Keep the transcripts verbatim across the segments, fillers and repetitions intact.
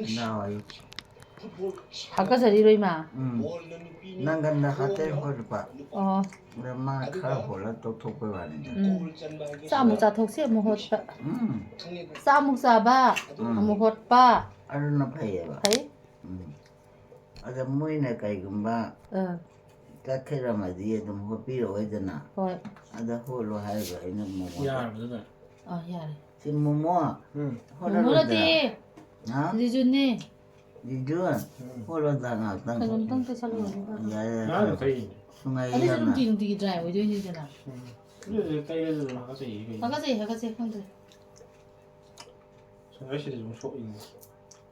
ꯅꯥꯎ ꯍꯥꯏꯌꯨ꯫ ꯍꯥꯀꯠꯆꯔꯤꯔꯣ, ꯏꯃꯥ? ꯎꯝ꯫ ꯅꯪꯒꯟꯗ ꯍꯥꯠꯇꯦ ꯍꯣꯠꯄ꯫ ꯑꯣ꯫ ꯑꯗ ꯃꯥ ꯈꯔ ꯍꯣꯜꯂ ꯇꯧꯊꯣꯛꯄꯩ ꯋꯥꯅꯤꯗ꯫ ꯎꯝ꯫ ꯆꯥꯃꯨꯛ ꯆꯥꯊꯣꯛꯁꯤ, ꯑꯃꯨꯛ ꯍꯣꯠꯄ꯫ ꯎꯝ꯫ ꯆꯥꯃꯨꯛ ꯆꯥꯕ, ꯎꯝ꯫ ꯑꯃꯨꯛ ꯍꯣꯠꯄ꯫ ꯑꯗꯨꯅ ꯐꯩꯌꯦꯕ꯫ ꯐꯩ꯫ ꯎꯝ꯫ ꯑꯗ ꯃꯣꯏꯅ ꯀꯩꯒꯨꯝꯕ ꯑꯥ꯫ ꯆꯠꯈꯤꯔꯝꯃꯗꯤ ꯑꯗꯨꯝ ꯍꯣꯠꯄꯤꯔꯛꯑꯣꯏꯗꯅ꯫ ꯍꯣꯏ꯫ ꯑꯗ ꯍꯣꯠꯂꯣ ꯍꯥꯏꯔꯒ ꯑꯩꯅ ꯃꯣꯃꯣꯗ ꯌꯥꯔꯕꯗꯨꯗ꯫ ꯑꯥ, ꯌꯥꯔꯦ꯫ ꯁꯤ ꯃꯣꯃꯣ ꯎꯝ꯫ ꯃꯣꯃꯣ ꯍꯣꯠꯂꯔꯣꯏꯗ꯭ꯔꯥ? ꯅꯠꯇꯦ꯫ ꯍꯥ? ꯖꯤꯖꯨꯅꯦ꯫ ꯖꯤꯖꯨ? ꯎꯝ꯫ ꯍꯣꯠꯂꯣꯗ ꯉꯥꯛꯇꯪ꯫ ꯀꯩꯅꯣꯝꯇꯪ ꯇꯩꯁꯜꯂꯣ, ꯑꯗꯨꯒ꯫ ꯌꯥꯔꯦ, ꯌꯥꯔꯦ꯫ ꯉꯔꯥꯡꯁꯨ ꯇꯩ꯫ ꯁꯨꯡꯉꯥꯏ ꯑꯗꯨꯁꯨ ꯌꯥꯝꯅ꯫ ꯅꯨꯡꯇꯤ ꯅꯨꯡꯇꯤꯒꯤ dry ꯑꯣꯏꯗꯣꯏꯅꯤꯗꯅ꯫ ꯎꯝ꯫ ꯑꯗꯨꯗꯤ ꯇꯩꯔꯁꯨ ꯑꯗꯨꯝ ꯍꯥꯀꯠꯆꯩꯌꯦ ꯀꯩꯅꯣ꯫ ꯍꯥꯀꯠꯆꯩ, ꯍꯥꯀꯠꯆꯩ, ꯈꯪꯗ꯭ꯔꯦ꯫ ꯁꯉꯥꯏ ꯁꯤꯗꯁꯨ ꯑꯃꯨꯛ ꯁꯣꯛꯏꯅꯦ꯫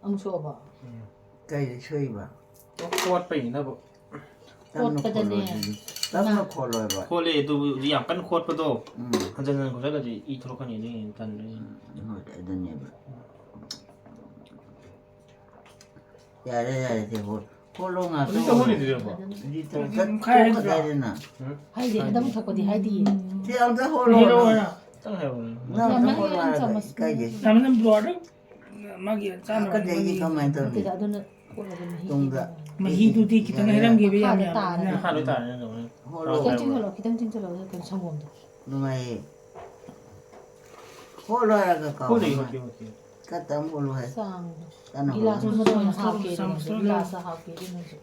ꯑꯃꯨꯛ ꯁꯣꯛꯑꯕ? ꯎꯝ꯫ ꯀꯩꯗꯤ ꯁꯣꯛꯏꯕ? ꯀꯣꯠꯄꯩꯅꯤꯅꯕ꯫ ꯇꯞꯅ ꯀꯣꯠꯄꯗꯅꯦ꯫ ꯈꯣꯠꯂꯣ ꯑꯗꯨꯗꯤ꯫ ꯇꯞꯅ ꯈꯣꯠꯂꯣ ꯍꯥꯏꯕ꯫ ꯈꯣꯠꯂꯦ, ꯑꯗꯨꯕꯨ ꯌꯥꯝ ꯀꯟꯅ ꯈꯣꯠꯄꯗꯣ ꯎꯝ꯫ ꯍꯟꯖꯟ ꯍꯟꯖꯟ ꯈꯣꯠꯆꯜꯂꯗꯤ ꯏ ꯊꯣꯛꯂꯛꯀꯅꯤ, ꯑꯗꯨꯒꯤ ꯇꯟꯕꯩꯅꯤ꯫ ꯎꯝ, ꯍꯣꯏ, ꯑꯗꯨꯅꯦꯕ꯫ ꯌꯥꯔꯦ, ꯌꯥꯔꯦ, ꯁꯦ ꯍꯣ-, ꯍꯣꯠꯂꯣ ꯉꯥꯛꯇ ꯍꯧꯖꯤꯛꯇ ꯍꯣꯠꯂꯣ꯫ ꯍꯣꯠꯂꯤꯗꯨꯗꯤ ꯑꯃꯨꯛ꯫ ꯍꯧꯖꯤꯛꯇ ꯍꯧꯖꯤꯛ ꯆꯠ-, ꯃꯈꯥꯏ ꯍꯥꯏꯗ꯭ꯔꯣ? ꯇꯣꯛꯀꯗꯥꯏꯗꯅ꯫ ꯎꯝ? ꯍꯥꯏꯗꯦ, ꯍꯟꯗꯛ ꯃꯨꯛ ꯊꯛꯄꯗꯤ ꯍꯥꯏꯗꯤꯌꯦ꯫ ꯁꯤ ꯑꯝꯇ ꯍꯣꯠꯂꯣ ꯍꯣꯠꯂꯣ ꯍꯣꯠꯂꯣ꯫ ꯍꯥꯏꯔꯣ꯫ ꯈꯤꯇꯪ ꯍꯥꯏꯔꯛꯑꯣꯅꯦ꯫ ꯅꯪ ꯑꯝꯇ ꯌꯥꯝꯃꯟꯈ꯭ꯔꯦ, ꯍꯣꯠꯂꯣ ꯅꯪ ꯍꯥꯏꯔꯒ ꯆꯥꯃꯁ ꯏꯀꯥꯏꯖꯩ꯫ ꯌꯥꯝꯃꯟ ꯕ꯭ꯔꯣ ꯑꯗꯨꯝ ꯃꯥꯒꯤ ꯆꯥꯅꯕ ꯍꯥꯀꯠꯆꯩꯁꯦ ꯃꯍꯤ꯫ ꯀꯃꯥꯏꯅ ꯇꯧꯅꯤ? ꯅꯠꯇꯦꯗ, ꯑꯗꯨꯅ ꯀꯣꯠꯂꯒ ꯃꯍꯤ ꯇꯨꯡꯗ꯫ ꯇꯧꯔꯒ꯫ ꯃꯍꯤꯗꯨꯗꯤ ꯈꯤꯇꯪ ꯌꯥꯔꯦ, ꯌꯥꯔꯦ꯫ ꯍꯩꯔꯝꯒꯦꯕ ꯌꯥꯝ ꯃꯈꯥꯗ ꯌꯥꯝꯅ꯫ ꯇꯥꯔꯦ꯫ ꯃꯈꯥ ꯂꯣꯏ ꯇꯥꯔꯦ ꯅꯪ ꯇꯧꯕꯅꯦ꯫ ꯍꯣꯠꯂꯣ꯫ ꯈꯤꯇꯪ ꯆꯤꯡꯁꯤꯜꯂꯣ, ꯈꯤꯇꯪ ꯆꯤꯡꯁꯤꯜꯂꯣ, ꯀꯩꯅꯣ ꯁꯪꯒꯣꯝꯗꯣ꯫ ꯅꯨꯡꯉꯥꯏꯌꯦ꯫ ꯍꯣꯠꯂꯣ ꯍꯥꯏꯔꯒ ꯀꯥꯎꯕ ꯍꯣꯠꯂꯤ, ꯑꯃ꯫ ꯍꯣꯠꯂꯤ, ꯍꯣꯠꯂꯤ꯫ ꯈꯔ ꯇꯞꯅ ꯍꯣꯠꯂꯣ ꯍꯥꯏ꯫ ꯆꯥꯡꯗꯣ꯫ ꯀꯟꯅ ꯍꯣꯠꯂꯣ꯫ ꯒꯤꯂꯥꯁ ꯑꯃꯗ ꯑꯣꯏꯅ ꯍꯥꯞꯀꯦ, ꯒꯤꯂꯥꯁ ꯑꯃꯁꯨ꯫ ꯒꯤꯂꯥꯁꯇ ꯍꯥꯞꯀꯦ, ꯅꯪꯁꯨ꯫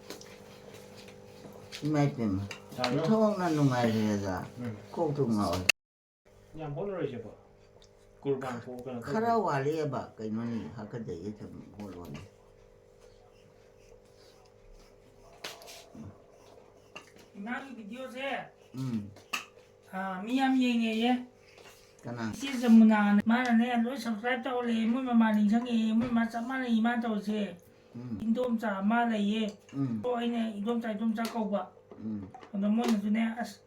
ꯏꯃꯥꯏ ꯄꯦꯝꯃ꯫ ꯌꯥꯔꯦ꯫ ꯊꯣꯛꯅ ꯅꯨꯡꯉꯥꯏꯈ꯭ꯔꯦꯗ꯫ ꯎꯝ꯫ ꯀꯣꯛꯇꯨ ꯉꯥꯎꯋꯦ꯫ ꯌꯥꯝ ꯍꯣꯠꯂꯔꯣꯏꯁꯦꯕ꯫ ꯀꯨꯔꯕꯥꯟ ꯊꯣꯛꯑ ꯀꯩꯅꯣ ꯈꯔ ꯇꯧꯁꯦ꯫ ꯋꯥꯠꯂꯤꯑꯕ, ꯀꯩꯅꯣꯅꯤ, ꯍꯥꯀꯠꯆꯩꯌꯦ ꯁꯨꯝ ꯍꯣꯠꯂꯣꯅꯦ꯫ ꯏꯃꯥꯒꯤ videoꯁꯦ, ꯎꯝ꯫ ꯑꯥ, ꯃꯤ ꯌꯥꯝ ꯌꯦꯡꯉꯦꯌꯦ꯫ ꯀꯅꯥ? ꯏꯆꯦ ꯖꯃꯨꯅꯥꯅ, ꯃꯥꯅꯅꯦ, ꯂꯣꯏ subscribe ꯇꯧꯍꯜꯂꯦ, ꯃꯣꯏ ꯃꯃꯥ ꯅꯤꯡꯁꯤꯡꯉꯦ, ꯃꯣꯏ ꯃꯥ ꯆꯞ ꯃꯥꯟꯅꯩ, ꯃꯥꯅ ꯇꯧꯔꯤꯁꯦ꯫ ꯎꯝ꯫ ꯏꯟꯗꯣꯝꯆꯥ ꯑꯃ ꯂꯩꯌꯦ꯫ ꯎꯝ꯫ ꯑꯣ, ꯑꯩꯅ ꯏꯟꯗꯣꯝꯆꯥ, ꯏꯟꯗꯣꯝꯆꯥ ꯀꯧꯕ꯫ ꯎꯝ꯫ ꯑꯗꯣ ꯃꯣꯏꯅꯁꯨꯅꯦ, "ꯑꯁ,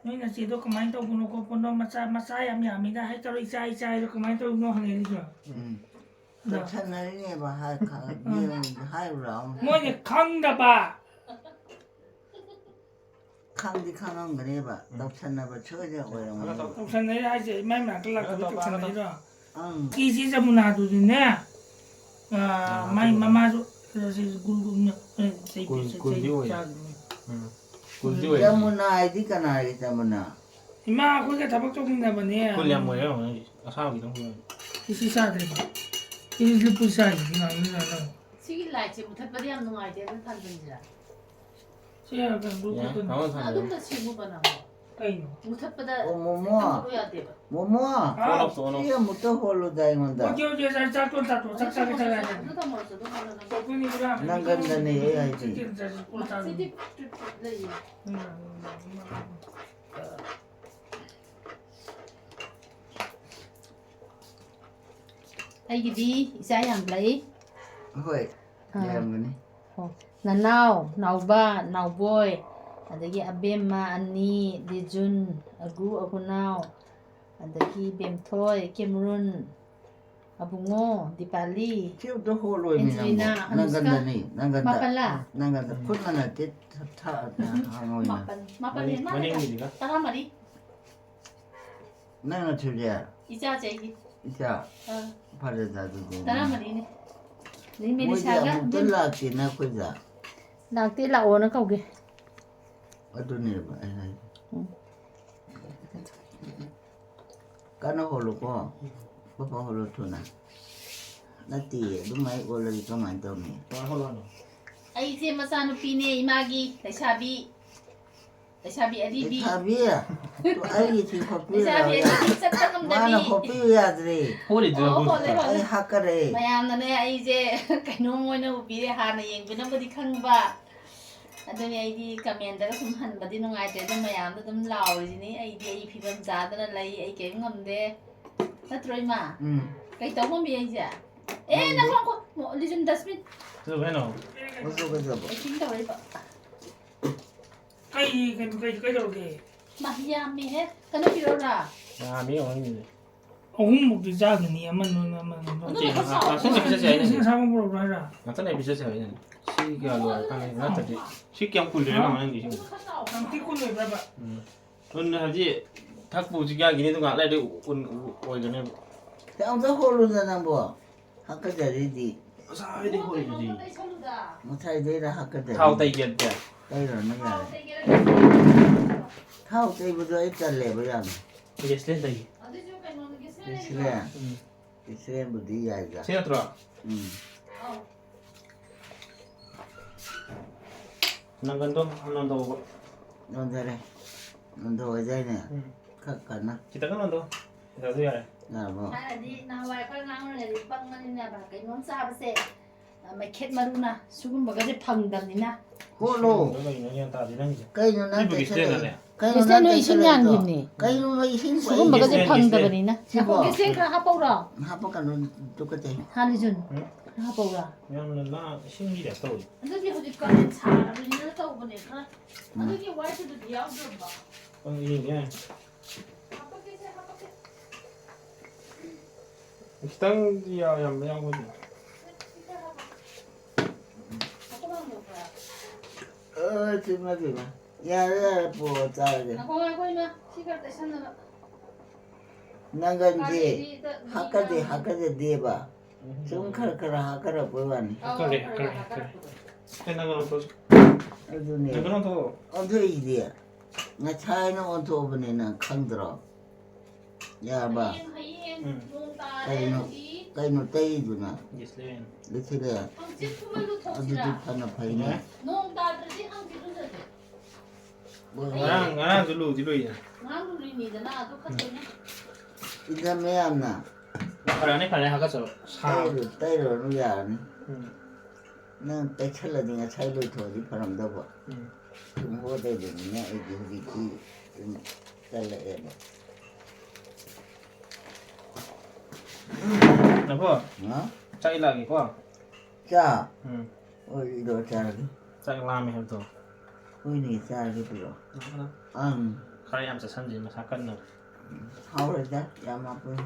ꯅꯣꯏ ꯅꯆꯦꯗꯣ ꯀꯃꯥꯏꯅ ꯇꯧꯕꯅꯣ ꯈꯣꯠꯄꯅꯣ, ꯃꯆꯥ, ꯃꯆꯥ ꯌꯥꯝ ꯌꯥꯝꯃꯤꯗ ꯍꯥꯏ ꯇꯧꯔ, ꯏꯆꯥ, ꯏꯆꯥ ꯍꯥꯏꯗꯣ ꯀꯃꯥꯏꯅ ꯇꯧꯔꯤꯅꯣ?" ꯍꯪꯉꯛꯏꯁꯦ꯫ ꯎꯝ꯫ ꯑꯗꯣ ꯇꯧꯁꯟꯅꯔꯤꯅꯦꯕ, ꯍꯥꯏ ꯈ-, ꯎꯝ꯫ ꯌꯦꯡ-, ꯍꯥꯏꯔꯨꯔꯥꯎ꯫ ꯃꯣꯏꯅ ꯈꯪꯗꯕ꯫ ꯈꯪꯗꯤ ꯈꯪꯉꯝꯒꯅꯦꯕ, ꯎꯝ꯫ ꯇꯧꯁꯟꯅꯕ ꯁꯣꯏꯗꯅ ꯑꯣꯏꯔꯝꯒꯅꯤ꯫ ꯇꯧꯁꯟꯅꯩ ꯍꯥꯏꯁꯦ, ꯏꯃꯥꯏ ꯃꯅꯥꯛꯇ ꯂꯥꯛꯇꯕ ꯇꯧꯁꯟꯅꯩꯔꯣ? ꯑꯪ꯫ ꯏꯆꯦ ꯖꯃꯨꯅꯥꯗꯨꯗꯤꯅꯦ, ꯑꯥ, ꯃꯥꯏ ꯃꯃꯥꯁꯨ ꯁꯤ ꯒꯨꯜ ꯒꯨꯜ, ꯑꯦ, ꯆꯩ-, ꯀꯨꯜ-, ꯆꯩ-, ꯀꯨꯜꯗꯤ ꯆꯩ ꯑꯣꯏ꯫ ꯆꯥꯈꯤꯕꯅꯤ꯫ ꯎꯝ꯫ ꯀꯨꯜꯗꯤ ꯑꯣꯏ꯫ ꯌꯥꯃꯨꯅꯥ ꯍꯥꯏꯗꯤ ꯀꯅꯥꯒꯤ ꯌꯥꯃꯨꯅꯥ? ꯏꯃꯥ ꯑꯩꯈꯣꯏꯒ ꯊꯕꯛ ꯇꯧꯃꯤꯟꯅꯕꯅꯦ꯫ ꯀꯨꯜ ꯌꯥꯝ ꯑꯣꯏꯔꯦ ꯍꯧꯖꯤꯛ꯫ ꯑꯁꯥꯕꯒꯤꯗꯪ ꯄꯤꯔꯛꯑꯣ꯫ ꯁꯤ, ꯁꯤ ꯆꯥꯗ꯭ꯔꯦꯕ꯫ ꯁꯤ ꯂꯨꯄꯥ ꯆꯥꯏꯁꯤꯗꯤ ꯉꯥꯡꯅ ꯉꯥꯡꯅ꯫ ꯁꯤꯒꯤ ꯂꯥꯏꯠꯁꯦ ꯃꯨꯊꯠꯄꯗꯤ ꯌꯥꯝ ꯅꯨꯡꯉꯥꯏꯇꯦ, ꯑꯗꯨꯝ ꯊꯥꯟꯖꯤꯟꯁꯤꯔꯥ? ꯁꯤ ꯌꯥꯔꯒ ꯕ꯭ꯂꯨ ꯌꯥꯏ, ꯈꯛꯇꯅꯤ꯫ ꯊꯝꯃꯣ, ꯊꯝꯃꯣ꯫ ꯑꯗꯨꯝꯇ ꯁꯦꯝꯃꯨꯕ ꯅꯪ꯫ ꯀꯩꯅꯣ? ꯃꯨꯊꯠꯄꯗ ꯃꯣꯃꯣ꯫ ꯃꯨꯊꯠꯄ ꯌꯥꯗꯦꯕ꯫ ꯃꯣꯃꯣ꯫ ꯍꯥꯎ꯫ ꯁꯤ ꯑꯃꯨꯛꯇ ꯍꯣꯜꯂꯨꯗ ꯑꯩꯉꯣꯟꯗ꯫ ꯑꯣꯀꯦ, ꯑꯣꯀꯦ, ꯆꯥꯛ, ꯆꯥꯛ ꯇꯣꯛ, ꯆꯥꯛ ꯇꯣꯛ, ꯆꯥꯛ ꯆꯥꯒꯦ, ꯆꯥꯛ ꯆꯥꯒꯦ꯫ ꯑꯗꯨ ꯊꯝꯃꯣ, ꯑꯗꯨ ꯊꯝꯃꯣ, ꯅꯪ꯫ ꯇꯣꯛꯇꯣꯏꯅꯤ, ꯏꯕꯦꯝꯃ꯫ ꯅꯪꯒꯟꯗꯅꯦ ꯑꯩ ꯍꯥꯏꯁꯦ꯫ ꯆꯤꯛꯀꯟ ꯆꯥꯁꯤ, ꯀꯣꯟ ꯆꯥꯁꯤ꯫ ꯁꯤꯗꯤ ꯂꯩꯌꯦ꯫ ꯎꯝ, ꯎꯝ, ꯎꯝ, ꯎꯝ꯫ ꯑꯩꯒꯤꯗꯤ ꯏꯆꯥ ꯌꯥꯝ ꯂꯩ꯫ ꯍꯣꯏ, ꯑꯥ꯫ ꯂꯩꯔꯝꯒꯅꯤ꯫ ꯑꯣ, ꯅꯅꯥꯎ, ꯅꯥꯎꯕ, ꯅꯥꯎꯕꯣꯏ, ꯑꯗꯒꯤ ꯑꯕꯦꯝꯃ ꯑꯅꯤ, ꯂꯤꯖꯨꯟ, ꯑꯒꯨ, ꯑꯒꯨꯅꯥꯎ, ꯑꯗꯒꯤ ꯕꯦꯝꯊꯣꯏ, ꯀꯦꯃꯔꯨꯟ, ꯑꯕꯨꯡꯉꯣ, ꯗꯤꯄꯥꯂꯤ, ꯁꯤ ꯑꯝꯇ ꯍꯣꯜꯂꯣꯏꯃꯤ ꯅꯪꯕꯣ꯫ ꯑꯦꯟꯖꯂꯤꯅꯥ, ꯑꯅꯨꯁꯀꯥ꯫ ꯅꯪꯒꯟꯗꯅꯤ, ꯅꯪꯒꯟꯗ꯫ ꯃꯥꯄꯜꯂ? ꯅꯪꯒꯟꯗ꯫ ꯎꯝ꯫ ꯈꯨꯠꯅ ꯅꯠꯇꯦ, ꯊ-, ꯊ-, ꯊ-, ꯍꯥꯡꯉꯣꯏꯅ꯫ ꯃꯥꯄꯜ, ꯃꯥꯄꯜ ꯃꯅꯤꯡ-, ꯍꯦꯟꯕ ꯃꯅꯤꯡꯒꯤꯗꯨꯒ? ꯇꯔꯥꯃꯔꯤ꯫ ꯅꯪꯅ ꯊꯤꯜꯂꯦ? ꯏꯆꯥꯁꯦ ꯑꯩꯒꯤ꯫ ꯏꯆꯥ? ꯑꯥ꯫ ꯐꯔꯦꯗ ꯑꯗꯨꯗꯤ꯫ ꯇꯔꯥꯃꯔꯤꯅꯦ꯫ ꯑꯗꯩ ꯃꯣꯏꯗꯤ ꯃꯦꯂꯤꯁꯥꯒ ꯑꯃꯨꯛꯇ ꯑꯗꯨꯝ ꯂꯥꯛꯇꯦꯅ ꯑꯩꯈꯣꯏꯗ꯫ ꯂꯥꯛꯇꯦ, ꯂꯥꯛꯑꯣꯅ ꯀꯧꯒꯦ꯫ ꯑꯗꯨꯅꯦꯕ ꯑꯩ ꯍꯥꯏꯁꯦ꯫ ꯎꯝ꯫ ꯀꯟꯅ ꯍꯣꯜꯂꯨꯀꯣ꯫ ꯄꯞ ꯄꯞ ꯍꯣꯜꯂꯨ ꯊꯨꯅ꯫ ꯅꯠꯇꯦ, ꯑꯗꯨꯃꯥꯏ ꯑꯣꯜꯂꯗꯤ ꯀꯃꯥꯏꯅ ꯇꯧꯅꯤ? ꯑꯩꯁꯦ ꯃꯆꯥꯅꯨꯄꯤꯅꯦ ꯏꯃꯥꯒꯤ, ꯂꯩꯁꯥꯕꯤ꯫ ꯂꯩꯁꯥꯕꯤ ꯑꯔꯤꯕꯤ꯫ ꯂꯩꯁꯥꯕꯤ? ꯑꯩꯒꯤꯁꯤ ꯈꯣꯠꯄꯤꯔꯣ꯫ ꯂꯩꯁꯥꯕꯤ ꯑꯔꯤꯕꯤ ꯆꯠꯄ ꯉꯝꯗꯕꯤ꯫ ꯃꯥꯅ ꯈꯣꯠꯄꯤꯌꯨ ꯌꯥꯗ꯭ꯔꯦ꯫ ꯍꯣꯜꯂꯤꯗꯨꯅ ꯑꯣ, ꯍꯣꯜꯂꯦ, ꯍꯣꯜꯂꯦ꯫ ꯑꯩ ꯍꯥꯀꯔꯦ꯫ ꯃꯌꯥꯝꯅꯅꯦ ꯑꯩꯁꯦ ꯀꯩꯅꯣꯝ ꯑꯣꯏꯅ ꯎꯕꯤꯔꯦ, ꯍꯥꯟꯅ ꯌꯦꯡꯕꯤꯅꯕꯨꯗꯤ ꯈꯪꯕ꯫ ꯑꯗꯨꯅꯤ ꯑꯩꯗꯤ comment ꯇꯒ ꯁꯨꯝ ꯍꯟꯕꯗꯤ ꯅꯨꯡꯉꯥꯏꯇ꯭ꯔꯦ, ꯑꯗꯨ ꯃꯌꯥꯝꯗꯣ ꯑꯗꯨꯝ ꯂꯥꯎꯔꯤꯁꯤꯅꯤ꯫ ꯑꯩꯗꯤ ꯑꯩ ꯐꯤꯕꯝ ꯆꯥꯗꯅ ꯂꯩ, ꯑꯩ ꯀꯔꯤꯝ ꯉꯝꯗꯦ꯫ ꯅꯠꯇ꯭ꯔꯣ, ꯏꯃꯥ? ꯎꯝ꯫ ꯀꯩ ꯇꯧ ꯉꯝꯃꯤ ꯑꯩꯁꯦ? ꯑꯦ, ꯉꯝꯗꯦ꯫ ꯅꯈꯣꯡ ꯈꯨ-, ꯂꯤꯖꯨꯝ dustbin꯫ ꯀꯩꯗꯧꯕ ꯍꯥꯏꯅꯣ? ꯐꯖꯕ, ꯐꯖꯕ꯫ Acting ꯇꯧꯔꯛꯏꯕ꯫ ꯀꯩ, ꯀꯩꯅꯣ, ꯀꯩ, ꯀꯩꯗꯧꯔꯒꯦ? ꯃꯥ, ꯌꯥꯝꯃꯤꯍꯦ꯫ ꯀꯩꯅꯣ ꯄꯤꯔꯛꯎꯔꯥ? ꯌꯥꯝꯃꯤ, ꯌꯥꯝꯃꯤ꯫ ꯑꯍꯨꯝꯃꯨꯛꯇꯤ ꯆꯥꯒꯅꯤ, ꯑꯃ ꯅꯣꯏꯅ, ꯑꯃ ꯅꯣꯏꯅ꯫ ꯑꯗꯨ ꯅꯠꯇꯦ, ꯈꯛ ꯆꯥꯎ꯫ ꯉꯥꯛꯇꯪ ꯂꯩꯕꯤ ꯆꯠꯁꯦ ꯍꯥꯏꯅꯦ꯫ ꯏꯁꯤꯡ ꯑꯁꯥꯕ ꯄꯨꯔꯛꯎꯔꯥ ꯍꯥꯏꯔ? ꯉꯥꯛꯇꯪ ꯂꯩꯕꯤ ꯆꯠꯁꯦ ꯍꯥꯏꯅꯦ꯫ ꯁꯤ ꯀꯌꯥ ꯂꯣꯏꯔꯀꯥꯟꯗ ꯅꯠꯇ꯭ꯔꯗꯤ꯫ ꯁꯤ ꯀꯌꯥꯝ ꯀꯨꯜꯂꯦ ꯍꯥ? ꯅꯪ ꯍꯥꯏꯅꯤꯡꯉꯤꯁꯦ? ꯑꯗꯨ ꯈꯛ ꯆꯥꯎ꯫ ꯌꯥꯝ ꯊꯤ ꯀꯨꯜꯂꯦꯕ꯭ꯔꯕ? ꯎꯝ꯫ ꯎꯟ ꯍꯧꯖꯤꯛ ꯊꯛꯄ ꯍꯧꯖꯤꯛ ꯌꯥꯈꯤꯅꯤ, ꯑꯗꯨ ꯉꯥꯏꯍꯥꯛ ꯂꯩꯔꯗꯤ ꯎꯟ ꯑꯣꯏꯒꯅꯦꯕ꯫ ꯌꯥꯝꯇ ꯍꯣꯜꯂꯨꯗ ꯅꯪꯕꯣ꯫ ꯍꯥꯀꯠꯆꯔꯤꯗꯤ꯫ ꯉꯁꯥꯏꯗꯩ ꯍꯣꯠꯂꯤꯗꯨꯗꯤ꯫ ꯉꯁꯥꯏꯗꯩꯔ ꯍꯥꯀꯠꯆꯔꯤ꯫ ꯊꯥꯎ ꯇꯩꯒꯦ ꯑꯝꯇ꯫ ꯇꯩꯔꯨꯔꯅꯨ ꯌꯥꯔꯦ꯫ ꯊꯥꯎ ꯇꯩꯕꯗꯣ ꯑꯩ ꯇꯜꯂꯦꯕ ꯌꯥꯝꯅ꯫ ꯒꯦꯁꯂꯦꯟ ꯇꯩꯒꯦ꯫ ꯏꯁꯂꯦꯟ꯫ ꯎꯝ꯫ ꯏꯁꯂꯦꯟꯕꯨꯗꯤ ꯌꯥꯏꯗ꯫ ꯁꯤ ꯅꯠꯇ꯭ꯔꯣ? ꯎꯝ꯫ ꯅꯪꯒꯟꯗꯣ ꯅꯟꯊꯧꯕ꯫ ꯅꯣꯟꯊꯔꯦ꯫ ꯅꯣꯟꯊꯧ ꯍꯥꯏꯗꯥꯏꯅꯦ? ꯎꯝ꯫ ꯈꯔ ꯀꯟꯅ꯫ ꯈꯤꯇꯪ ꯅꯟꯊꯧ꯫ ꯁꯤꯗꯁꯨ ꯌꯥꯔꯦ꯫ ꯌꯥꯔꯕꯣ? ꯊꯥꯏꯅꯗꯤ ꯅꯍꯥꯟꯋꯥꯏ ꯑꯩꯈꯣꯏ ꯑꯉꯥꯡ ꯑꯣꯏꯔꯤꯉꯩꯗꯤ ꯄꯪꯕꯅꯤꯅꯕ ꯀꯩꯅꯣꯝ ꯆꯥꯕꯁꯦ, ꯃꯩꯈꯦꯠ ꯃꯔꯨꯅ ꯁꯤꯒꯨꯝꯕꯒꯁꯦ ꯐꯪꯗꯕꯅꯤꯅ꯫ ꯍꯣꯠꯂꯣ꯫ ꯀꯩꯅꯣ ꯒ꯭ꯌꯥꯟ ꯇꯥꯗꯦ ꯅꯪꯁꯦ꯫ ꯀꯩꯅꯣ ꯅꯪ ꯁꯤꯕꯨ ꯏꯁꯇꯦꯟ ꯇꯩꯁꯜꯂꯛꯏ? ꯅꯠꯇꯦ꯫ ꯀꯩꯅꯣ ꯏꯁꯇꯦꯟ ꯅꯪ ꯍꯣꯏ ꯏꯁꯤꯡ ꯇꯩꯁꯜꯂꯛꯏꯗꯣ? ꯌꯥꯟꯈꯤꯕꯅꯦ꯫ ꯀꯩꯅꯣ ꯅꯣꯏ ꯏꯁꯤꯡ ꯁꯤꯒꯨꯝꯕꯒꯁꯦ ꯏꯁꯇꯦꯟ, ꯐꯪꯗꯕꯅꯤꯅ꯫ ꯁꯤꯕꯣ? ꯉꯥꯏꯈꯣ, ꯏꯁꯤꯡ ꯈꯔ ꯍꯥꯞꯄꯧꯔꯣ? ꯍꯥꯞꯄꯛꯀꯅꯨ, ꯇꯨꯀꯠꯆꯩ꯫ ꯍꯥꯂꯤꯖꯨꯟ ꯎꯝ꯫ ꯈꯔ ꯍꯥꯞꯄꯧꯔꯣ? ꯌꯥꯝꯅ ꯂꯥ ꯏꯁꯤꯡꯒꯤ ꯇꯥꯏꯞ ꯇꯧꯋꯤ꯫ ꯑꯗꯨꯗꯤ ꯍꯧꯖꯤꯛ ꯀꯥꯂꯦꯟ ꯁꯥꯔꯕꯅꯤꯅ ꯇꯧꯕꯅꯦ ꯈꯔ꯫ ꯎꯝ꯫ ꯑꯗꯨꯒꯤ ꯋꯥꯏꯠꯇꯨꯗꯤ ꯌꯥꯎꯗ꯭ꯔꯕꯣ? ꯈꯪꯗꯦ, ꯌꯦꯡꯒꯦ ꯌꯥꯏ꯫ ꯍꯥꯞꯄꯛꯀꯦꯁꯦ, ꯍꯥꯞꯄꯛꯀꯦ꯫ ꯈꯤꯇꯪꯗꯤ ꯌꯥꯎ-, ꯌꯥꯝ ꯌꯥꯎꯕꯗꯤ꯫ ꯁꯤ ꯈꯔ ꯍꯥꯞꯄꯛꯀꯦ꯫ ꯍꯥꯞꯄꯛ ꯍꯥꯡꯗꯣꯛꯄ꯭ꯔꯥ? ꯑ, ꯁꯤꯃꯗꯤꯅ꯫ ꯌꯥꯔꯦ, ꯌꯥꯔꯦ, ꯄꯨꯔꯛꯑꯣ, ꯆꯥꯔꯒꯦ꯫ ꯉꯥꯏꯈꯣ, ꯉꯥꯏꯈꯣ, ꯏꯃꯥ꯫ ꯁꯤ ꯈꯔ ꯇꯩꯁꯟꯅꯕ꯫ ꯅꯪꯒꯟꯁꯦ ꯀꯥꯂꯦꯟꯗꯤ ꯇ-, ꯍꯥꯀꯠꯆ, ꯃꯤ ꯍꯥꯀꯠꯆꯗꯦꯕ꯫ ꯁꯨꯝ ꯈꯔ ꯈꯔ ꯍꯥꯀꯠꯔꯛꯄꯩ ꯋꯥꯅꯤ꯫ ꯑꯧ, ꯍꯥꯀꯠꯂꯦ, ꯈꯔ ꯍꯥꯀꯠꯂꯦ, ꯈꯔ ꯍꯥꯀꯠꯂꯦ꯫ ꯍꯥꯀꯠꯂꯛꯄꯗꯣ꯫ ꯁꯦ, ꯅꯪꯒꯟ ꯂꯧꯊꯣꯛꯑꯁꯤ꯫ ꯑꯗꯨꯅꯦ꯫ ꯅꯪꯒꯟ ꯂꯧꯊꯣꯛꯑꯣ꯫ ꯑꯣꯟꯊꯣꯛꯏꯗꯤ꯫ ꯉꯁꯥꯏꯅ ꯑꯣꯟꯊꯣꯛꯑꯕꯅꯦ, ꯅꯪ ꯈꯪꯗ꯭ꯔꯣ? ꯌꯥꯔꯕ? ꯍꯌꯦꯡ, ꯍꯌꯦꯡ ꯎꯝ꯫ ꯅꯣꯡ ꯇꯥꯔꯦ ꯀꯩꯅꯣ? ꯑꯗꯨꯗꯤ꯫ ꯀꯩꯅꯣ ꯇꯩꯗꯨꯅ? ꯒꯦꯁꯂꯦꯟ꯫ ꯂꯤꯁꯤꯜꯂꯦ꯫ ꯍꯪꯆꯤꯠꯀꯨꯝꯕ ꯑꯗꯨꯗꯤ ꯂꯨꯊꯣꯛꯁꯤꯔꯥ? ꯐꯅ ꯐꯩꯅꯦ꯫ ꯌꯥꯏ꯫ ꯅꯣꯡ ꯇꯥꯗ꯭ꯔꯗꯤ ꯍꯪꯆꯤꯠ ꯂꯨꯖꯁꯦ꯫ ꯍꯣꯏ, ꯍꯣꯏ꯫ ꯉꯔꯥꯡ, ꯉꯔꯥꯡꯁꯨ ꯂꯨꯗꯤ ꯂꯨꯏꯌꯦ꯫ ꯉꯔꯥꯡ ꯂꯨꯔꯤꯅꯤꯗꯅ ꯑꯗꯨ ꯈꯛꯇꯅꯤ꯫ ꯏꯪꯊꯝꯃꯦ ꯌꯥꯝꯅ꯫ ꯐꯔꯅꯤ, ꯐꯔꯅꯤ, ꯍꯥꯀꯠꯆꯕ꯫ ꯁꯥꯕ꯫ ꯇꯩꯔꯨ-, ꯇꯩꯔꯨꯔꯅꯨ ꯌꯥꯔꯅꯤ꯫ ꯎꯝ꯫ ꯅꯪ ꯇꯩꯁꯜꯂꯗꯤ ꯉꯁꯥꯏ ꯂꯣꯏꯊꯣꯛꯑꯗꯤ ꯐꯔꯝꯗꯧꯕ꯫ ꯎꯝ꯫ ꯁꯨꯝ ꯍꯣꯠꯇꯧꯕꯅꯤꯅ ꯑꯩꯗꯤ ꯍꯧꯖꯤꯛꯇꯤ ꯑꯗꯨꯝ ꯇꯜꯂꯛꯑꯦꯕ꯫ ꯅꯕꯣ, ꯍꯥ? ꯆꯥꯛ ꯏꯜꯂꯛꯑꯒꯦꯀꯣ꯫ ꯆꯥ? ꯎꯝ꯫ ꯍꯣꯏ, ꯏꯜꯂꯣ ꯆꯥꯔꯒꯦ꯫ ꯆꯥꯛ ꯂꯥꯝꯃꯦ ꯍꯥꯏꯕꯗꯣ꯫ ꯍꯣꯏꯅꯦ, ꯆꯥꯔꯒꯦ ꯄꯤꯔꯛꯑꯣ꯫ ꯂꯥꯛꯑꯣ, ꯂꯥꯛꯑꯣ꯫ ꯑꯪ꯫ ꯈꯔ ꯌꯥꯝ ꯆꯥꯁꯟꯁꯦ, ꯃꯁꯥ ꯀꯟꯅꯕ꯫ ꯍꯥꯎꯔꯣꯏꯗ, ꯌꯥꯝ ꯍꯥꯞꯄꯅꯤ꯫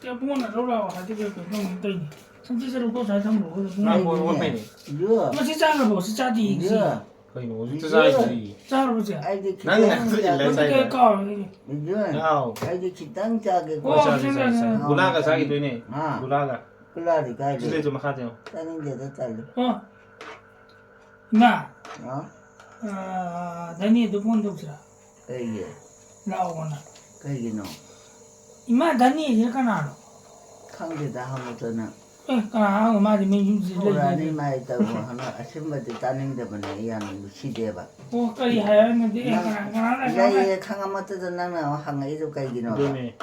ꯀꯌꯥ ꯄꯨꯡ ꯂꯧ ꯂꯥꯛꯑꯣ ꯍꯥꯏꯗꯤ ꯀꯩ ꯀꯩ ꯅꯪ ꯇꯧꯔꯤꯅꯤ? ꯁꯟꯊꯤ ꯆꯔꯨ ꯄꯣꯠ ꯁ꯭ꯋꯥꯏ ꯊꯝꯃꯨꯔꯣ, ꯑꯩꯈꯣꯏꯗ ꯄꯨꯡ ꯉꯥ ꯂꯥꯛꯑꯣ꯫ ꯀꯣꯏꯕ ꯐꯩꯅꯦ꯫ ꯌꯣ꯫ ꯃꯁꯤ ꯆꯥꯈ꯭ꯔꯕꯣ? ꯁꯤ ꯆꯥꯗꯦ, ꯁꯤ꯫ ꯌꯣ꯫ ꯀꯩꯅꯣ ꯍꯧꯖꯤꯛꯇ ꯆꯥꯏꯗꯨꯗꯤ? ꯆꯥꯔꯕꯣ ꯆꯦ? ꯑꯩꯗꯤ ꯅꯪ ꯈꯤꯇꯪ ꯉꯥꯛꯇ ꯏꯜꯂ ꯆꯥꯒꯦ꯫ ꯆꯥꯏꯗꯣ꯫ ꯀꯩ ꯀꯥꯎꯔꯒꯦ? ꯕꯤꯖꯨ, ꯑꯥꯎ꯫ ꯑꯩꯗꯤ ꯈꯤꯇꯪ ꯆꯥꯒꯦꯀꯣ꯫ ꯑꯣ, ꯆꯥꯁꯤ, ꯆꯥꯁꯤ, ꯆꯥꯁꯤ꯫ ꯑꯥꯎ꯫ ꯒꯨꯂꯥꯒ ꯆꯥꯈꯤꯗꯣꯏꯅꯦ꯫ ꯑꯥ꯫ ꯒꯨꯂꯥꯒ꯫ ꯒꯨꯂꯥꯗꯤ ꯀꯥꯏꯗꯩ? ꯁꯤ ꯂꯩꯇ꯭ꯔꯣ ꯃꯈꯥꯗ ꯌꯦꯡꯉꯣ꯫ ꯆꯥꯅꯤꯡꯗꯦꯗ, ꯇꯜꯂꯤ꯫ ꯑꯣ꯫ ꯏꯃꯥ꯫ ꯍꯥꯎ? ꯑꯥ, ꯗꯥꯏꯅꯦꯗ ꯐꯣꯟ ꯇꯧꯁꯤꯔꯥ? ꯀꯩꯒꯤ? ꯂꯥꯛꯑꯣꯅ꯫ ꯀꯩꯒꯤꯅꯣ? ꯏꯃꯥ, ꯗꯥꯏꯅꯦꯁꯤꯅ ꯀꯅꯥꯅꯣ? ꯈꯪꯗꯦꯗ, ꯍꯪꯉꯨꯗꯅ꯫ ꯑꯦ, ꯀꯅꯥ ꯍꯪꯉꯨ? ꯃꯥꯗꯤ ꯃꯌꯨꯝꯁꯤꯗ ꯊꯣꯔꯛꯑꯅꯤ ꯂꯩꯕꯅꯤ꯫ ꯃꯥꯏ ꯇꯧꯕ ꯍꯪꯉ-, ꯑꯁꯤꯒꯨꯝꯕꯗꯤ ꯇꯥꯅꯤꯡꯗꯕꯅꯦ ꯑꯩ ꯌꯥꯝꯅ ꯅꯨꯡꯁꯤꯗꯦꯕ꯫ ꯑꯣ, ꯀꯔꯤ ꯍꯥꯏꯔꯝꯃꯗꯤ? ꯅꯪ ꯀꯅꯥ, ꯀꯅꯥꯅ ꯂꯩꯌꯦ ꯈꯪꯉꯝꯃ-, ꯈꯪꯉ ꯃꯇꯨꯡꯗ ꯅꯪꯅ ꯑꯃꯨꯛ ꯍꯪꯉꯛꯏꯗꯣ ꯀꯩꯒꯤꯅꯣꯕ? ꯑꯗꯨꯅꯦ꯫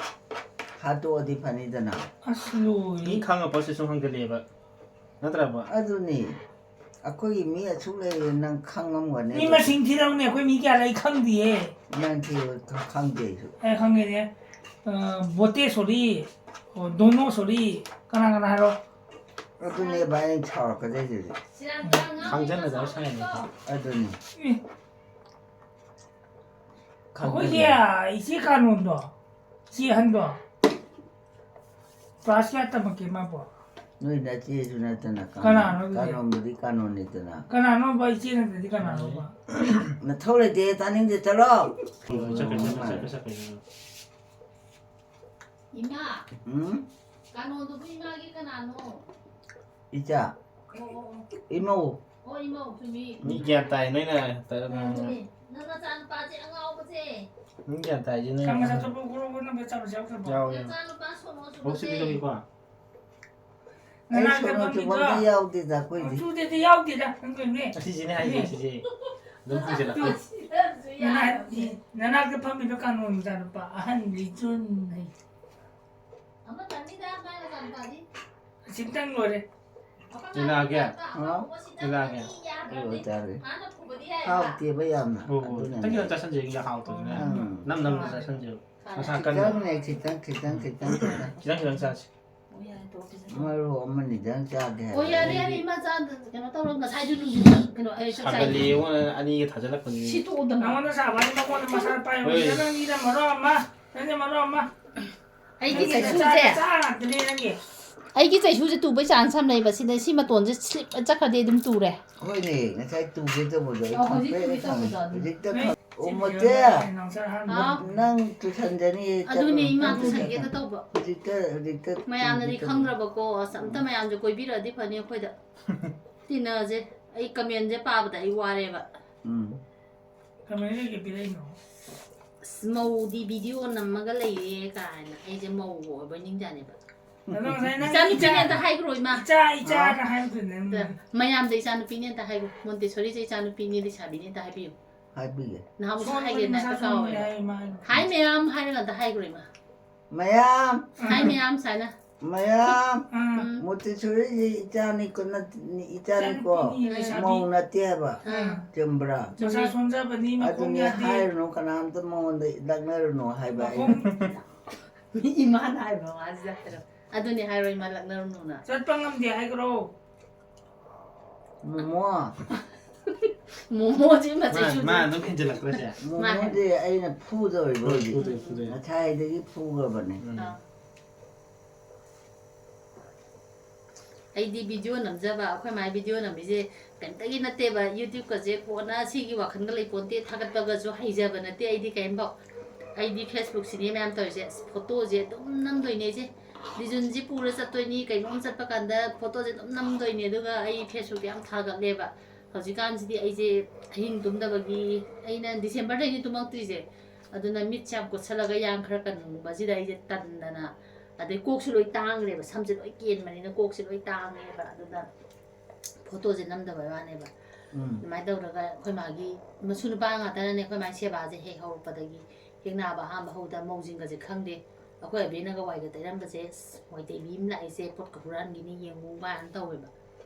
ꯍꯥꯠꯇꯣꯛꯑꯗꯤ ꯐꯅꯤꯗꯅ꯫ ꯑꯁ, ꯂꯣꯏꯔꯦ꯫ ꯃꯤ ꯈꯪꯉ ꯄꯣꯠꯁꯦ ꯁꯨꯝ ꯍꯪꯖꯜꯂꯛꯑꯦꯕ꯫ ꯅꯠꯇ꯭ꯔꯕ? ꯑꯗꯨꯅꯤ꯫ ꯑꯩꯈꯣꯏꯒꯤ ꯃꯤ ꯑꯁꯨꯛ ꯂꯩꯔꯦ, ꯅꯪ ꯈꯪꯉꯝꯒꯅꯤ꯫ ꯃꯤ ꯃꯁꯤꯡ ꯊꯤꯔꯛꯎꯅꯦ, ꯑꯩꯈꯣꯏ ꯃꯤ ꯀꯌꯥ ꯂꯩ ꯈꯪꯗꯤꯌꯦ꯫ ꯅꯪ ꯊꯤꯌꯨ, ꯈ-, ꯈꯪꯗꯦ ꯑꯩꯁꯨ꯫ ꯑꯩ ꯈꯪꯉꯦꯅꯦ꯫ ꯑ, ꯕꯣꯇꯦꯁꯣꯔꯤ, ꯑꯣ, ꯗꯣꯅꯣꯁꯣꯔꯤ, ꯀꯅꯥ ꯀꯅꯥ ꯍꯥꯏꯔꯣ? ꯑꯗꯨꯅꯦꯕ ꯑꯩꯅ ꯁꯥꯎꯔꯛꯀꯗꯣꯏꯁꯤꯗꯤ꯫ ꯈꯪꯖꯟꯅꯗꯕ ꯁꯥꯏꯅꯦ꯫ ꯑꯗꯨꯅꯤ꯫ ꯑꯦ꯫ ꯈꯪꯖꯟꯅ- ꯑꯩꯈꯣꯏꯒꯤ ꯏꯆꯦ ꯀꯥꯅꯣꯟꯗꯣ, ꯏꯆꯦ ꯑꯍꯟꯗꯣ, ꯀ꯭ꯂꯥꯁ ꯀꯌꯥ ꯇꯝꯃꯛꯀꯦ ꯃꯥꯕꯣ? ꯅꯣꯏ ꯅꯆꯦꯁꯨ ꯅꯠꯇꯅ ꯀꯥꯅꯣꯟ-, ꯀꯅꯥꯅꯣ ꯑꯗꯨꯗꯤ? ꯀꯥꯅꯣꯟꯕꯨꯗꯤ ꯀꯥꯅꯣꯟꯅꯤꯗꯅ꯫ ꯀꯅꯥꯅꯣꯕ ꯏꯆꯦ ꯅꯠꯇ꯭ꯔꯗꯤ ꯀꯅꯥꯅꯣꯕ? ꯅꯊꯧ ꯂꯩꯇꯦ, ꯇꯥꯅꯤꯡꯗꯦ, ꯆꯠꯂꯣ꯫ ꯆꯠꯈ꯭ꯔꯦ, ꯆꯠꯈ꯭ꯔꯦ, ꯆꯠꯈ꯭ꯔꯦ, ꯆꯠꯈ꯭ꯔꯦ꯫ ꯏꯃꯥ꯫ ꯎꯝ? ꯀꯥꯅꯣꯟꯗꯨꯕꯨ ꯏꯃꯥꯒꯤ ꯀꯅꯥꯅꯣ? ꯏꯆꯥ꯫ ꯑꯣ, ꯑꯣ, ꯑꯣ꯫ ꯏꯃꯧ꯫ ꯑꯣ, ꯏꯃꯧ, ꯆꯨꯝꯃꯤ꯫ ꯃꯤ ꯒ꯭ꯌꯥꯟ ꯇꯥꯏ, ꯅꯣꯏꯅ ꯍꯦꯛꯇ, ꯎꯝ꯫ ꯑꯗꯨꯅꯦ꯫ ꯅꯪ ꯅꯆꯥꯅꯨꯄꯥꯁꯦ ꯑꯉꯥꯎꯕꯁꯦ꯫ ꯃꯤ ꯒ꯭ꯌꯥꯟ ꯇꯥꯏꯁꯦ ꯅꯣꯏꯅ꯫ ꯈꯪꯕ ꯆꯠꯄ ꯒꯨꯔꯨ ꯒꯨꯔꯨꯅ ꯆꯠꯄꯁꯦ ꯌꯥꯎꯗ꯭ꯔꯕꯣ? ꯌꯥꯎꯋꯦ꯫ ꯅꯆꯥꯅꯨꯄꯥ ꯁꯣꯅꯣ ꯍꯧꯖꯤꯛꯇꯤ ꯁꯨꯕꯁꯦ꯫ ꯂꯧꯏꯀꯣ꯫ ꯑꯩ ꯅꯅꯥꯛꯇ ꯁꯣꯅꯣ ꯐꯝꯃꯤꯗꯣ꯫ ꯆꯨꯕ ꯑꯝꯇ ꯌꯥꯎꯗꯦꯗ ꯑꯩꯈꯣꯏꯗꯤ꯫ ꯆꯨꯗꯦꯗꯤ ꯌꯥꯎꯗꯦꯗ, ꯈꯪꯗꯣꯏꯅꯦ꯫ ꯑꯁꯤꯁꯤꯅꯦ ꯍꯥꯏꯁꯦ, ꯁꯤꯁꯦ꯫ ꯑꯗꯨꯝ ꯄꯨꯁꯤꯜꯂꯛꯑꯣ꯫ ꯅꯅꯥꯛ-, ꯅꯅꯥꯛꯇ ꯐꯝꯃꯤꯗꯣ ꯀꯥꯅꯣꯟ ꯃꯆꯥꯅꯨꯄꯥ, ꯑꯍꯟ ꯂꯤꯆꯨꯟ ꯍꯥꯏ꯫ ꯑꯃꯇꯪꯅꯤꯗ ꯃꯥꯏ ꯃꯆꯥꯅꯨꯄꯥꯗꯤ꯫ ꯑꯁꯤꯝꯇꯪ ꯂꯣꯏꯔꯦ꯫ ꯏꯂꯥꯒꯦ? ꯍꯥ? ꯏꯂꯥꯒꯦ? ꯑꯩ ꯑꯣꯏꯇꯥꯔꯦ꯫ ꯍꯥꯎꯇꯦꯕ ꯌꯥꯝꯅ, ꯑꯣ, ꯑꯣ, ꯑꯗꯨꯅꯅꯦ꯫ ꯈꯤꯇꯪ ꯈꯤꯇꯪ ꯆꯥꯁꯤꯟꯁꯦ, ꯌꯥ ꯍꯥꯎꯇꯕꯅꯦ꯫ ꯎꯝ꯫ ꯅꯝ ꯅꯝꯅ ꯆꯥꯁꯤꯟꯁꯦꯕ꯫ ꯃꯁꯥ ꯀꯟꯕ꯫ ꯈꯤꯇꯪꯅꯦ, ꯈꯤꯇꯪ, ꯈꯤꯇꯪ, ꯈꯤꯇꯪ, ꯈꯤꯇꯪ꯫ ꯈꯤꯇꯪ ꯈꯤꯇꯪ ꯆꯥꯁꯤ꯫ ꯃꯔꯨ ꯑꯃꯅꯤꯗꯪ ꯆꯥꯒꯦ ꯍꯥꯏꯕ꯫ ꯑꯣ, ꯌꯥꯔꯦ, ꯌꯥꯔꯦ, ꯑꯩꯗꯤ ꯏꯃꯥ ꯆꯥ-, ꯀꯩꯅꯣ ꯇꯧꯔꯣ, ꯉꯁꯥꯏꯁꯨ ꯅꯨꯡꯊꯤꯜ, ꯀꯩꯅꯣ, ꯑꯩ ꯆꯥꯛ ꯆꯥꯏ꯫ ꯁꯥꯒꯠꯂꯦ, ꯌꯦꯡꯉꯣ, ꯑꯅꯤꯒ ꯊꯥꯖꯤꯜꯂꯛꯄꯅꯤ꯫ ꯁꯤ ꯇꯣꯛꯑꯣꯗꯅ꯫ ꯅꯉꯣꯟꯗ ꯁꯥꯕ ꯍꯥꯏꯁꯦ ꯃꯉꯣꯟꯗ ꯃꯁꯥ ꯄꯥꯏ꯫ ꯍꯣꯏ꯫ ꯅꯪꯒꯤꯅ ꯃꯔꯣꯟ ꯑꯃ, ꯅꯪꯅ ꯃꯔꯣꯟ ꯑꯃ꯫ ꯑꯩꯒꯤ ꯅꯪꯒꯤ ꯆꯩꯁꯨꯁꯦ꯫ ꯅꯆꯥ, ꯅꯆꯥ ꯉꯥꯛꯇꯅꯦ ꯅꯪꯒꯤ꯫ ꯑꯩꯒꯤ ꯆꯩꯁꯨꯁꯦ ꯇꯨꯕꯩ ꯆꯥꯟꯁ ꯌꯥꯝ ꯂꯩꯕ꯫ ꯁꯤꯗ ꯁꯤ ꯃꯇꯣꯟꯁꯦ ꯁ꯭ꯂꯤꯞ ꯆꯠꯈ꯭ꯔꯗꯤ ꯑꯗꯨꯝ ꯇꯨꯔꯦ꯫ ꯍꯣꯏꯅꯦ, ꯉꯁꯥꯏ ꯇꯨꯒꯦ ꯇꯧꯕꯗꯣ ꯑꯩ ꯑꯣ, ꯍꯧꯖꯤꯛ ꯈꯪꯄ꯭ꯔꯦꯛ ꯇꯨꯒꯦ ꯈꯪꯉꯦ꯫ ꯇꯧꯕꯗꯣ ꯑꯗꯨ꯫ ꯍꯧꯖꯤꯛꯇ ꯅꯣꯏ ꯈꯪ- ꯑꯣ, ꯆꯤꯟ ꯃꯣꯇꯦ, ꯌꯥꯝꯕ ꯅꯪ ꯆꯠꯍꯟꯕ꯫ ꯍꯥꯎ꯫ ꯅꯪ ꯇꯨꯁꯟꯖꯅꯤ꯫ ꯑꯗꯨꯅꯦ ꯏꯃꯥ ꯅꯪ ꯇꯨꯁꯟꯒꯦ ꯇꯧꯕ꯫ ꯍꯧꯖꯤꯛꯇ ꯍꯧꯖꯤꯛꯇ ꯃꯌꯥꯝꯅꯗꯤ ꯇꯨꯒꯦ ꯇꯧꯕ꯫ ꯈꯪꯗ꯭ꯔꯕꯀꯣ꯫ ꯑꯁ, ꯑꯝꯇ ꯃꯌꯥꯝꯁꯦ ꯀꯣꯏꯕꯤꯔꯛꯑꯗꯤ ꯐꯅꯤ ꯑꯩꯈꯣꯏꯗ꯫ ꯇꯤꯟꯅꯁꯦ꯫ ꯑꯩ ꯀꯃꯦꯟꯁꯦ ꯄꯥꯕꯗ ꯑꯩ ꯋꯥꯔꯦꯕ꯫ ꯎꯝ꯫ ꯀꯃꯦꯟ ꯀꯩꯀꯩ ꯄꯤꯔꯛꯏꯅꯣ? ꯑꯁ, ꯃꯧꯗꯤ ꯚꯤꯗꯤꯑꯣ ꯅꯝꯃꯒ ꯂꯩꯔꯦ ꯀꯥꯏꯅ ꯑꯩꯁꯦ ꯃꯧꯒ ꯑꯣꯏꯕ ꯅꯤꯡꯖꯥꯅꯦꯕ꯫ ꯑꯗꯣ ꯉꯁꯥꯏ ꯅꯪ ꯏꯆꯥꯅꯨꯄꯤꯅꯦ ꯏꯆꯥ- ꯑꯝꯇ ꯍꯥꯏꯈ꯭ꯔꯣ ꯏꯃꯥ꯫ ꯏꯆꯥ ꯏꯆꯥꯅ ꯍꯥꯏꯕꯗꯨꯅꯦ꯫ ꯑꯗ ꯃꯌꯥꯝꯗ ꯏꯆꯥꯅꯨꯄꯤꯅꯦ ꯑꯝꯇ ꯍꯥꯏꯈ꯭ꯔꯣ꯫ ꯃꯣꯟꯇꯦꯁꯣꯔꯤꯁꯦ ꯏꯆꯥꯅꯨꯄꯤꯅꯦ, ꯂꯩꯁꯥꯕꯤꯅꯦ ꯑꯝꯇ ꯍꯥꯏꯕꯤꯌꯨ꯫ ꯍꯥꯏꯕꯤꯒꯦ꯫ ꯅꯍꯥꯟꯃꯨꯛꯁꯨ ꯁꯣꯟꯕꯅꯤ, ꯍꯥꯏꯒꯦꯅ ꯃꯁꯥ ꯍꯦꯛꯇ ꯁꯣꯟꯕꯅꯤ ꯀꯥꯎꯋꯦꯕ꯫ ꯍꯥꯏ ꯃꯥꯅ꯫ ꯍꯥꯏ ꯃꯌꯥꯝ ꯍꯥꯏꯔꯒ ꯑꯝꯇ ꯍꯥꯏꯈ꯭ꯔꯣ ꯏꯃꯥ꯫ ꯃꯌꯥꯝ ꯍꯥꯏ ꯃꯌꯥꯝ ꯁꯥꯏꯅ꯫ ꯃꯌꯥꯝ ꯑꯥ꯫ ꯎꯝ꯫ ꯃꯣꯇꯦꯁꯣꯔꯤꯁꯤ ꯏꯆꯥꯅꯤꯀꯣ, ꯅꯠ- ꯏꯆꯥꯅꯤꯀꯣ꯫ ꯏꯆꯥꯅꯨꯄꯤꯅꯤ, ꯂꯩꯁꯥꯕꯤ꯫ ꯃꯧ ꯅꯠꯇꯦ ꯍꯥꯏꯕ꯫ ꯑꯥ꯫ ꯆꯨꯝꯕ꯭ꯔꯥ? ꯃꯁꯥ ꯁꯣꯟꯖꯕꯅꯤ, ꯃꯈꯣꯡ ꯑꯗꯨꯅꯤ ꯌꯥꯗꯦ꯫ ꯍꯥꯏꯔꯨꯅꯨ, ꯀꯅꯥꯝꯇ ꯃꯉꯣꯟꯗ ꯂꯛꯅꯔꯨꯅꯨ ꯍꯥꯏꯕ ꯑꯩꯅ꯫ ꯃꯈꯣꯡ ꯃꯤ ꯏꯃꯥꯅ ꯍꯥꯏꯕ ꯃꯥꯁꯤꯗ ꯍꯥꯏꯔꯣ꯫ ꯑꯗꯨꯅꯤ ꯍꯥꯏꯔꯣ ꯏꯃꯥ, ꯂꯛꯅꯔꯨꯅꯨꯅ꯫ ꯆꯠꯄ ꯉꯝꯗꯦ ꯍꯥꯏꯈ꯭ꯔꯣ꯫ ꯃꯣꯃꯣ꯫ ꯃꯣꯃꯣꯁꯤ ꯃꯥ ꯃꯆꯩꯁꯨ꯫ ꯃꯥ ꯑꯗꯨꯝ ꯍꯦꯟꯖꯜꯂꯛꯄ꯭ꯔꯁꯦ? ꯃꯣꯃꯣꯗꯤ ꯑꯩꯅ ꯐꯨꯗꯧꯔꯤꯕ ꯍꯣꯏ, ꯍꯧꯖꯤꯛ꯫ ꯐꯨꯗꯣꯏ, ꯐꯨꯗꯣꯏ꯫ ꯉꯁꯥꯏꯗꯒꯤ ꯐꯨꯈ꯭ꯔꯕꯅꯦ꯫ ꯎꯝ꯫ ꯑꯥ꯫ ꯑꯩꯗꯤ ꯚꯤꯗꯤꯑꯣ ꯅꯝꯖꯕ, ꯑꯩꯈꯣꯏ ꯃꯥꯏ ꯚꯤꯗꯤꯑꯣ ꯅꯝꯕꯤꯁꯦ ꯀꯩꯝꯇꯒꯤ ꯅꯠꯇꯦꯕ꯫ ꯌꯨꯇ꯭ꯌꯨꯕꯀꯁꯦ ꯀꯣꯟꯅ ꯁꯤꯒꯤ ꯋꯥꯈꯜꯒ ꯂꯩꯄꯣꯟꯇꯦ, ꯊꯥꯒꯠꯄꯒꯁꯨ ꯍꯩꯖꯕ ꯅꯠꯇꯦ ꯑꯩꯗꯤ ꯀꯔꯤꯝꯐꯥꯎ꯫ ꯑꯩꯗꯤ ꯐꯦꯁꯕꯨꯛꯁꯤꯅꯦ ꯃꯌꯥꯝ ꯇꯧꯔꯤꯁꯦ꯫ ꯑꯁ, ꯐꯣꯇꯣꯁꯦ ꯑꯗꯨꯝ ꯅꯝꯗꯣꯏꯅꯦ ꯑꯩꯁꯦ꯫ ꯂꯤꯖꯨꯟꯁꯤ ꯄꯨꯔ ꯆꯠꯇꯣꯏꯅꯤ, ꯀꯩꯅꯣꯝ ꯆꯠꯄ ꯀꯥꯟꯗ ꯐꯣꯇꯣꯁꯦ ꯑꯗꯨꯝ ꯅꯝꯗꯣꯏꯅꯦ꯫ ꯑꯗꯨꯒ ꯑꯩ ꯐꯦꯁꯕꯨꯛꯇ ꯌꯥꯝ ꯊꯥꯒꯠꯂꯦꯕ꯫ ꯍꯧꯖꯤꯛꯀꯥꯟꯁꯤꯗꯤ ꯑꯩꯁꯦ ꯑꯍꯤꯡ ꯇꯨꯝꯗꯕꯒꯤ, ꯑꯩꯅ ꯗꯤꯁꯦꯝꯕꯔꯗꯩꯅꯤ ꯇꯨꯝꯃꯛꯇ꯭ꯔꯤꯁꯦ꯫ ꯑꯗꯨꯅ ꯃꯤꯠꯁꯦ ꯌꯥꯝ ꯀꯨꯠꯁꯜꯂꯒ ꯌꯥꯡ ꯈꯔ ꯀꯟꯕꯁꯤꯗ ꯑꯩꯁꯦ ꯇꯟꯗꯅ, ꯑꯗꯩ ꯀꯣꯛꯁꯨ ꯂꯣꯏ ꯇꯥꯡꯈ꯭ꯔꯦꯕ, ꯁꯝꯁꯦ ꯂꯣꯏ ꯀꯦꯟꯕꯅꯤꯅ ꯀꯣꯛꯁꯦ ꯂꯣꯏ ꯇꯥꯡꯉꯦꯕ꯫ ꯑꯗꯨꯅ ꯐꯣꯇꯣꯁꯦ ꯅꯝꯗꯕꯩ ꯋꯥꯅꯦꯕ꯫ ꯎꯝ꯫ ꯑꯗꯨꯃꯥꯏꯅ ꯇꯧꯔꯒ ꯑꯩꯈꯣꯏ ꯃꯥꯒꯤ ꯃꯁꯨ ꯅꯨꯄꯥ ꯉꯥꯛꯇꯅꯅꯦ ꯑꯩꯈꯣꯏ ꯃꯥꯒꯤ ꯁꯦꯕꯥꯁꯦ ꯍꯦꯛ ꯍꯧꯔꯛꯄꯗꯒꯤ꯫ ꯍꯦꯛ ꯅꯥꯕ ꯑꯍꯥꯟꯕ ꯍꯧꯕꯗ ꯃꯧꯁꯤꯡꯒꯁꯦ ꯈꯪꯗꯦ꯫ ꯑꯩꯈꯣꯏ ꯑꯕꯦꯅꯒ ꯋꯥꯏꯒ ꯇꯩꯔꯝꯕꯁꯦ, "ꯑꯁ, ꯃꯣꯏ ꯇꯩꯕꯤ ꯑꯃ ꯂꯥꯛꯏꯁꯦ, ꯄꯣꯠꯀ ꯍꯨꯔꯥꯟꯈꯤꯅꯤ, ꯌꯦꯡꯉꯨ" ꯀꯥꯏꯅ ꯇꯧꯋꯦꯕ꯫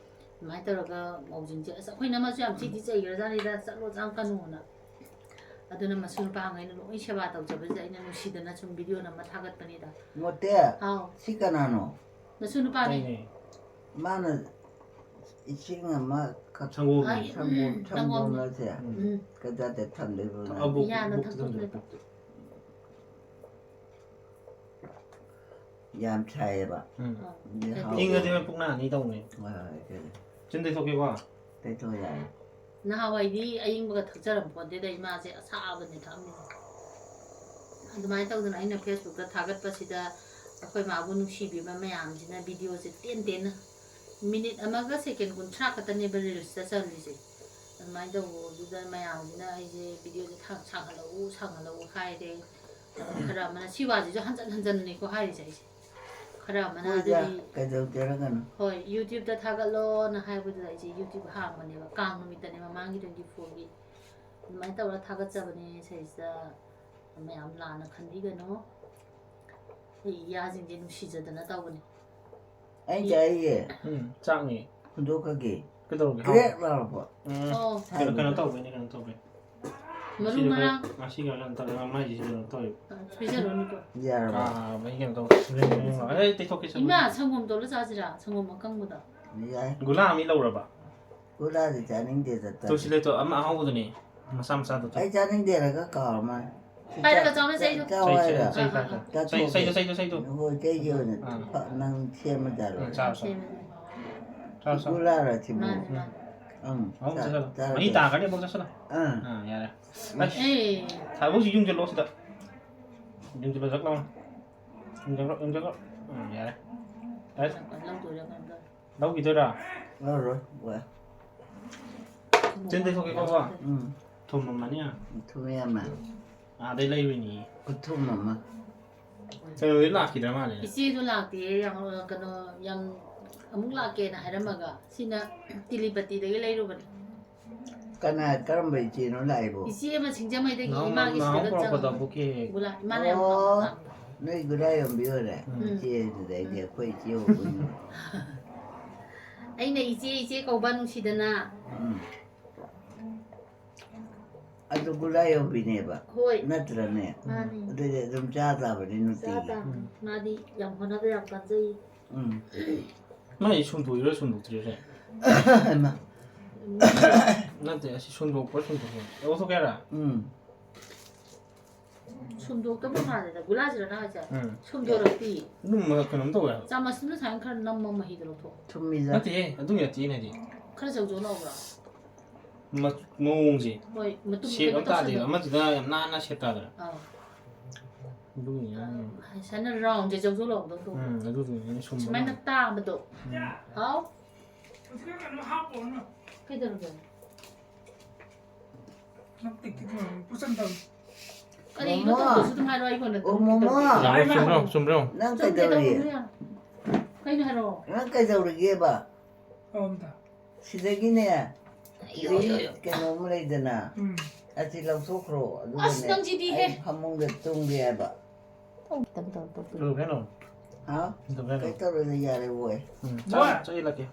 ꯑꯗꯨꯃꯥꯏꯅ ꯇꯧꯔꯒ ꯃꯧꯁꯤꯡꯁꯦ, ꯑꯁ, ꯑꯩꯈꯣꯏ ꯅꯃꯁꯨ ꯌꯥꯝ ꯊꯤꯗꯤ ꯆꯩꯈ꯭ꯔꯖꯥꯠꯅꯤꯗ, "ꯆꯠꯂꯣ, ꯆꯪꯉꯛꯀꯅꯨꯅ"꯫ ꯑꯗꯨꯅ ꯃꯁꯨ ꯅꯨꯄꯥꯉꯩꯅ ꯂꯣꯏ ꯁꯦꯕꯥ ꯇꯧꯖꯕꯁꯤꯗ ꯑꯩꯅ ꯅꯨꯡꯁꯤꯗꯅ ꯁꯨꯝ ꯚꯤꯗꯤꯑꯣ ꯅꯝꯃ ꯊꯥꯒꯠꯄꯅꯤꯗ꯫ ꯃꯣꯇꯦ, ꯑꯥꯎ꯫ ꯁꯤ ꯀꯅꯥꯅꯣ? ꯃꯁꯨ ꯅꯨꯄꯥꯅꯤ꯫ ꯑꯩꯅꯦ꯫ ꯃꯥꯅ ꯏꯁꯤꯡ ꯑꯃ ꯈꯛ ꯁꯪꯒꯣꯝ꯫ ꯑ, ꯁꯪꯒꯣꯝ, ꯎꯝ, ꯁꯪꯒꯣꯝ ꯁꯪꯒꯣꯝꯅꯦ꯫ ꯂꯁꯦ ꯎꯝ꯫ ꯎꯝ꯫ ꯀꯗꯥꯗ ꯊꯝꯗꯣꯏꯕ ꯅꯪ? ꯑꯕꯣꯛ-, ꯌꯥꯅ ꯑꯕꯣꯛꯇ ꯊꯛꯇꯣꯛ ꯊꯝꯖꯜꯂꯣ, ꯂꯩꯕ꯫ ꯑꯕꯣꯛꯇ꯫ ꯌꯥꯝ ꯁꯥꯏꯌꯦꯕ꯫ ꯎꯝ꯫ ꯑꯗꯨꯗꯤ ꯍꯥꯎ- ꯏꯪꯉꯗꯤ ꯍꯣꯔꯦꯟ ꯄꯨꯛ ꯅꯥꯅꯤ ꯇꯧꯕꯅꯦ꯫ ꯍꯣꯏ, ꯍꯣꯏ, ꯀꯩꯅꯣ꯫ ꯆꯤꯟ ꯇꯩꯊꯣꯛꯀꯦꯀꯣ꯫ ꯇꯩꯊꯣꯛ ꯌꯥꯏ꯫ ꯅꯍꯥꯟꯋꯥꯏꯗꯤ ꯑꯏꯪꯕꯒ ꯊꯛꯆꯔꯝ ꯄꯣꯟꯇꯦꯗ ꯏꯃꯥꯁꯦ, ꯑꯁꯥꯕꯅꯦ ꯊꯛꯑꯝꯃꯤꯁꯦ꯫ ꯑꯗꯨꯃꯥꯏꯅ ꯇꯧꯗꯅ ꯑꯩꯅ ꯐꯦꯁꯕꯨꯛꯇ ꯊꯥꯒꯠꯄꯁꯤꯗ ꯑꯩꯈꯣꯏ ꯃꯥꯕꯨ ꯅꯨꯡꯁꯤꯕꯤꯕ ꯃꯌꯥꯝꯁꯤꯅ ꯚꯤꯗꯤꯑꯣꯁꯦ ꯇꯦꯟ ꯇꯦꯟꯅ, ꯃꯤꯅꯤꯠ ꯑꯃꯒ ꯁꯦꯀꯦꯟ ꯀꯨꯟꯊ꯭ꯔꯥ ꯈꯛꯇꯅꯦꯕ ꯔꯤꯜꯁꯇ ꯆꯜꯂꯤꯁꯦ꯫ ꯑꯗꯨꯃꯥꯏꯅ ꯇꯧꯕꯗꯨꯗ ꯃꯌꯥꯝꯁꯤꯅ ꯑꯩꯁꯦ ꯚꯤꯗꯤꯑꯣꯁꯦ ꯊꯥ- ꯁꯥꯡꯍꯜꯂꯛꯎ, ꯁꯥꯡꯍꯜꯂꯛꯎ ꯍꯥꯏꯔꯦ꯫ ꯑꯗꯨ ꯈꯔ ꯑꯃꯅ, ꯁꯤ ꯋꯥꯁꯤꯁꯨ ꯍꯟꯖꯟ ꯍꯟꯖꯟꯅꯤꯀꯣ ꯍꯥꯏꯔꯤꯁꯦ ꯑꯩꯁꯦ꯫ ꯈꯔ ꯑꯃꯅ ꯍꯣꯏꯗ, ꯑꯗꯨꯗꯤ ꯀꯩꯗꯧꯖꯔꯒꯅꯣ꯫ ꯍꯣꯏ, ꯌꯨꯇ꯭ꯌꯨꯕꯇ ꯊꯥꯒꯠꯂꯣꯅ ꯍꯥꯏꯕꯗꯨꯗ ꯑꯩꯁꯦ ꯌꯨꯇ꯭ꯌꯨꯕ ꯍꯥꯡꯕꯅꯦꯕ, ꯀꯥꯡ ꯅꯨꯃꯤꯠꯇꯅꯦ, ꯃꯃꯥꯡꯒꯤ ꯇ꯭ꯋꯦꯟꯇꯤ ꯐꯣꯔꯒꯤ꯫ ꯑꯗꯨꯃꯥꯏꯅ ꯇꯧꯔ ꯊꯥꯒꯠꯆꯕꯅꯦ꯫ ꯁꯤꯁꯤꯗ ꯃꯌꯥꯝ ꯂꯥꯟꯅ ꯈꯟꯕꯤꯒꯅꯨ꯫ ꯑꯩ ꯏꯌꯥꯁꯤꯡꯁꯦ ꯅꯨꯡꯁꯤꯖꯗꯅ ꯇꯧꯕꯅꯦ꯫ ꯑꯩ ꯆꯥꯏꯌꯦ꯫ ꯎꯝ, ꯆꯥꯛꯅꯤ꯫ ꯍꯨꯟꯗꯣꯛꯈ꯭ꯔꯒꯦ꯫ ꯀꯩꯗꯧꯔꯒꯦ? ꯀ꯭ꯔꯦꯛ ꯂꯥꯎꯔꯛꯄ꯫ ꯎꯝ, ꯍꯥꯎ꯫ ꯀꯩꯅꯣ, ꯀꯩꯅꯣ ꯇꯧꯕꯩꯅꯦ, ꯀꯩꯅꯣ ꯇꯧꯕꯩ꯫ ꯃꯔꯨ ꯉꯁꯤꯗꯣ ꯃꯔꯥꯡ ꯈꯔ, ꯉꯁꯤꯒ ꯌꯥꯝ ꯇꯧꯔꯦ, ꯃꯃꯥꯏꯁꯤꯁꯨ ꯀꯩꯅꯣ ꯇꯧꯋꯦ꯫ ꯄꯤꯖꯔꯨꯅꯨꯀꯣ꯫ ꯌꯥꯔꯕ? ꯀꯥꯕꯒꯤ ꯀꯩꯅꯣ ꯇꯧ꯫ ꯑꯩ ꯇꯩꯊꯣꯛꯀꯦ, ꯁꯪꯒꯣꯝ꯫ ꯏꯃꯥ, ꯁꯪꯒꯣꯝ ꯇꯣꯠꯂ ꯆꯥꯁꯤꯔꯥ? ꯁꯪꯒꯣꯝ ꯑꯀꯪꯕꯗꯣ꯫ ꯌꯥꯏ꯫ ꯒꯨꯂꯥ ꯑꯃ ꯂꯧꯔꯕ? ꯒꯨꯂꯥꯗꯤ ꯆꯥꯅꯤꯡꯗꯦ, ꯆꯠꯇ꯫ ꯇꯣ, ꯁꯤ ꯂꯩꯇꯣ, ꯑꯃ ꯑꯍꯥꯎꯕꯗꯨꯅꯦ, ꯃꯆꯥ ꯃꯆꯥꯗꯣ ꯇꯣ꯫ ꯑꯩ ꯆꯥꯅꯤꯡꯗꯦ ꯍꯥꯏꯔꯒ ꯀꯥꯎꯔ ꯃꯥꯜꯂꯦ꯫ ꯁꯤ ꯄꯥꯏꯔꯒ ꯆꯥ-, ꯆꯥꯎꯅꯦ, ꯆꯩꯗꯣ꯫ ꯆꯥꯎ ꯆꯩ, ꯍꯥꯏꯔ? ꯆꯩ, ꯆꯩ, ꯆꯩ, ꯆꯩ, ꯆꯩꯗꯣ, ꯆꯩꯗꯣ, ꯆꯩꯗꯣ꯫ ꯍꯣꯏ, ꯆꯩꯒꯤ ꯑꯣꯏꯅ ꯑꯥ꯫ ꯐ-, ꯅꯪ ꯁꯦꯝꯃ ꯆꯥꯔꯣ꯫ ꯑꯥ, ꯆꯥꯔꯣ, ꯆꯥꯔꯣ꯫ ꯁꯦꯝꯃꯦ꯫ ꯆꯥꯔꯣ, ꯆꯥꯔꯣ꯫ ꯒꯨꯂꯥꯔ ꯊꯤꯕꯨ꯫ ꯎꯝ, ꯃꯥꯅꯦ, ꯎꯝ꯫ ꯃꯥꯅꯦ꯫ ꯎꯝ, ꯑꯍꯨꯝ ꯆꯥ-, ꯆꯥꯁꯤꯜꯂꯣ꯫ ꯆꯥꯔꯣ, ꯃꯍꯤ ꯆꯥꯔꯣ꯫ ꯇꯥꯈ꯭ꯔꯅꯤ, ꯑꯃꯨꯛ ꯆꯥꯁꯤꯜꯂꯣ꯫ ꯑꯥ꯫ ꯑꯥ, ꯌꯥꯔꯦ꯫ ꯎꯝ꯫ ꯑꯁ, ꯑꯦ꯫ ꯊꯥꯏꯕꯧꯁꯤ ꯌꯨꯝꯁꯤꯜꯂꯣ ꯁꯤꯗ꯫ ꯌꯨꯝꯁꯤꯜꯂꯣ, ꯖꯛ ꯂꯥꯎꯅ꯫ ꯌꯨꯝꯁꯤꯜꯂꯣ, ꯌꯨꯝꯁꯤꯜꯂꯣ꯫ ꯎꯝ, ꯌꯥꯔꯦ꯫ ꯌꯥꯔꯦ꯫ ꯂꯧꯗꯣꯏꯔꯥ ꯀꯩꯅꯣ ꯇꯧꯔꯦ꯫ ꯂꯧꯈꯤꯗꯣꯏꯔꯥ? ꯂꯧꯔꯣꯏ, ꯂꯣꯏ꯫ ꯆꯤꯟ ꯇꯩꯊꯣꯛꯀꯦꯀꯣ, ꯀꯣ꯫ ꯎꯝ꯫ ꯊꯨꯝ ꯑꯃꯅꯤ꯫ ꯈꯨꯊꯨꯝ ꯑꯃ꯫ ꯑꯥꯗꯩ ꯂꯩꯔꯨꯏꯅꯤ꯫ ꯈꯨꯊꯨꯝ ꯑꯃ꯫ ꯀꯩꯅꯣꯗꯤ ꯂꯥꯛꯈꯤꯗ꯭ꯔ ꯃꯥꯜꯂꯦ꯫ ꯏꯆꯦꯗꯣ ꯂꯥꯛꯇꯦ, ꯌꯥꯝ, ꯀꯩꯅꯣ, ꯌꯥꯝ ꯑꯃꯨꯛ ꯂꯥꯛꯀꯦꯅ ꯍꯥꯏꯔꯝꯃꯒ, ꯁꯤꯅ ꯇꯤꯂꯤꯄꯇꯤꯗꯒꯤ ꯂꯩꯔꯨꯕꯅꯦ꯫ ꯀꯅꯥ, ꯀꯔꯝꯕ ꯏꯆꯦꯅꯣ ꯂꯥꯛꯏꯕꯣ? ꯏꯆꯦ ꯑꯃ ꯁꯤꯡꯖꯃꯩꯗꯒꯤ ꯅꯍꯥꯟ ꯏꯃꯥꯒꯤ ꯅꯍꯥꯟ ꯁꯤꯗꯒ ꯄꯨꯔꯛꯄꯗꯣ ꯆꯪꯉꯒ ꯕꯨꯀꯦ꯫ ꯒꯨꯂꯥ-, ꯏꯃꯥꯅ ꯌꯥꯝ ꯑꯣ, ꯄꯥꯝꯕ ꯂꯥꯛꯄ꯫ ꯅꯣꯏ ꯒꯨꯂꯥ ꯌꯣꯟꯕꯤ ꯑꯣꯏꯔꯦ? ꯎꯝ꯫ ꯏꯆꯦ ꯑꯗꯨꯗꯩꯗꯤ ꯑꯩꯈꯣꯏ ꯏꯆꯦ ꯑꯣꯏꯕꯅꯤ꯫ ꯑꯩꯅ ꯏꯆꯦ, ꯏꯆꯦ ꯀꯧꯕ ꯅꯨꯡꯁꯤꯗꯅ꯫ ꯎꯝ꯫ ꯑꯗꯨ ꯒꯨꯂꯥ ꯌꯣꯟꯕꯤꯅꯦꯕ? ꯍꯣꯏ꯫ ꯅꯠꯇ꯭ꯔꯅꯦ? ꯃꯥꯅꯤ꯫ ꯑꯗꯨꯗꯤ ꯑꯗꯨꯝ ꯆꯥ ꯇꯥꯕꯅꯤ ꯅꯨꯡꯇꯤꯒꯤ꯫ ꯆꯥ ꯇꯥꯕꯅꯤ꯫ ꯃꯥꯗꯤ ꯌꯥꯝ ꯍꯣꯠꯅꯕ ꯌꯥꯝ ꯀꯟꯖꯩ꯫ ꯎꯝ꯫ ꯃꯥꯏ ꯁꯨꯡꯗꯣꯛꯏꯔꯣ ꯁꯨꯡꯗꯣꯛꯇ꯭ꯔꯤꯔꯣ? ꯍꯩꯃꯥ꯫ ꯅꯠꯇꯦ, ꯑꯁꯤ ꯁꯨꯡꯗꯣꯛꯄ꯭ꯔꯣ ꯁꯨꯡꯗꯣꯛꯄ꯭ꯔꯣ? ꯂꯧꯊꯣꯛꯀꯦ ꯍꯥꯏꯔ? ꯎꯝ꯫ ꯁꯨꯝꯗꯣꯛꯇꯕ ꯃꯥꯜꯂꯦꯗ, ꯒꯨꯂꯥꯁꯤꯔ ꯅꯪ ꯍꯥꯏꯁꯦ? ꯎꯝ꯫ ꯁꯨꯝꯗꯣꯔꯛꯇꯤ꯫ ꯑꯗꯨꯝ ꯀꯩꯅꯣꯝ ꯇꯧꯋꯦ ꯍꯥꯏꯕ꯫ ꯆꯥꯃꯁꯇꯨꯅ ꯁꯨꯃꯥꯏꯅ ꯈꯔ ꯅꯝꯃ ꯃꯍꯤꯗꯣ ꯂꯧꯊꯣꯛꯑꯣ꯫ ꯊꯨꯝꯃꯤꯗ꯫ ꯅꯠꯇꯦꯍꯦ, ꯑꯗꯨꯝ ꯌꯥꯇꯦꯅꯦ ꯍꯥꯏꯗꯤ꯫ ꯈꯔ ꯆꯧꯖꯧ ꯂꯥꯎꯕ꯭ꯔꯥ? ꯃ-, ꯃꯑꯣꯡꯁꯦ꯫ ꯍꯣꯏ, ꯃꯇꯨꯝ shape ꯀꯩꯅꯣ ꯑꯃ ꯇꯥꯗꯦꯕ꯫ ꯇꯧꯁꯜꯂꯣ꯫ ꯑꯃꯗꯨꯗ ꯌꯥꯝ ꯅꯥꯟꯅ shape ꯇꯥꯗ꯭ꯔꯥ? ꯑꯥ꯫ ꯑꯗꯨꯒꯤꯅꯦ꯫ ꯑꯥ, ꯁꯨꯃꯥꯏꯅ roundꯁꯦ ꯆꯧꯖꯧ ꯂꯥꯎꯕꯗꯧ ꯇꯧꯕ꯫ ꯎꯝ, ꯑꯗꯨꯗꯨꯅꯦ ꯑꯩꯅ ꯁꯨꯝꯕ ꯁꯨꯃꯥꯏꯅ ꯂꯥꯎ-, ꯇꯥꯕꯗꯣ꯫ ꯎꯝ꯫ ꯍꯥꯎ? ꯀꯩꯗꯧꯔꯒꯦ? ꯅꯪ ꯇꯤꯛ ꯇꯤꯛ ꯂꯥꯎꯔꯒ ꯄꯨꯁꯟ ꯇꯧꯔꯤ꯫ ꯀꯔꯤꯅꯣ ꯃꯣꯃꯣ꯫ ꯇꯧꯗꯣꯏꯁꯤ? ꯑꯗꯨꯝ ꯍꯥꯏꯔꯣ, ꯑꯩ ꯀꯣꯟꯅ ꯑꯣ, ꯃꯣꯃꯣ꯫ ꯇꯧꯒꯦ꯫ ꯂꯥꯛꯑꯣ, ꯆꯨꯝꯕ꯭ꯔꯣ? ꯆꯨꯝꯕ꯭ꯔꯣ? ꯅꯪ ꯆꯨꯝꯗꯦ, ꯀꯩꯗꯧꯔꯤ? ꯇꯧꯒꯅꯨ ꯌꯥꯔꯦ꯫ ꯀꯩꯅꯣ ꯍꯥꯏꯔꯛꯑꯣ꯫ ꯅꯪ ꯀꯩꯗꯧꯔꯤꯒꯦꯕ? ꯑꯣ, ꯑꯝꯇ꯫ ꯁꯤꯗꯒꯤꯅꯦ, ꯑꯌꯣ, ꯑꯌꯣ, ꯑꯌꯣ꯫ ꯀꯩꯅꯣꯝ ꯂꯩꯗꯅ, ꯎꯝ꯫ ꯑꯁꯤ ꯂꯧꯊꯣꯛꯈ꯭ꯔꯣ, ꯑꯁ, ꯑꯗꯨꯒꯅꯦ, ꯅꯪꯁꯤꯗꯤ ꯍꯦ꯫ ꯑꯩ ꯐꯃꯨꯡꯗ ꯇꯨꯝꯒꯦ ꯍꯥꯏꯕ꯫ ꯇꯧ, ꯈꯤꯇꯪ ꯇꯧ, ꯇꯧ, ꯇꯧ꯫ ꯀꯩꯗꯧꯒꯦ ꯍꯥꯏꯅꯣ? ꯍꯥ? ꯀꯩꯗꯧꯒꯦ ꯍꯥꯏꯅꯣ? ꯀꯩ ꯇꯧꯔꯣꯏꯗ, ꯌꯥꯔꯦ, ꯑꯣꯏ꯫ ꯎꯝ, ꯆꯥꯛ, ꯆꯥꯛ ꯏꯜꯂꯛꯀꯦ꯫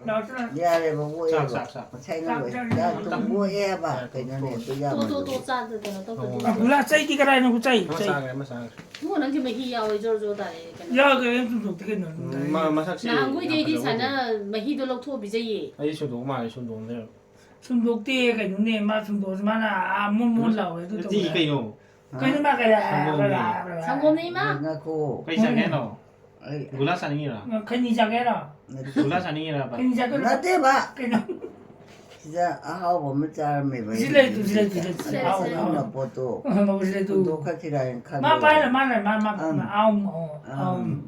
ꯂꯥꯛꯑꯣ, ꯆꯥꯛ꯫ ꯌꯥꯔꯦꯕ, ꯑꯣꯏꯌꯦꯕ꯫ ꯆꯥꯛ, ꯆꯥꯛ, ꯆꯥꯛ꯫ ꯉꯁꯥꯏꯅ ꯆꯥꯛ, ꯑꯣꯏ꯫ ꯆꯥꯛ, ꯆꯥꯛ ꯆꯥꯛ꯫ ꯇꯨꯝꯕ ꯑꯣꯏꯌꯦꯕ꯫ ꯌꯥꯔꯦ, ꯀꯩꯅꯣꯅꯦ, ꯇꯨꯝꯊꯣꯛꯑꯣ꯫ ꯑꯗꯨ ꯇꯣ, ꯇꯣ, ꯌꯥꯝꯃꯜꯂꯁꯨ꯫ ꯇꯣ, ꯆꯥꯗ ꯀꯩꯅꯣ ꯇꯧꯕꯗꯤ꯫ ꯑ, ꯒꯨꯂꯥ ꯆꯩꯗꯤ ꯀꯗꯥꯏꯅꯣ, ꯆꯩ, ꯑꯃ ꯆꯩ꯫ ꯆꯥꯈ꯭ꯔꯦ, ꯑꯃ ꯆꯥꯈ꯭ꯔꯦ꯫ ꯏꯕꯨꯡꯉꯣ, ꯅꯪꯁꯦ ꯃꯍꯤ ꯌꯥꯎꯋꯦ, ꯖꯣꯔ ꯖꯣꯔ ꯇꯥꯔꯛꯑꯦ, ꯀꯩꯅꯣ꯫ ꯌꯥꯎꯈ꯭ꯔꯦ, ꯑꯗꯨꯝ ꯆꯨꯝꯊꯣꯛꯇꯦ ꯀꯩꯅꯣ, ꯑꯗꯨꯝ ꯎꯝ, ꯇꯥꯏ꯫ ꯃ-, ꯃꯁꯛꯁꯦ ꯅꯍꯥꯟꯈꯣꯏꯗꯤ ꯌꯥꯝ ꯑꯩꯗꯤ ꯐꯖꯕ ꯁꯨꯃꯥꯏꯅ ꯑꯣꯏꯗꯦ꯫ ꯃꯍꯤꯗꯣ ꯂꯧꯊꯣꯛꯑ ꯄꯤꯖꯩꯌꯦ꯫ ꯑꯩꯗꯤ ꯁꯨꯝꯗꯣꯛꯄ ꯃꯥꯜꯂꯦ, ꯁꯨꯝꯗꯣꯛꯑꯝꯅꯦꯕ꯫ ꯁꯨꯝꯗꯣꯛꯇꯦ ꯀꯩꯅꯣꯅꯦ, ꯃꯥ ꯁꯨꯝꯗꯣꯛꯑꯁꯨ ꯃꯥꯅ ꯑꯥ ꯃꯣꯟ ꯃꯣꯟ ꯂꯥꯎꯋꯦ, ꯑꯗꯨ ꯅꯠꯇꯦ ꯇꯧꯋꯦ꯫ ꯀꯩꯅꯣ꯫ ꯀꯩꯅꯣ ꯃꯥ ꯀꯩ ꯁꯪꯒꯣꯝꯅꯦ꯫ ꯁꯪꯒꯣꯝꯅꯦ ꯏꯃꯥ꯫ ꯉꯥꯏꯈꯣ꯫ ꯀꯩ ꯆꯥꯒꯦ ꯍꯥꯏꯅꯣ? ꯑꯩ ꯒꯨꯂꯥ ꯆꯥꯅꯤꯡꯉꯤꯔꯣ? ꯈꯩꯅꯤ ꯆꯥꯒꯦ ꯍꯥꯏꯔꯣ? ꯅꯠꯇꯦ꯫ ꯒꯨꯂꯥ ꯆꯥꯅꯤꯡꯉꯤꯔꯕ? ꯈꯩꯅꯤ ꯆꯥꯗꯣꯏꯔꯣ? ꯅꯠꯇꯦꯕ꯫ ꯀꯩꯅꯣ? ꯁꯤꯗ ꯑꯍꯥꯎꯕ ꯑꯃ ꯆꯥꯔꯝꯃꯦꯕ ꯁꯤ ꯑꯩ꯫ ꯂꯩ, ꯇꯨ, ꯁꯤ ꯂꯩ, ꯇꯨ, ꯁꯤ ꯂꯩ, ꯇꯨ, ꯁꯤ ꯂꯩ꯫ ꯑꯍꯥꯎꯕ ꯑꯍꯥꯎꯕ꯫ ꯑꯃ ꯄꯣꯠꯇꯣ ꯃꯧꯁꯤ ꯂꯩ, ꯇꯨ꯫ ꯍꯨꯟꯗꯣꯛꯈ꯭ꯔꯁꯤꯔꯥ ꯍꯥꯏꯅ ꯈꯟꯕ꯫ ꯃꯥ ꯄꯥꯏꯔꯣ, ꯃꯥ ꯂꯩ, ꯃꯥ, ꯃꯥ, ꯑꯪ꯫ ꯑꯥꯎ, ꯑꯥꯎ, ꯑꯥꯎ꯫ ꯑꯪ꯫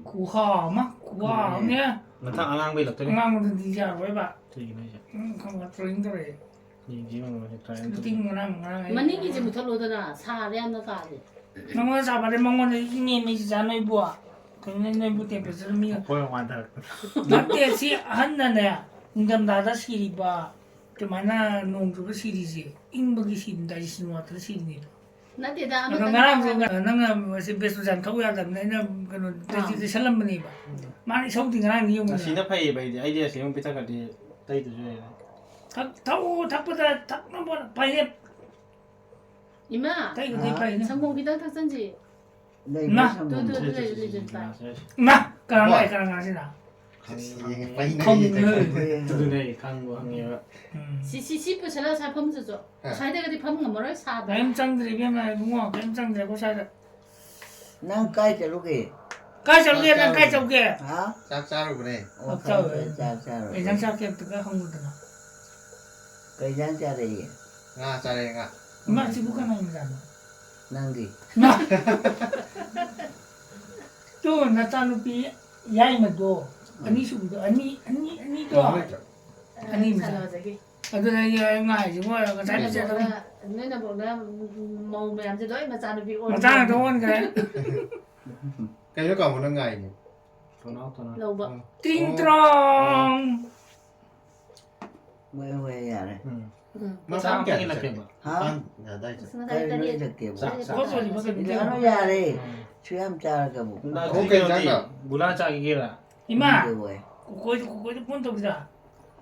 ꯈꯨꯍꯥꯎ ꯑꯃ, ꯈꯨꯍꯥꯎ ꯑꯃꯅꯦ꯫ ꯃꯊꯪ ꯑꯉꯥꯡꯕꯩ ꯂꯥꯛꯇꯣꯏꯅꯦ꯫ ꯑꯉꯥꯡꯕꯗꯨꯗꯤ ꯌꯥꯔꯣꯏꯕ꯫ ꯀꯩꯒꯤꯅꯣ ꯍꯥꯏꯁꯦ? ꯎꯝ, ꯈꯪꯕ, ꯇ꯭ꯔꯣꯂꯤꯡ ꯇꯧꯔꯛꯑꯦ꯫ ꯌꯦꯡꯁꯤ ꯌꯦꯡꯉꯣ, ꯍꯧꯖꯤꯛ ꯇ꯭ꯔꯥꯏ ꯑꯝꯇ ꯇꯧꯒꯦ꯫ ꯃꯅꯤꯡꯒꯤꯁꯦ ꯃꯨꯊꯠꯂꯣꯗꯅ, ꯁꯥꯔꯦ ꯌꯥꯝꯅ ꯀꯥꯁꯦ꯫ ꯅꯉꯣꯟꯗ ꯁꯥꯕꯗꯤ ꯃꯉꯣꯟꯗ ꯏꯪꯉꯦ, ꯃꯤꯁꯤ ꯆꯥ ꯅꯣꯏꯕꯨ꯫ ꯀꯩꯅꯣ, ꯅꯣꯏꯕꯨ temperature ꯃꯤ ꯑꯩꯈꯣꯏ ꯋꯥꯟꯊꯔꯛꯄꯗ꯫ ꯅꯠꯇꯦ, ꯁꯤ ꯑꯍꯟꯅꯅꯦ, ꯅꯤꯡꯊꯝꯊꯥꯗ ꯁꯤꯔꯤꯕ, ꯑꯗꯨꯃꯥꯏꯅ ꯅꯣꯡ ꯆꯨꯕ ꯁꯤꯔꯤꯁꯦ, ꯏꯪꯕꯒꯤ ꯁꯤꯔꯤꯅꯤ, digestion ꯋꯥꯠꯇꯅ ꯁꯤꯔꯤꯅꯦꯕ꯫ ꯅꯠꯇꯦꯗ, ꯑꯗꯣ ꯑꯃꯇꯪ ꯉꯔꯥꯡꯁꯦ ꯍꯥꯏꯕ꯫ ꯅꯪꯅ ꯁꯤ ꯕꯦꯁꯣꯖꯥꯟ ꯊꯛꯎ ꯌꯥꯗꯕꯅꯤꯅ ꯑꯩꯅ ꯀꯩꯅꯣ ꯑꯥ꯫ ꯇꯩꯁꯜꯂꯝꯕꯅꯦꯕ꯫ ꯃꯥꯅ ꯏꯁꯧꯗꯤ ꯉꯔꯥꯡꯗꯤ ꯌꯦꯡꯉꯨꯗꯅ꯫ ꯑꯁꯤꯅ ꯐꯩꯌꯦꯕ, ꯑꯩꯗꯤ, ꯑꯩꯗꯤ ꯑꯁꯤ ꯑꯃꯨꯛ ꯄꯤꯊꯛꯈ꯭ꯔꯗꯤ ꯇꯩꯗ꯭ꯔꯁꯨ ꯌꯥꯏꯅ꯫ ꯊꯛ-, ꯊꯛꯎ, ꯊꯛꯄꯗ ꯊꯛꯅꯕ ꯐꯩꯌꯦ꯫ ꯏꯃꯥ, ꯇꯩꯒꯗꯤ ꯑꯥ꯫ ꯐꯩꯅꯦ꯫ ꯁꯪꯒꯣꯝ ꯈꯤꯇꯪ ꯊꯛꯆꯟꯁꯤ꯫ ꯂꯩꯕ꯭ꯔꯥ ꯏꯃꯥ꯫ ꯁꯪꯒꯣꯝ? ꯇꯨ, ꯇꯨ, ꯇꯨ, ꯂꯩ, ꯂꯩ, ꯂꯩ, ꯂꯩ꯫ ꯏꯃꯥ, ꯀꯅꯥ ꯍꯣꯏ꯫ ꯂꯥꯛꯑꯦ, ꯀꯅꯥ ꯉꯥꯡꯁꯤꯅ? ꯌꯦꯡꯉꯦ, ꯄꯩꯅ ꯈꯪꯉꯦ꯫ ꯌꯦꯡꯉꯦ꯫ ꯑꯗꯨꯅꯦ ꯑꯩ ꯈꯪꯕ ꯍꯪꯉꯦꯕ꯫ ꯎꯝ꯫ ꯁꯤ, ꯁꯤ, ꯁꯤ ꯄꯨꯁꯜꯂꯒ ꯁ꯭ꯋꯥꯏ ꯐꯝꯁꯤꯁꯨ꯫ ꯍꯥ꯫ ꯁ꯭ꯋꯥꯏꯗꯒꯗꯤ ꯐꯝ ꯉꯝꯃꯔꯣꯏ, ꯁꯥꯗꯅ꯫ ꯀꯔꯤꯝ ꯆꯪꯗ꯭ꯔꯤ ꯏꯕꯦꯝꯃ ꯏꯕꯨꯡꯉꯣ, ꯀꯔꯤꯝ ꯆꯪꯗ꯭ꯔꯦ ꯑꯩꯈꯣꯏ ꯁ꯭ꯋꯥꯏꯗ꯫ ꯅꯪ ꯀꯥꯏ ꯆꯠꯂꯨꯒꯦ? ꯀꯥꯏ ꯆꯠꯂꯨꯒꯦ? ꯅꯪ ꯀꯥꯏ ꯆꯠꯂꯨꯒꯦ? ꯍꯥ? ꯆꯥꯛ ꯆꯥꯔꯨꯕꯅꯦ꯫ ꯑꯣ, ꯆꯥꯛ ꯆꯥꯔꯨꯕꯅꯦ꯫ ꯆꯥꯛ ꯆꯥꯔꯨꯕꯅꯦ꯫ ꯀꯩ ꯏꯟꯖꯥꯡ ꯆꯥꯔꯛꯀꯦ ꯑꯝꯇꯒ ꯍꯪꯉꯨꯗꯅ꯫ ꯀꯩ ꯏꯟꯖꯥꯡ ꯆꯥꯔꯛꯏ? ꯉꯥ ꯆꯥꯔꯛꯑꯦ, ꯉꯥ꯫ ꯏꯃꯥ, ꯁꯤꯕꯨ ꯀꯅꯥꯏ ꯃꯆꯥꯅꯣ? ꯅꯪꯒꯤ꯫ ꯏꯃꯥ! ꯇꯨ, ꯅꯆꯥꯅꯨꯄꯤ ꯌꯥꯏꯃꯗꯣ, ꯎꯝ꯫ ꯑꯅꯤꯁꯨꯕꯗꯣ, ꯑꯅꯤ, ꯑꯅꯤ, ꯑꯅꯤꯗꯣ꯫ ꯂꯥꯛꯑꯣ ꯂꯩꯇ꯭ꯔꯣ? ꯑꯅꯤ ꯃꯆꯥ꯫ ꯁꯥꯟꯅꯕꯗꯒꯤ꯫ ꯑꯗꯨꯅ ꯑꯩ ꯉꯥꯏꯔꯤꯁꯦ, ꯃꯣꯏ ꯉꯁꯥꯏ ꯅꯣꯏ ꯃꯆꯦ ꯑꯗꯨꯝ ꯅꯕꯣꯛꯅ, ꯅꯣꯏ ꯅꯕꯣꯛꯅ ꯃꯧ ꯃꯌꯥꯝꯁꯦ ꯂꯣꯏ ꯃꯆꯥꯅꯨꯄꯤ ꯑꯣꯟꯈ꯭ꯔꯦ꯫ ꯃꯆꯥ ꯉꯥꯛꯇ ꯑꯣꯟꯈ꯭ꯔꯦ꯫ ꯀꯩꯅꯣ ꯀꯥꯃꯣ ꯅꯪ ꯉꯥꯏꯅꯦ? ꯊꯣꯅꯥꯎ, ꯊꯣꯅꯥꯎ꯫ ꯂꯧꯕ꯫ ꯎꯝ꯫ ꯇ꯭ꯔꯤꯡ ꯑꯣ꯫ ꯇ꯭ꯔꯣꯡ! ꯃꯣꯏ ꯍꯣꯏ ꯌꯥꯔꯦ꯫ ꯎꯝ꯫ ꯎꯝ꯫ ꯃꯥ ꯄꯩꯁꯥ ꯄꯨꯡ ꯑꯝꯇ ꯀꯌꯥꯗ ꯏꯜꯂꯛꯀꯦꯕ꯫ ꯆꯠꯀꯦ? ꯍꯥ? ꯅꯤꯄꯥꯟ ꯑꯗꯥꯏ ꯆꯠ-꯫ ꯑꯁ, ꯉꯁꯥꯏ ꯀꯩꯅꯣ ꯇꯔꯦꯠ꯫ ꯏꯜꯂꯛꯀꯦꯕ? ꯆꯥꯛ, ꯆꯥꯛ꯫ ꯄꯣꯠ ꯌꯣꯜꯂꯤꯕ ꯀꯩꯅꯣ ꯏꯜꯂꯛꯑꯅꯨ ꯇꯧꯕ꯫ ꯌꯥꯔꯦ꯫ ꯎꯝ꯫ ꯁꯨ ꯌꯥꯝ ꯆꯥꯔꯒꯕꯨ꯫ ꯅꯪ ꯑꯣ, ꯀꯩ ꯀꯩꯅꯣꯗꯤ ꯏꯟꯖꯥꯡꯅꯣ? ꯒꯨꯂꯥ ꯆꯥꯈꯤꯒꯦꯔꯥ? ꯏꯃꯥ! ꯈꯪꯗꯦ ꯍꯣꯏ꯫ ꯀꯨꯀꯣꯏꯗ, ꯀꯨꯀꯣꯏꯗ ꯐꯣꯟ ꯇꯧꯁꯤꯔꯥ?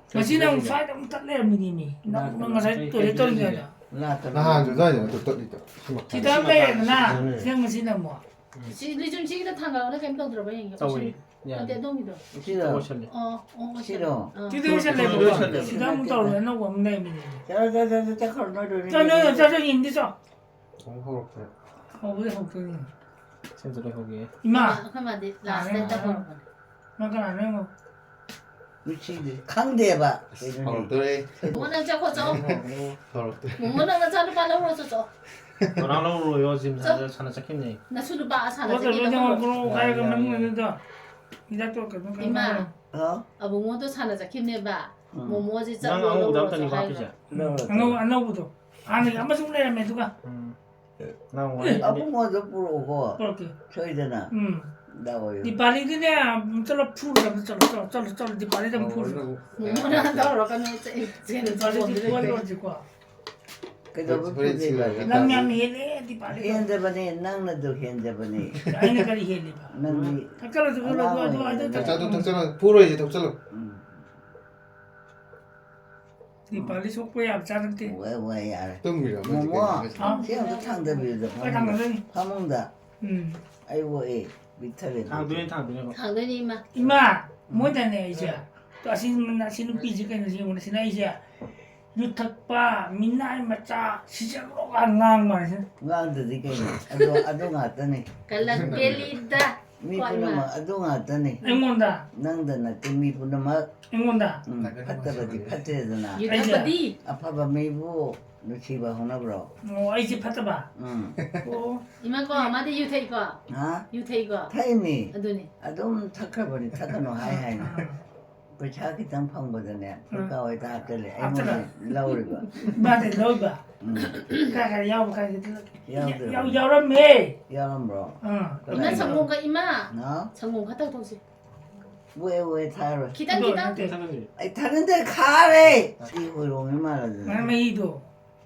ꯀꯩ ꯉꯁꯤ ꯅꯪ ꯀꯩꯗꯧꯔꯤꯅꯣ? ꯁ꯭ꯋꯥꯏꯗ ꯑꯃꯨꯛ ꯇꯠ ꯂꯩꯔꯝꯃꯤꯅꯤꯅꯦ꯫ ꯅꯪ, ꯅꯪ ꯉꯁꯥꯏ ꯀꯩ ꯇꯣꯏꯂꯦꯠ ꯀꯩꯗꯧꯔꯤꯅꯣ? ꯇꯧꯔꯤꯉꯩꯗ꯫ ꯂꯥꯛꯀꯅꯨ꯫ ꯅꯍꯥꯟꯁꯨ ꯑꯗꯨꯋꯥꯏꯗ ꯅꯠꯇ꯭ꯔꯣ ꯇꯠꯂꯤꯗꯣ? ꯁꯤ ꯃꯈꯥ꯫ ꯁꯤꯗ ꯑꯃ ꯂꯩꯔꯦꯗꯅ, ꯎꯝ꯫ ꯁꯤ ꯉꯁꯤꯅ ꯑꯃꯨꯛ꯫ ꯎꯝ꯫ ꯁꯤ ꯂꯤꯆꯨꯝꯁꯤꯒꯤꯗ ꯊꯥꯡꯒꯠꯂꯣꯅ ꯀꯩꯝ ꯇꯧꯗ꯭ꯔꯕ ꯌꯦꯡꯒꯦ꯫ ꯇꯧꯋꯦ꯫ ꯑꯣꯏꯁꯜꯂꯤ꯫ ꯌꯥꯅꯤ꯫ ꯅꯠꯇꯦ, ꯑꯗꯣꯝꯒꯤꯗꯣ꯫ ꯁꯤꯗꯣ꯫ ꯑꯣꯏꯁꯜꯂꯤ꯫ ꯑꯣ, ꯑꯣ, ꯑꯣꯏꯁꯜꯂꯤ꯫ ꯁꯤꯗꯣ꯫ ꯑꯥ꯫ ꯁꯤꯗ ꯑꯣꯏꯁꯜꯂꯦꯕꯀꯣ꯫ ꯑꯣꯏꯁꯜꯂꯦ꯫ ꯁꯤꯗ ꯑꯃꯨꯛ ꯇꯧꯔꯣ, ꯑꯅꯧꯕ ꯑꯃ ꯂꯩꯔꯝꯃꯤꯅꯦ꯫ ꯆꯠꯂꯣ, ꯆꯠꯂꯣ, ꯆꯠꯂꯣ, ꯆꯠꯈ꯭ꯔꯣ, ꯅꯣꯏ ꯂꯣꯏꯅ ꯆꯠꯂꯣ, ꯆꯠꯂꯣ, ꯆꯠꯂꯣ, ꯌꯦꯡꯗꯤ ꯆꯣ꯫ ꯑꯃꯨꯛ ꯍꯧꯔꯛꯇ꯭ꯔꯦ꯫ ꯍꯧꯕꯗꯤ ꯍꯧꯗꯣꯏꯅꯤ꯫ ꯁꯦꯝꯗ ꯂꯩꯍꯧꯒꯦ꯫ ꯏꯃꯥ! ꯑꯩꯈꯣꯏ ꯃꯥꯗꯤ ꯂꯥꯁꯇ ꯇꯥꯔꯦ꯫ ꯍꯦꯛꯇ ꯍꯧꯔꯛꯄꯅꯦ꯫ ꯅꯪ ꯀꯅꯥꯅꯣ ꯌꯦꯡꯉꯣ꯫ ꯃꯤꯠꯁꯤꯗꯤ ꯈꯪꯗꯦꯕ꯫ ꯑꯁ, ꯀꯩꯅꯣꯅꯦ? ꯍꯧꯔꯛꯇꯣꯔꯦ꯫ ꯃꯣꯃꯣ ꯅꯪ ꯆꯠꯈꯣ ꯆꯠꯂꯣ꯫ ꯍꯧꯔꯛꯇꯣꯔꯦ꯫ ꯃꯣꯃꯣ ꯅꯪ ꯅꯆꯥꯅꯨꯄꯥ ꯂꯧꯔꯣ ꯆꯠ ꯆꯠꯂꯣ꯫ ꯊꯣꯅꯥꯎ ꯂꯧꯔꯨꯔꯣꯌꯣ, ꯖꯤꯝ ꯆꯠ꯫ ꯁꯥꯟꯅ ꯆꯠꯈꯤꯕꯅꯦ꯫ ꯅꯁꯨ ꯅꯨꯄꯥ ꯁꯥꯟꯅ ꯄꯣꯠꯇꯣ ꯆꯠꯈꯤ ꯂꯣꯏ ꯂꯧꯔꯣ꯫ ꯌꯦꯡꯉꯛꯈ꯭ꯔꯣ, ꯀꯥꯏꯗ ꯌꯥꯔꯦ, ꯅꯪ ꯌꯥꯔꯦ꯫ ꯂꯩꯗꯣ? ꯍꯤꯗꯥꯛꯇꯣ ꯀꯩꯅꯣ ꯀꯩꯅꯣ ꯏꯃꯥ꯫ ꯍꯥꯏꯔꯣ꯫ ꯍꯥꯎ? ꯑꯕꯨꯡꯉꯣꯗꯣ ꯁꯥꯟꯅ ꯆꯠꯈꯤꯕꯅꯦꯕ꯫ ꯎꯝ꯫ ꯃꯣꯃꯣꯁꯦ ꯅꯪ ꯆꯠꯂꯣ ꯑꯉꯧꯕꯗ ꯂꯧꯔꯣ ꯑꯝꯇ ꯆꯠ ꯂꯤꯡꯈꯠꯂꯣ ꯍꯥꯏꯔꯒ꯫ ꯍꯥꯞꯄꯤꯁꯦ꯫ ꯂꯧꯔꯣ ꯑꯅꯧ-, ꯆꯠꯂꯣ꯫ ꯑꯅꯧꯕꯗꯣ꯫ ꯍꯥꯟꯅꯒꯤ ꯑꯃꯁꯨ ꯂꯩꯔꯝꯃꯦ ꯑꯗꯨꯒ꯫ ꯎꯝ꯫ ꯅꯪ ꯋꯥꯔꯤ ꯑꯦ, ꯑꯕꯨꯡꯉꯣꯗꯣ ꯄꯨꯔꯛꯎꯀꯣ꯫ ꯄꯨꯔꯛꯀꯦ꯫ ꯁꯣꯏꯗꯅ꯫ ꯎꯝ꯫ ꯂꯥꯛꯑꯣꯌꯣ꯫ ꯗꯤꯄꯥꯂꯤꯗꯤꯅꯦ, ꯆꯠꯂꯣ, ꯐꯨꯔꯨꯔꯕꯅꯦ, ꯆꯠꯂꯣ, ꯆꯠꯂꯣ, ꯆꯠꯂꯣ, ꯆꯠꯂꯣ, ꯗꯤꯄꯥꯂꯤꯗ ꯑꯃꯨꯛ ꯐꯨꯔꯨꯔꯣ꯫ ꯃꯣꯃꯣꯅ ꯇꯧꯔꯛꯀꯅꯨ, ꯆꯦ-, ꯆꯦ-, ꯗꯤꯄꯥꯂꯤꯗꯤ ꯐꯨꯍꯜꯂꯣꯁꯤꯀꯣ꯫ ꯀꯩꯗꯧꯕ ꯍꯣꯔꯦꯟ ꯐꯨꯗꯣꯏꯕ? ꯁꯤꯜꯂꯒꯦ꯫ ꯅꯪ ꯌꯥꯝ ꯍꯦꯜꯂꯦ, ꯗꯤꯄꯥꯂꯤꯗ꯫ ꯍꯦꯟꯗꯕꯅꯦ, ꯅꯪꯅꯗꯣ ꯍꯦꯟꯗꯕꯅꯦ꯫ ꯑꯩꯅ ꯀꯔꯤ ꯍꯦꯜꯂꯤꯕ? ꯅꯪꯗꯤ ꯊꯛꯆꯜꯂꯣ, ꯊꯛꯆꯜꯂꯣ, ꯑꯗꯨ, ꯑꯉꯥꯡ ꯑꯗꯨ, ꯑꯗꯨ ꯑꯣꯏꯔꯤꯉꯩꯗ꯫ ꯊꯛꯆꯜꯂꯣ, ꯊꯛꯆꯜꯂꯣ, ꯐꯨꯔꯣꯏꯁꯦ, ꯊꯛꯆꯜꯂꯣ꯫ ꯎꯝ꯫ ꯗꯤꯄꯥꯂꯤ ꯁꯣꯛꯄ ꯌꯥꯕ ꯆꯥ ꯅꯠꯇꯦ꯫ ꯋꯥꯏ, ꯋꯥꯏ, ꯌꯥꯔꯦ꯫ ꯇꯨꯝꯃꯤꯔꯣ? ꯃꯣꯃꯣ, ꯍꯧꯖꯤꯛ ꯀꯩꯅꯣ? ꯁꯤ ꯑꯝꯇ ꯊꯥꯡꯗꯕꯤꯌꯨꯗ, ꯍꯣꯏ, ꯊꯥꯡꯗꯣꯏꯅꯤ꯫ ꯐꯃꯨꯡꯗ꯫ ꯎꯝ꯫ ꯑꯩ ꯑꯣꯛꯑꯦ, ꯄꯤꯛ ꯊꯜꯂꯦ꯫ ꯊꯥꯡꯗꯣꯏꯅꯤ, ꯊꯥꯡꯗꯣꯏꯅꯤ꯫ ꯊꯥꯡꯗꯣꯏꯅꯤ, ꯏꯃꯥ꯫ ꯏꯃꯥ! ꯃꯣꯏꯗꯅꯦ ꯑꯩꯁꯦ꯫ ꯑꯁꯤ, ꯑꯁꯤ ꯅꯨꯄꯤꯁꯦ ꯀꯩꯅꯣꯁꯦ ꯌꯦꯡꯉꯨꯅꯦ, ꯁꯤꯅ ꯑꯩꯁꯦ ꯌꯨ ꯊꯛꯄ, ꯃꯤꯅꯥꯏ ꯃꯆꯥ, ꯁꯤꯖꯈ꯭ꯔꯣ ꯀꯥꯏꯅ ꯉꯥꯡꯕ ꯍꯥꯏꯁꯦ꯫ ꯉꯥꯡꯗꯗꯤ ꯀꯩꯅꯣ? ꯑꯗꯨ, ꯑꯗꯨ ꯉꯥꯛꯇꯅꯤ꯫ ꯀꯂꯛ ꯕꯦꯂꯤꯗ꯫ ꯃꯤ ꯀꯣ ꯏꯃꯥ꯫ ꯄꯨꯝꯅꯃꯛ ꯑꯗꯨ ꯉꯥꯛꯇꯅꯤ꯫ ꯑꯩꯉꯣꯟꯗ? ꯅꯪꯗ ꯅꯠꯇꯦ, ꯃꯤ ꯄꯨꯝꯅꯃꯛ꯫ ꯑꯩꯉꯣꯟꯗ? ꯎꯝ, ꯐꯠꯇꯕꯗꯤ ꯐꯠꯇ꯭ꯔꯦꯗꯅ꯫ ꯌꯨ ꯑꯩꯁꯦ? ꯊꯛꯄꯗꯤ? ꯑꯐꯕ ꯃꯤꯕꯨ ꯅꯨꯡꯁꯤꯕ ꯍꯧꯅꯕ꯭ꯔꯣ? ꯑꯣ, ꯑꯩꯁꯦ ꯐꯠꯇꯕ? ꯎꯝ꯫ ꯑꯣ꯫ ꯏꯃꯥ ꯀꯣ, ꯃꯥꯗꯤ ꯌꯨ ꯊꯛꯏꯀꯣ? ꯍꯥ? ꯌꯨ ꯊꯛꯏꯀꯣ? ꯊꯛꯏꯅꯤ꯫ ꯑꯗꯨꯅꯤ꯫ ꯑꯗꯨꯝ ꯊꯛꯈ꯭ꯔꯕꯅꯤ, ꯊꯛꯀꯅꯨ ꯍꯥꯏ ꯍꯥꯏꯅ꯫ ꯑꯥ꯫ ꯄꯩꯁꯥ ꯈꯤꯇꯪ ꯐꯪꯕꯗꯅꯦ, ꯎꯝ꯫ ꯐꯨꯔꯀꯥ ꯍꯣꯏ ꯇꯥꯛꯇ ꯂꯩ꯫ ꯍꯥꯞꯆꯜꯂ꯫ ꯑꯩꯉꯣꯟꯗ ꯂꯧꯔꯤꯕ꯫ ꯃꯥꯗꯤ ꯂꯧꯔꯤꯕ? ꯎꯝ꯫ ꯀꯥꯏ ꯀꯥꯏ ꯌꯥꯎꯕ ꯀꯥꯏ ꯀꯥꯏ ꯌꯥꯎꯗ꯭ꯔꯕꯅꯤ꯫ ꯌꯥꯎ-, ꯌꯥꯎꯔꯝꯃꯦ꯫ ꯌꯥꯎꯔꯝꯕ꯭ꯔꯣ? ꯑꯥ꯫ ꯀꯗꯥꯏꯗ? ꯏꯃꯥ ꯁꯪꯒꯣꯝꯒ ꯏꯃꯥ꯫ ꯍꯥ? ꯁꯪꯒꯣꯝ ꯈꯛꯇ ꯊꯛꯁꯤ꯫ ꯋꯦ, ꯋꯦ, ꯊꯥꯔꯣꯏ꯫ ꯈꯤꯇꯪ, ꯑꯗꯣ ꯈꯤꯇꯪ꯫ ꯅꯠꯇꯦ꯫ ꯑꯩ ꯊꯥꯅꯤꯡꯗꯦ, ꯈꯥꯔꯦ꯫ ꯁꯤ ꯑꯣꯏꯔꯣꯝꯒꯤ ꯃꯥꯜꯂꯗꯅ꯫ ꯅꯪ ꯃꯍꯤꯗꯣ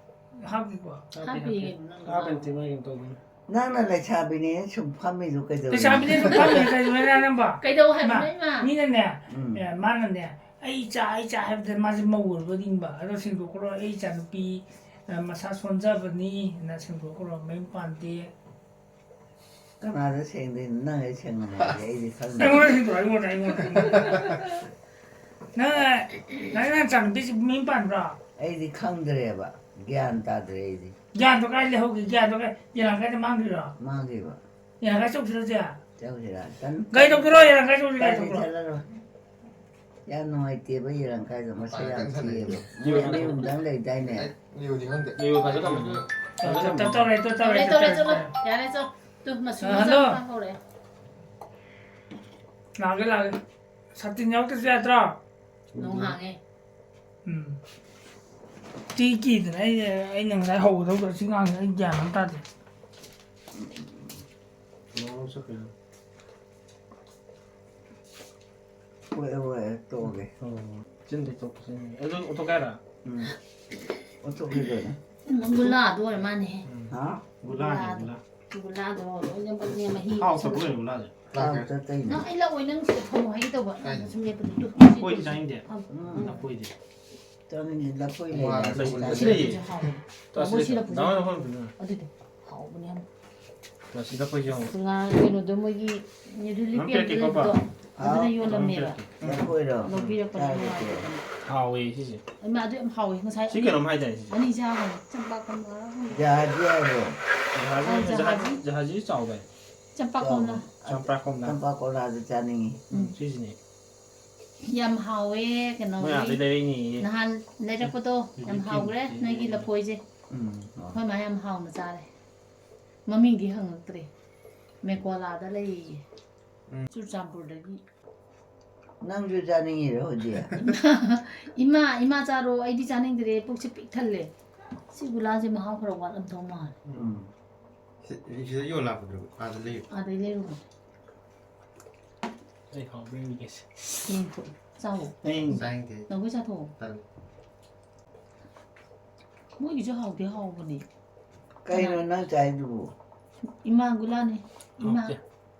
ꯍꯥꯞꯄꯤꯀꯣ? ꯍꯥꯞꯄꯤꯌꯦ ꯀꯩꯅꯣ, ꯅꯪ ꯍꯥꯞꯄꯦ, ꯅꯠꯇꯦ, ꯃꯥꯒꯤ ꯇꯧꯕꯅꯦ꯫ ꯅꯪꯅ ꯂꯩꯁꯥꯕꯤꯅꯦꯅ ꯁꯨꯝ ꯐꯝꯃꯤꯗꯣ ꯀꯩꯗꯧꯔꯤꯅꯣ? ꯂꯩꯁꯥꯕꯤꯅꯦ ꯁꯨꯝ ꯐꯝꯃꯤꯗꯣ ꯀꯩꯗꯧꯔꯤꯅꯣ ꯅꯪꯕꯣ? ꯀꯩꯗꯧ ꯍꯥꯏꯕꯅꯣ, ꯏꯃꯥ, ꯏꯃꯥ? ꯃꯤꯅꯅꯦ, ꯎꯝ꯫ ꯑꯦ, ꯃꯥꯅꯅꯦ, "ꯑꯩ ꯏꯆꯥ, ꯑꯩ ꯏꯆꯥ" ꯍꯥꯏꯕꯗ ꯃꯥꯁꯦ ꯃꯧ ꯑꯣꯏꯔꯕ ꯅꯤꯡꯕ꯫ ꯑꯗꯣ ꯁꯦꯡꯗꯣꯛꯈ꯭ꯔꯣ, "ꯑꯩ ꯏꯆꯥ ꯅꯨꯄꯤ, ꯑ, ꯃꯁꯥ ꯁꯣꯟꯖꯕꯅꯤ" ꯅ ꯁꯦꯡꯗꯣꯛꯈ꯭ꯔꯣ, ꯃꯌꯨꯝ ꯄꯥꯟꯗꯦ꯫ ꯀꯅꯥꯗ ꯁꯦꯡꯗꯣꯏꯅꯣ? ꯅꯪ ꯍꯦꯛ ꯁꯦꯡꯉꯝꯃꯗꯤ ꯑꯩꯗꯤ ꯈꯪꯗꯦ꯫ ꯑꯩꯉꯣꯟꯗ ꯁꯦꯡꯗꯣꯛꯑꯣ, ꯑꯩꯉꯣꯟꯗ, ꯑꯩꯉꯣꯟꯗ, ꯑꯩꯉꯣꯟꯗ꯫ ꯅꯪ, ꯅꯪ ꯅꯆꯥꯅꯨꯄꯤꯁꯤ ꯃꯌꯨꯝ ꯄꯥꯟꯕ꯭ꯔꯣ? ꯑꯩꯗꯤ ꯈꯪꯗ꯭ꯔꯦꯕ, ꯒ꯭ꯌꯥꯟ ꯇꯥꯗ꯭ꯔꯦ ꯑꯩꯗꯤ꯫ ꯒ꯭ꯌꯥꯟꯗꯣ ꯀꯥꯏ ꯂꯩꯍꯧꯒꯦ? ꯒ꯭ꯌꯥꯟꯗꯣ ꯀꯥꯏ, ꯌꯦꯂꯥꯡ ꯀꯥꯏꯗ ꯃꯥꯡꯈ꯭ꯔꯤꯔꯣ? ꯃꯥꯡꯈꯤꯕ꯫ ꯌꯦꯂꯥꯡ ꯀꯥꯏ ꯆꯧꯁꯤꯔꯣ ꯆꯦ? ꯆꯧꯁꯤꯔꯥ? ꯇꯟ-, ꯒꯥꯔꯤ ꯊꯧꯗꯣꯔꯣ, ꯌꯦꯂꯥꯡ ꯀꯥꯏ ꯆꯧꯁꯤ, ꯒꯥꯔꯤ ꯒꯥꯔꯤ ꯊꯧꯗꯣꯔꯣ꯫ ꯆꯠꯂꯔꯣꯏ꯫ ꯌꯥꯝ ꯅꯨꯡꯉꯥꯏꯇꯦꯕ, ꯌꯦꯂꯥꯡ ꯀꯥꯏꯗꯣ ꯃꯁꯛ ꯌꯥꯝ ꯊꯤꯌꯦꯕ꯫ ꯃꯣꯏ ꯑꯅꯤ ꯑꯍꯨꯝꯗꯪ ꯂꯩꯗꯥꯏꯅꯦ? ꯅꯤꯌꯨꯗꯤ ꯈꯪꯗꯦ꯫ ꯅꯤꯌꯨ ꯐꯖꯅ ꯇꯧꯕꯅꯦ꯫ ꯇꯧ-, ꯇꯧ-, ꯇꯧꯔꯦ, ꯇꯧ-, ꯇꯧꯔꯦ, ꯇꯧꯔꯦ, ꯇꯧꯔꯦ, ꯇꯧꯔꯦ, ꯇꯧꯔꯦ꯫ ꯇꯧꯔꯦ꯫ ꯌꯥꯔꯦ, ꯆꯣ꯫ ꯇꯨ, ꯃꯆꯨ ꯑ, ꯃꯆꯥ ꯍꯜꯂꯣ꯫ ꯃꯆꯥ ꯍꯧꯔꯦ꯫ ꯂꯥꯛꯑꯒꯦ, ꯂꯥꯛꯑꯒꯦ꯫ ꯁꯥꯇꯤꯟ ꯌꯥꯎꯗ꯭ꯔꯁꯨ ꯌꯥꯗ꯭ꯔꯣ? ꯅꯣꯡ ꯍꯥꯡꯉꯦ꯫ ꯎꯝ꯫ ꯇꯤ ꯀꯤꯗꯅ ꯑꯩ, ꯑꯩꯅ ꯉꯁꯥꯏ ꯍꯧꯒꯗꯧꯗꯣ ꯑꯁꯤ ꯉꯥꯡꯉꯦ, ꯑꯩ ꯒ꯭ꯌꯥꯟ ꯑꯃ ꯇꯥꯗꯦ꯫ ꯅꯣꯡ ꯆꯠꯈ꯭ꯔꯦ꯫ ꯍꯣꯏ, ꯍꯣꯏ, ꯇꯣꯛꯑꯒꯦ꯫ ꯎꯝ꯫ ꯆꯤꯟꯗꯤ ꯇꯣꯛꯄꯁꯤꯅꯤ꯫ ꯑꯗꯨ ꯑꯣꯟꯊꯣꯛꯀꯦ ꯍꯥꯏꯔ? ꯎꯝ꯫ ꯑꯣꯟꯊꯣꯛꯀꯦ ꯀꯩꯅꯣ? ꯒꯨꯂꯥꯗꯣ ꯑꯣꯏꯔ ꯃꯥꯅꯦꯍꯦ꯫ ꯎꯝ꯫ ꯍꯥ? ꯒꯨꯂꯥꯅꯦ, ꯒꯨꯂꯥꯗꯣ꯫ ꯒꯨꯂꯥ꯫ ꯒꯨꯂꯥꯗꯣ ꯂꯣꯏꯅꯃꯛꯅꯦ ꯃꯍꯤ ꯍꯥꯎꯇꯕ ꯆꯪꯉꯦ꯫ ꯑꯣꯏꯔꯦ ꯒꯨꯂꯥꯁꯦ꯫ ꯍꯥꯎꯇ ꯇꯩꯅꯦ꯫ ꯅꯪ ꯑꯩ ꯂꯥꯛꯑꯣꯏ, ꯅꯪ ꯁꯤꯗ ꯊꯝꯃꯣ ꯍꯥꯏꯒꯦ ꯇꯧꯕ꯫ ꯀꯥꯏꯗ? ꯁꯨꯝ ꯂꯦꯞꯄꯗꯣ꯫ ꯇꯨ, ꯁꯤ ꯂꯐꯣꯏꯗꯤ ꯇꯨ꯫ ꯆꯥꯅꯤꯡꯗꯦ꯫ ꯐꯝ-, ꯎꯝ꯫ ꯂꯐꯣꯏꯗꯤ꯫ ꯆꯥꯅꯤꯡꯗꯦ, ꯂꯐꯣꯏ ꯂꯩ꯫ ꯋꯥ, ꯂꯩ, ꯂꯩ꯫ ꯁꯤ ꯂꯩꯌꯦ꯫ ꯂꯐꯣꯏꯁꯦ ꯍꯥꯎꯕꯅꯦ꯫ ꯇꯣ, ꯑꯁꯤ ꯃꯣꯏ ꯁꯤ ꯂꯩ꯫ ꯂꯐꯣꯏꯁꯦ ꯗꯥ ꯍꯣꯏ ꯍꯥꯎꯕꯅꯦ꯫ ꯂꯐꯣꯏꯗꯨꯅ꯫ ꯑꯗꯨꯗꯣ ꯍꯥꯎꯕꯅꯦ ꯌꯥꯝ꯫ ꯇꯣ, ꯑꯁꯤ ꯂꯐꯣꯏꯁꯦ ꯌꯦꯡꯉꯣ꯫ ꯉꯥ ꯀꯩꯅꯣꯗꯣ ꯃꯣꯏꯒꯤ relief ꯅꯪ ꯄꯤꯔꯛꯀꯦ, ꯀꯣꯄꯥ? Campꯗꯣ꯫ ꯑꯗꯨꯅ ꯌꯣꯜꯂꯝꯃꯦꯕ꯫ ꯂꯐꯣꯏꯔꯣ? ꯂꯧꯕꯤꯔꯛꯄꯅꯦ꯫ ꯆꯥꯔꯒꯦ꯫ ꯅꯨꯡꯉꯥꯏꯇꯗꯅ꯫ ꯍꯥꯎꯋꯦ ꯁꯤꯁꯦ꯫ ꯏꯃꯥ, ꯑꯗꯨ ꯌꯥꯝ ꯍꯥꯎꯋꯦ ꯉꯁꯥꯏ꯫ ꯁꯤ ꯀꯩꯅꯣꯝ ꯍꯥꯏꯗꯥꯏꯅꯦ ꯁꯤꯁꯦ? ꯑꯅꯤ ꯆꯥꯈ꯭ꯔꯦ꯫ ꯆꯝꯄ꯭ꯔꯥ ꯀꯣꯝꯂꯥ ꯍꯥꯏꯕ꯭ꯔꯥ? ꯖꯍꯥꯖꯤ ꯍꯥꯏꯕ꯭ꯔꯣ? ꯖꯍꯥꯖꯤ, ꯑꯧ, ꯖꯍꯥꯖꯤ꯫ ꯖꯍꯥꯖꯤ, ꯖꯍꯥꯖꯤ ꯆꯥꯎꯗꯥꯏ? ꯆꯝꯄ꯭ꯔꯥ ꯀꯣꯝꯂꯥ꯫ ꯆꯥꯎꯕ꯫ ꯆꯝꯄ꯭ꯔꯥ ꯀꯣꯝꯂꯥ꯫ ꯆꯝꯄ꯭ꯔꯥ ꯀꯣꯝꯂꯥꯗꯨ ꯆꯥꯅꯤꯡꯉꯤ꯫ ꯎꯝ꯫ ꯁꯤꯁꯤꯅꯦ꯫ ꯌꯥꯝ ꯍꯥꯎꯋꯦ, ꯀꯩꯅꯣ, ꯃꯣꯏ ꯑꯥꯗꯩ ꯂꯩꯔꯛꯏꯅꯦꯌꯦ꯫ ꯅꯍꯥꯟ ꯂꯩꯔꯛꯄꯗꯣ ꯌꯥꯝ ꯍꯧꯖꯤꯛꯀꯤ ꯍꯥꯎꯈ꯭ꯔꯦ, ꯍꯧꯖꯤꯛꯀꯤ ꯅꯣꯏꯒꯤ ꯂꯐꯣꯏꯁꯦ꯫ ꯎꯝ꯫ ꯑꯩꯈꯣꯏ ꯃꯥ ꯌꯥꯝ ꯍꯥꯎꯅ ꯆꯥꯔꯦ꯫ ꯃꯃꯤꯡꯗꯤ ꯍꯪꯉꯛꯇ꯭ꯔꯦ꯫ ꯃꯦꯀꯣꯂꯥꯗ ꯂꯩꯌꯦꯌꯦ꯫ ꯎꯝ꯫ ꯆꯨꯔꯆꯥꯟꯄꯨꯔꯗꯒꯤ꯫ ꯅꯪꯁꯨ ꯆꯥꯅꯤꯡꯉꯤꯔꯣ ꯍꯧꯖꯤꯛ? ꯏꯃꯥ, ꯏꯃꯥ ꯆꯥꯔꯣ, ꯑꯩꯗꯤ ꯆꯥꯅꯤꯡꯗ꯭ꯔꯦ, ꯄꯨꯛꯁꯦ ꯄꯤꯛ ꯊꯜꯂꯦ꯫ ꯁꯤ ꯒꯨꯂꯥꯁꯦ ꯃꯍꯥꯎ ꯈꯔ ꯋꯥꯠꯂꯝꯗꯧ ꯃꯥꯜꯂꯦ꯫ ꯎꯝ꯫ ꯁꯤ-, ꯁꯤꯗ ꯌꯣꯜꯂꯥꯛꯄꯗꯨꯔꯣ? ꯑꯥꯗ ꯂꯩ-, ꯑꯥꯗꯩ ꯂꯩꯔꯨꯕꯅꯦ꯫ ꯑꯩ ꯍꯥꯎꯕ꯭ꯔꯥ ꯌꯦꯡꯒꯦꯁꯦ꯫ ꯌꯦꯡꯊꯣꯛꯑꯣ, ꯆꯥꯎꯑꯣ꯫ ꯑꯩ ꯆꯥꯅꯤꯡꯗꯦ꯫ ꯂꯧꯒꯦ ꯆꯥꯊꯣꯛꯑꯣ꯫ ꯇꯜꯂꯦ꯫ ꯃꯣꯏꯒꯤꯁꯨ ꯍꯥꯎꯗꯤ ꯍꯥꯎꯕꯅꯦ꯫ ꯀꯩꯅꯣ ꯀꯅꯥ? ꯅꯪ ꯆꯥꯏꯗꯨꯕꯨ? ꯏꯃꯥ ꯒꯨꯂꯥꯅꯦ꯫ ꯏꯃꯥ꯫ ꯍꯥꯎꯇꯦ꯫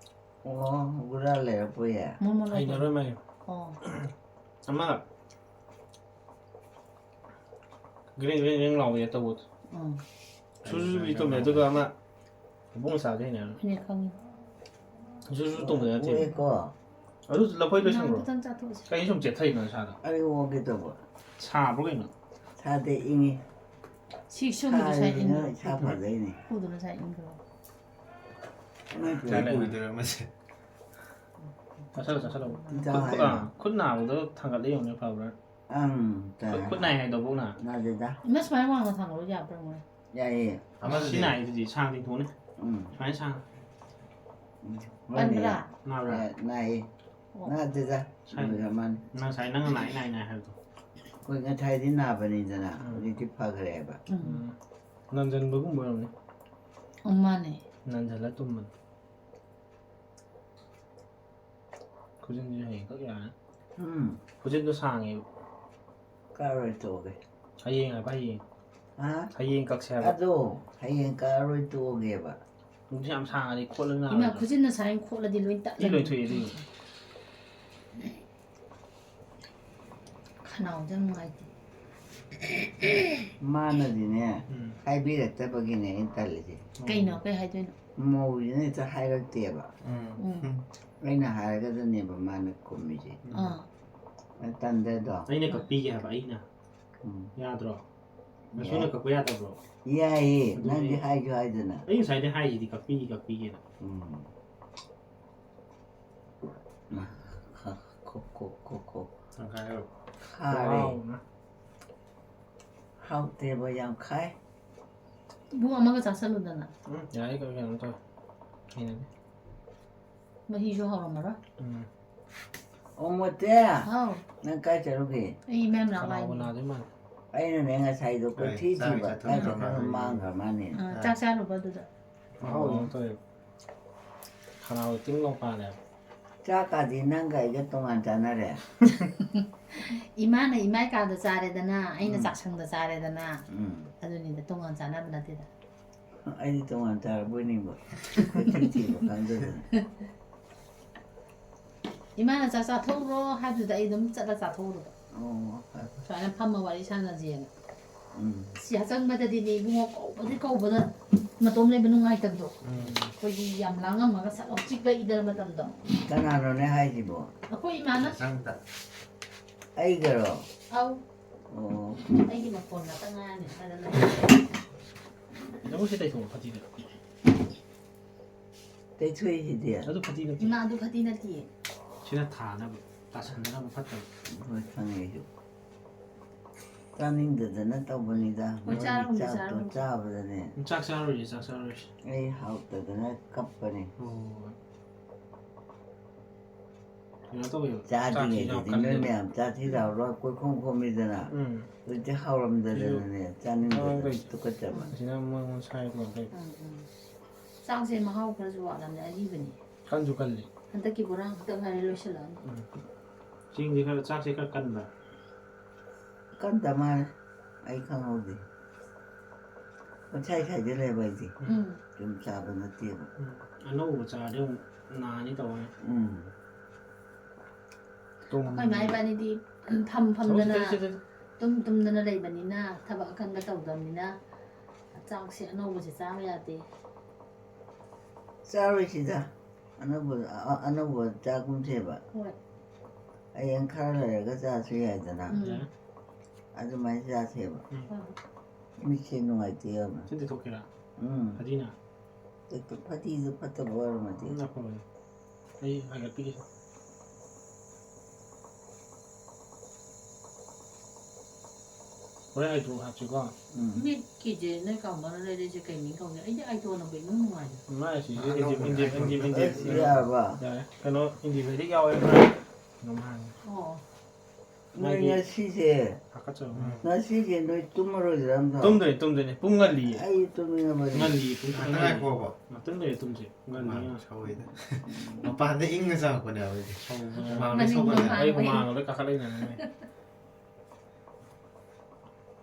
ꯑꯣ, ꯒꯨꯂꯥ ꯂꯩꯔꯛꯄꯣꯏꯌꯦ? ꯃꯣꯃꯣ ꯂꯩꯔꯛꯄꯣꯏ꯫ ꯍꯩꯅꯔꯣꯏ ꯃꯥꯏ꯫ ꯑꯣ꯫ ꯑꯃ ꯒ꯭ꯔꯤꯡ ꯒ꯭ꯔꯤꯡ ꯒ꯭ꯔꯤꯡ ꯂꯥꯎꯕ ꯇꯧꯕꯗꯣ꯫ ꯎꯝ꯫ ꯁꯨ ꯁꯨ ꯁꯨ ꯇꯨꯝꯃꯦ, ꯑꯗꯨꯒ ꯑꯃ ꯏꯕꯣꯛ ꯃꯆꯥꯗꯤ ꯍꯩꯅꯔꯝꯅꯤ꯫ ꯑꯩꯅ ꯈꯪꯉꯤ꯫ ꯁꯨ ꯁꯨ ꯇꯨꯝꯕꯗ ꯅꯠꯇꯦ꯫ ꯑꯣꯛꯑꯦꯀꯣ꯫ ꯑꯗꯨ ꯂꯐꯣꯏ ꯂꯣꯏꯁꯟꯈ꯭ꯔꯣ꯫ ꯈꯤꯇꯪ ꯆꯥꯊꯣꯛꯑꯁꯤ꯫ ꯀꯩꯅꯣ ꯁꯨꯝ ꯆꯦꯠꯊꯩꯅꯣ ꯅꯁꯥꯗꯣ? ꯑꯩ ꯑꯣꯛꯑꯒꯦ ꯇꯧꯕ꯫ ꯁꯥꯕ꯭ꯔꯣ ꯀꯩꯅꯣ? ꯁꯥꯗꯦ, ꯏꯪꯉꯤ꯫ ꯁꯤ ꯁꯨꯝꯕꯗꯤ ꯁꯥꯏ ꯁꯥꯔꯤꯕꯅꯤꯅ ꯏꯪꯕ꯭ꯔꯣ? ꯏꯁꯥ ꯐꯖꯩꯅꯦ꯫ ꯎꯗꯨꯅ ꯁꯥꯏ ꯏꯪꯕ꯭ꯔꯣ? ꯅꯣꯏ ꯆꯥꯅꯤꯡꯉꯤ꯫ ꯀꯨꯏꯗꯣꯏꯔꯥ ꯃꯁꯦ? ꯆꯥꯁꯜꯂꯣ, ꯆꯥꯁꯜꯂꯣ꯫ ꯏꯟꯖꯥꯡ ꯈꯨꯠ, ꯍꯥꯏꯔꯣ꯫ ꯑꯥ, ꯈꯨꯠ ꯅꯥꯕꯗꯣ ꯊꯥꯡꯒꯠꯂ ꯌꯦꯡꯉꯨꯅꯦ ꯐꯕ꯭ꯔꯥ? ꯑꯪ, ꯈꯨꯠ, ꯇꯥꯏ꯫ ꯈꯨꯠ ꯅꯥꯏ ꯍꯥꯏꯗꯣ, ꯕꯣꯛ ꯅꯥ? ꯅꯥꯗꯦꯗ꯫ ꯏꯃꯥ, ꯁꯨꯃꯥꯏꯅ ꯋꯥꯡꯅ ꯊꯥꯡꯒꯠꯂꯣ ꯌꯥꯕ꯭ꯔꯥ ꯌꯦꯡꯉꯨꯅꯦ? ꯌꯥꯏꯌꯦ꯫ ꯑꯃꯗꯨꯗꯤ? ꯁꯤ ꯅꯥꯏꯗꯨꯗꯤ, ꯁꯥꯡ ꯇꯤꯡꯊꯣꯛꯎꯅꯦ꯫ ꯎꯝ꯫ ꯁꯨꯃꯥꯏꯅ ꯁꯥꯡ꯫ ꯎꯝ꯫ ꯀꯟꯕ꯭ꯔꯥ? ꯅꯥꯕ꯭ꯔꯥ? ꯑꯦ, ꯅꯥꯏꯌꯦ꯫ ꯑꯣ꯫ ꯅꯥꯗꯦꯗ꯫ ꯁꯥꯏ-, ꯅꯣꯏꯒ ꯃꯥꯟꯅꯩ꯫ ꯅꯪ ꯉꯁꯥꯏ ꯅꯪꯅ ꯅꯥꯏ ꯅꯥꯏ ꯅꯥꯏ ꯍꯥꯏꯕꯗꯣ꯫ ꯑꯩꯈꯣꯏ ꯉꯁꯥꯏꯗꯤ ꯅꯥꯕꯅꯤꯗꯅ, ꯎꯝ꯫ ꯍꯧꯖꯤꯛꯇꯤ ꯐꯈ꯭ꯔꯦꯕ꯫ ꯎꯝ꯫ ꯎꯝ꯫ ꯅꯟꯖꯟꯕꯒꯨꯝꯕ ꯑꯣꯏꯔꯝꯅꯤ꯫ ꯎꯝ, ꯃꯥꯅꯦ꯫ ꯅꯟꯖꯜꯂ ꯇꯨꯝꯕꯅꯤ꯫ ꯈꯨꯖꯤꯟꯁꯦ ꯍꯌꯦꯡ ꯀꯛ ꯌꯥꯔꯅꯤ꯫ ꯎꯝ꯫ ꯈꯨꯖꯤꯟꯗꯣ ꯁꯥꯡꯉꯦꯕ꯫ ꯀꯛꯑꯔꯣꯏ ꯇꯣꯛꯑꯒꯦ꯫ ꯍꯌꯦꯡ ꯍꯥꯏꯕ, ꯍꯌꯦꯡ꯫ ꯍꯥ? ꯍꯌꯦꯡ ꯀꯛꯁꯦ ꯍꯥꯏꯕ꯫ ꯑꯗꯣ ꯍꯌꯦꯡ ꯀꯛꯑꯔꯣꯏ ꯇꯣꯛꯑꯒꯦꯕ꯫ ꯑꯗꯨ ꯌꯥꯝ ꯁꯥꯡꯉꯗꯤ ꯈꯣꯠꯂꯒ ꯏꯃꯥ, ꯅꯥꯕꯗꯣ꯫ ꯈꯨꯖꯤꯟꯅ ꯁꯥꯏꯅ ꯈꯣꯠꯂꯗꯤ ꯂꯣꯏ ꯇꯠꯂꯅꯤ꯫ ꯂꯣꯏꯊꯣꯛꯑꯦ ꯑꯗꯨꯒꯤ꯫ ꯈꯅꯥꯎꯁꯦ ꯌꯥꯝ ꯅꯨꯡꯉꯥꯏꯇꯦ꯫ ꯃꯥꯅꯗꯤꯅꯦ, ꯎꯝ꯫ ꯍꯥꯏꯕꯤꯔꯛꯇꯕꯒꯤꯅꯦ ꯑꯩꯅ ꯇꯜꯂꯤꯁꯦ꯫ ꯀꯩꯅꯣ? ꯀꯩ ꯍꯥꯏꯗꯣꯏꯅꯣ? ꯃꯧꯁꯤꯅ ꯍꯦꯛꯇ ꯍꯥꯏꯔꯛꯇꯦꯕ꯫ ꯎꯝ꯫ ꯎꯝ꯫ ꯑꯩꯅ ꯍꯥꯏꯔꯒꯗꯅꯦꯕ ꯃꯥꯅ ꯈꯨꯝꯃꯤꯁꯦ꯫ ꯑꯥ꯫ ꯅꯪ ꯇꯟꯗ꯭ꯔꯗꯣ? ꯑꯩꯅ ꯀꯛꯄꯤꯒꯦ ꯍꯥꯏꯕ ꯑꯩꯅ꯫ ꯎꯝ꯫ ꯌꯥꯗ꯭ꯔꯣ? ꯌꯥꯏ꯫ ꯃꯁꯨꯅ ꯀꯛꯄ ꯌꯥꯗꯕ꯭ꯔꯣ? ꯌꯥꯏꯌꯦ, ꯑꯗꯨꯅꯦ꯫ ꯅꯪꯗꯤ ꯍꯥꯏꯁꯨ ꯍꯥꯏꯗꯅ꯫ ꯑꯩ ꯉꯁꯥꯏꯗꯩ ꯍꯥꯏꯁꯤꯗꯤ ꯀꯛꯄꯤꯒꯦ ꯀꯛꯄꯤꯒꯦꯅ꯫ ꯎꯝ꯫ ꯈꯣ, ꯈꯣ, ꯈꯣ, ꯈꯣ꯫ ꯇꯪꯈꯥꯏ ꯍꯥꯏꯔꯣ꯫ ꯈꯥꯔꯦ꯫ ꯍꯥꯎꯅ꯫ ꯍꯥꯎꯇꯦꯕ, ꯌꯥꯝ ꯈꯥꯏ꯫ ꯏꯕꯨꯡ ꯑꯃꯒ ꯆꯥꯁꯜꯂꯨꯗꯅ꯫ ꯎꯝ, ꯌꯥꯏ, ꯀꯛꯄꯤꯒꯦ, ꯀꯩꯅꯣ ꯇꯧꯋꯦ꯫ ꯍꯩꯅꯗꯦ꯫ ꯃꯍꯤꯁꯨ ꯍꯥꯎꯔꯝꯃꯔꯣꯏ꯫ ꯎꯝ꯫ ꯑꯣ, ꯃꯣꯇꯦ, ꯍꯥꯎ꯫ ꯅꯪ ꯀꯥꯏ ꯆꯠꯂꯨꯒꯦ? ꯑꯩ ꯏꯃꯥ ꯃꯅꯥꯛ ꯈꯅꯥꯎꯕꯨ ꯂꯥꯛꯏꯅꯦ꯫ ꯅꯥꯗꯣꯏ ꯃꯥꯜꯂꯦ꯫ ꯑꯩꯅꯅꯦ ꯉꯁꯥꯏꯗꯣ ꯍꯣꯏ, ꯀꯣꯏꯊꯤ ꯆꯥꯛ ꯊꯤꯕ, ꯆꯥꯊꯣꯛ ꯀꯥꯏ ꯂꯣꯏꯔ ꯆꯠꯈ꯭ꯔꯕ ꯃꯥꯜꯂꯦ꯫ ꯃꯥꯡꯈ꯭ꯔ ꯃꯥꯅꯦ꯫ ꯑꯥ, ꯆꯥꯛ ꯆꯥꯔꯨꯕ ꯑꯗꯨꯗ꯫ ꯀꯩꯅꯣ ꯇꯧꯋꯦ꯫ ꯈꯅꯥꯎ ꯇꯤꯡ ꯂꯥꯎ ꯄꯥꯜꯂꯦꯕ꯫ ꯆꯥꯛꯀꯥꯗꯤ ꯅꯪꯒ ꯑꯩꯒ ꯇꯣꯉꯥꯟ ꯆꯥꯅꯔꯦ꯫ ꯏꯃꯥꯅ ꯏꯃꯥꯏ ꯀꯥꯗ ꯆꯥꯔꯦꯗꯅ, ꯑꯩꯅ ꯎꯝ꯫ ꯆꯥꯛꯁꯪꯗ ꯆꯥꯔꯦꯗꯅ꯫ ꯎꯝ꯫ ꯑꯗꯨꯅꯤꯗ, ꯇꯣꯉꯥꯟ ꯆꯥꯅꯕ ꯅꯠꯇꯦꯗ꯫ ꯑꯩꯗꯤ ꯇꯣꯉꯥꯟ ꯆꯥꯔꯕꯣꯏ ꯅꯤꯡꯕ꯫ ꯀꯣꯏꯊꯤ ꯊꯤꯕ ꯈꯪꯗꯗꯅ꯫ ꯏꯃꯥꯅ "ꯆꯥꯛ ꯆꯥꯊꯣꯛꯎꯔꯣ" ꯍꯥꯏꯕꯗꯨꯗ ꯑꯩ ꯑꯗꯨꯝ ꯆꯠꯂ ꯆꯥꯊꯣꯛꯎꯔꯕ꯫ ꯑꯣ, ꯐꯔꯦ, ꯐꯔꯦ꯫ ꯁꯨꯃꯥꯏꯅ ꯐꯝꯃ ꯋꯥꯔꯤ ꯁꯥꯟꯅꯁꯦꯅ꯫ ꯎꯝ꯫ ꯁꯤ ꯌꯥꯆꯪꯕꯗꯗꯤꯅꯦ ꯏꯕꯨꯡꯉꯣ, ꯀꯧꯕꯗꯤ ꯀꯧꯕꯗ ꯃꯇꯣꯝ ꯂꯩꯕ ꯅꯨꯡꯉꯥꯏꯇꯕꯗꯣ꯫ ꯎꯝ꯫ ꯑꯩꯈꯣꯏꯒꯤ ꯌꯥꯝ ꯂꯥꯡꯉꯝꯃꯒ ꯁꯠ ꯂꯥꯎ ꯆꯤꯛꯄ ꯏꯗꯔ ꯃꯇꯝꯗꯣ꯫ ꯀꯅꯥꯅꯣꯅꯦ ꯍꯥꯏꯁꯤꯕꯣ? ꯑꯩꯈꯣꯏ ꯏꯃꯥꯅ꯫ ꯅꯪꯗ꯫ ꯑꯩꯒꯔꯣ? ꯑꯧ꯫ ꯑꯣ, ꯑꯩꯒꯤ ꯃꯈꯣꯟ ꯉꯥꯛꯇ ꯉꯥꯏꯔꯅꯤ ꯍꯥꯏꯔ ꯂꯩ꯫ ꯅꯪꯕꯨ ꯁꯤ ꯇꯩꯊꯣꯛꯑꯣ ꯐꯗꯤꯗ꯫ ꯇꯩꯊꯣꯛꯏꯁꯤꯗꯤ꯫ ꯑꯗꯨ ꯐꯗꯤ ꯅꯠꯇꯦ꯫ ꯏꯃꯥ, ꯑꯗꯨ ꯐꯗꯤ ꯅꯠꯇꯤꯌꯦ꯫ ꯁꯤꯅ ꯊꯥꯅꯕ, ꯇꯥꯁꯟꯗꯅꯕ ꯐꯠꯇꯕ꯫ ꯍꯣꯏ, ꯈꯪꯉꯦ ꯑꯩꯁꯨ꯫ ꯆꯥꯅꯤꯡꯗꯗꯅ ꯇꯧꯕꯅꯤꯗ꯫ ꯍꯣꯏ, ꯃꯣꯏꯒꯤ ꯆꯥꯔꯒꯨꯝꯁꯦ, ꯆꯥꯛꯇꯣ ꯆꯥꯔꯒꯨꯝꯁꯦ꯫ ꯆꯥꯕꯗꯅꯦ꯫ ꯆꯥꯛ ꯆꯥꯔꯣꯏꯁꯦ, ꯆꯥꯛ ꯆꯥꯔꯣꯏꯁꯦ꯫ ꯑꯩ ꯍꯥꯎꯇꯗꯅ ꯀꯞꯄꯅꯦ꯫ ꯑꯣ꯫ ꯀꯩꯅꯣ ꯇꯧꯋꯦꯕ꯫ ꯆꯥꯗ꯭ꯔꯤꯉꯩꯗꯗꯤ ꯆꯥꯛꯁꯤ ꯌꯥꯝ ꯅꯣꯏ ꯀꯜꯂꯦꯕ꯫ ꯃꯌꯥꯝ ꯆꯥ ꯊꯤ ꯂꯥꯎꯔꯒ ꯀꯣꯏꯈꯣꯝ ꯈꯣꯝꯃꯤꯗꯅ꯫ ꯎꯝ꯫ ꯍꯧꯖꯤꯛꯇꯤ ꯍꯥꯎꯔꯝꯗꯗꯅꯅꯦ, ꯆꯥꯅꯤꯡꯗꯗꯅ ꯀꯩ? ꯇꯨꯀꯠꯆꯕ꯫ ꯑꯁꯤꯅ ꯃꯉꯣꯟ ꯁꯥꯏꯕ ꯀꯩ? ꯎꯝ, ꯎꯝ꯫ ꯆꯥꯛꯁꯦ ꯃꯍꯥꯎ ꯈꯔꯁꯨ ꯋꯥꯠꯂꯝꯅꯦ, ꯑꯔꯤꯕꯅꯤ꯫ ꯀꯟꯁꯨ ꯀꯜꯂꯤ꯫ ꯍꯟꯗꯛꯀꯤ ꯕꯣꯔꯥ ꯈꯛꯇ ꯉꯥꯏꯔꯦ ꯂꯣꯏꯁꯤꯜꯂꯛꯑꯅꯤ꯫ ꯎꯝ꯫ ꯆꯦꯡꯁꯦ ꯈꯔ, ꯆꯥꯛꯁꯦ ꯈꯔ ꯀꯟꯕ꯭ꯔꯥ? ꯀꯟꯗ ꯃꯥꯜꯂꯦ, ꯑꯩ ꯈꯪꯍꯧꯗꯦ꯫ ꯄꯪꯁꯥꯏ ꯁꯥꯏꯖꯜꯂꯦꯕ ꯑꯩꯗꯤ꯫ ꯎꯝ꯫ ꯁꯨꯝ ꯆꯥꯕ ꯅꯠꯇꯦꯕ꯫ ꯎꯝ꯫ ꯑꯅꯧꯕ ꯆꯥꯔꯗꯤ ꯑꯃꯨꯛ ꯅꯥꯅꯤ ꯇꯧꯕꯅꯤ꯫ ꯎꯝ꯫ ꯇꯨꯝ-꯫ ꯑꯩꯈꯣꯏ ꯏꯃꯥ ꯏꯕꯥꯅꯤꯗꯤ ꯐꯝ ꯐꯝꯗꯅ, ꯁꯧꯁꯤꯗꯩꯁꯤꯗ꯫ ꯇꯨꯝ ꯇꯨꯝꯗꯅ ꯂꯩꯕꯅꯤꯅ, ꯊꯕꯛ ꯑꯀꯟꯕ ꯇꯧꯗꯕꯅꯤꯅ ꯆꯥꯛꯁꯦ ꯑꯅꯧꯕꯁꯦ ꯆꯥꯕ ꯌꯥꯗꯦ꯫ ꯆꯥꯔꯣꯏꯁꯤꯗ꯫ ꯑꯅꯧꯕ ꯑ- ꯑꯅꯧꯕ ꯆꯥꯒꯨꯝꯁꯦꯕ꯫ ꯍꯣꯏ꯫ ꯍꯌꯦꯡ ꯈꯔ ꯂꯩꯔꯒ ꯆꯥꯁꯨ ꯌꯥꯏꯗꯅ꯫ ꯎꯝ꯫ ꯌꯥꯔꯦ꯫ ꯑꯗꯨꯃꯥꯏꯅ ꯆꯥꯁꯦꯕ꯫ ꯍꯣꯏ꯫ ꯃꯤꯠꯁꯦ ꯅꯨꯡꯉꯥꯏꯇꯦ ꯌꯥꯝꯅ꯫ ꯁꯤꯟꯗꯤ ꯊꯣꯛꯀꯦꯔꯥ? ꯎꯝ꯫ ꯐꯗꯤꯅ? ꯇꯦꯛꯇ ꯐꯗꯤꯗꯨ ꯐꯠꯇꯕ ꯑꯣꯏꯔꯝꯃꯗꯤ꯫ ꯎꯝ, ꯑꯐꯕꯅꯤ꯫ ꯑꯩ ꯍꯥꯏꯒꯠꯄꯤꯒꯦ꯫ ꯍꯣꯔꯦꯟ ꯑꯥꯏꯗ꯭ꯔꯣꯞ ꯍꯥꯞꯁꯤꯀꯣ꯫ ꯎꯝ꯫ ꯃꯤꯠꯀꯤꯁꯦ ꯅꯣꯏ ꯀꯥꯡꯕꯅ ꯂꯩꯔꯛꯏꯁꯦ ꯀꯩ ꯃꯤꯡ ꯀꯧꯒꯦ? ꯑꯩꯗꯤ ꯑꯥꯏꯗꯣꯅꯕꯨ ꯏꯅꯨꯡ ꯅꯨꯡꯉꯥꯏꯗ꯫ ꯃꯥ ꯑꯁꯤꯁꯦ ꯑꯅꯧꯕ ꯏꯟꯗꯤꯌꯝ ꯏꯟꯗꯤꯌꯝ ꯏꯟꯗꯤꯌꯝ ꯏꯟꯗꯤꯌꯝ ꯑꯁ, ꯌꯥꯔꯕ? ꯌꯥꯔꯦ꯫ ꯀꯩꯅꯣ ꯏꯟꯗꯤꯌꯝ ꯍꯥꯏꯗꯤ ꯌꯥꯎꯋꯦ꯫ ꯀꯩꯅꯣꯝ ꯍꯥꯏ꯫ ꯑꯣ꯫ ꯅꯣꯏ ꯉꯁꯤꯁꯦ ꯍꯥꯀꯠꯆꯕ꯫ ꯉꯁꯤꯁꯦ ꯅꯣꯏ ꯇꯨꯝꯃꯔꯣꯏꯗ꯭ꯔꯥ ꯑꯝꯇ? ꯇꯨꯝꯗꯣꯏꯅꯦ ꯇꯨꯝꯗꯣꯏꯅꯦ꯫ ꯄꯨꯡ ꯉꯜꯂꯤꯌꯦ꯫ ꯑꯩ ꯇꯨꯝꯅꯤꯡꯉꯕꯅꯤ꯫ ꯉꯜꯂꯤꯌꯦ ꯄꯨꯡ ꯉꯥꯛꯇ ꯉꯜꯂꯤ꯫ ꯉꯥꯏꯈꯣꯕ꯫ ꯉꯥꯛꯇꯪ ꯂꯩꯔ ꯇꯨꯝꯁꯦ꯫ ꯉꯜꯂꯤ꯫ ꯍꯨꯃꯥꯡ ꯁꯧꯋꯤꯗ꯫ ꯃꯄꯥꯟꯗ ꯏꯪꯅ ꯆꯪꯉꯛꯄꯅꯦꯕ ꯑꯩꯗꯤ꯫ ꯁꯧꯕꯅꯦ꯫ ꯍꯨꯃꯥꯡꯗꯤ ꯃꯅꯤꯡ ꯁꯧꯒꯠꯂꯦ꯫ ꯃꯃꯥꯡ꯫ ꯑꯩ ꯍꯨꯃꯥꯡ ꯂꯣꯏ ꯀꯥꯈꯠꯂꯛꯏꯅꯦ꯫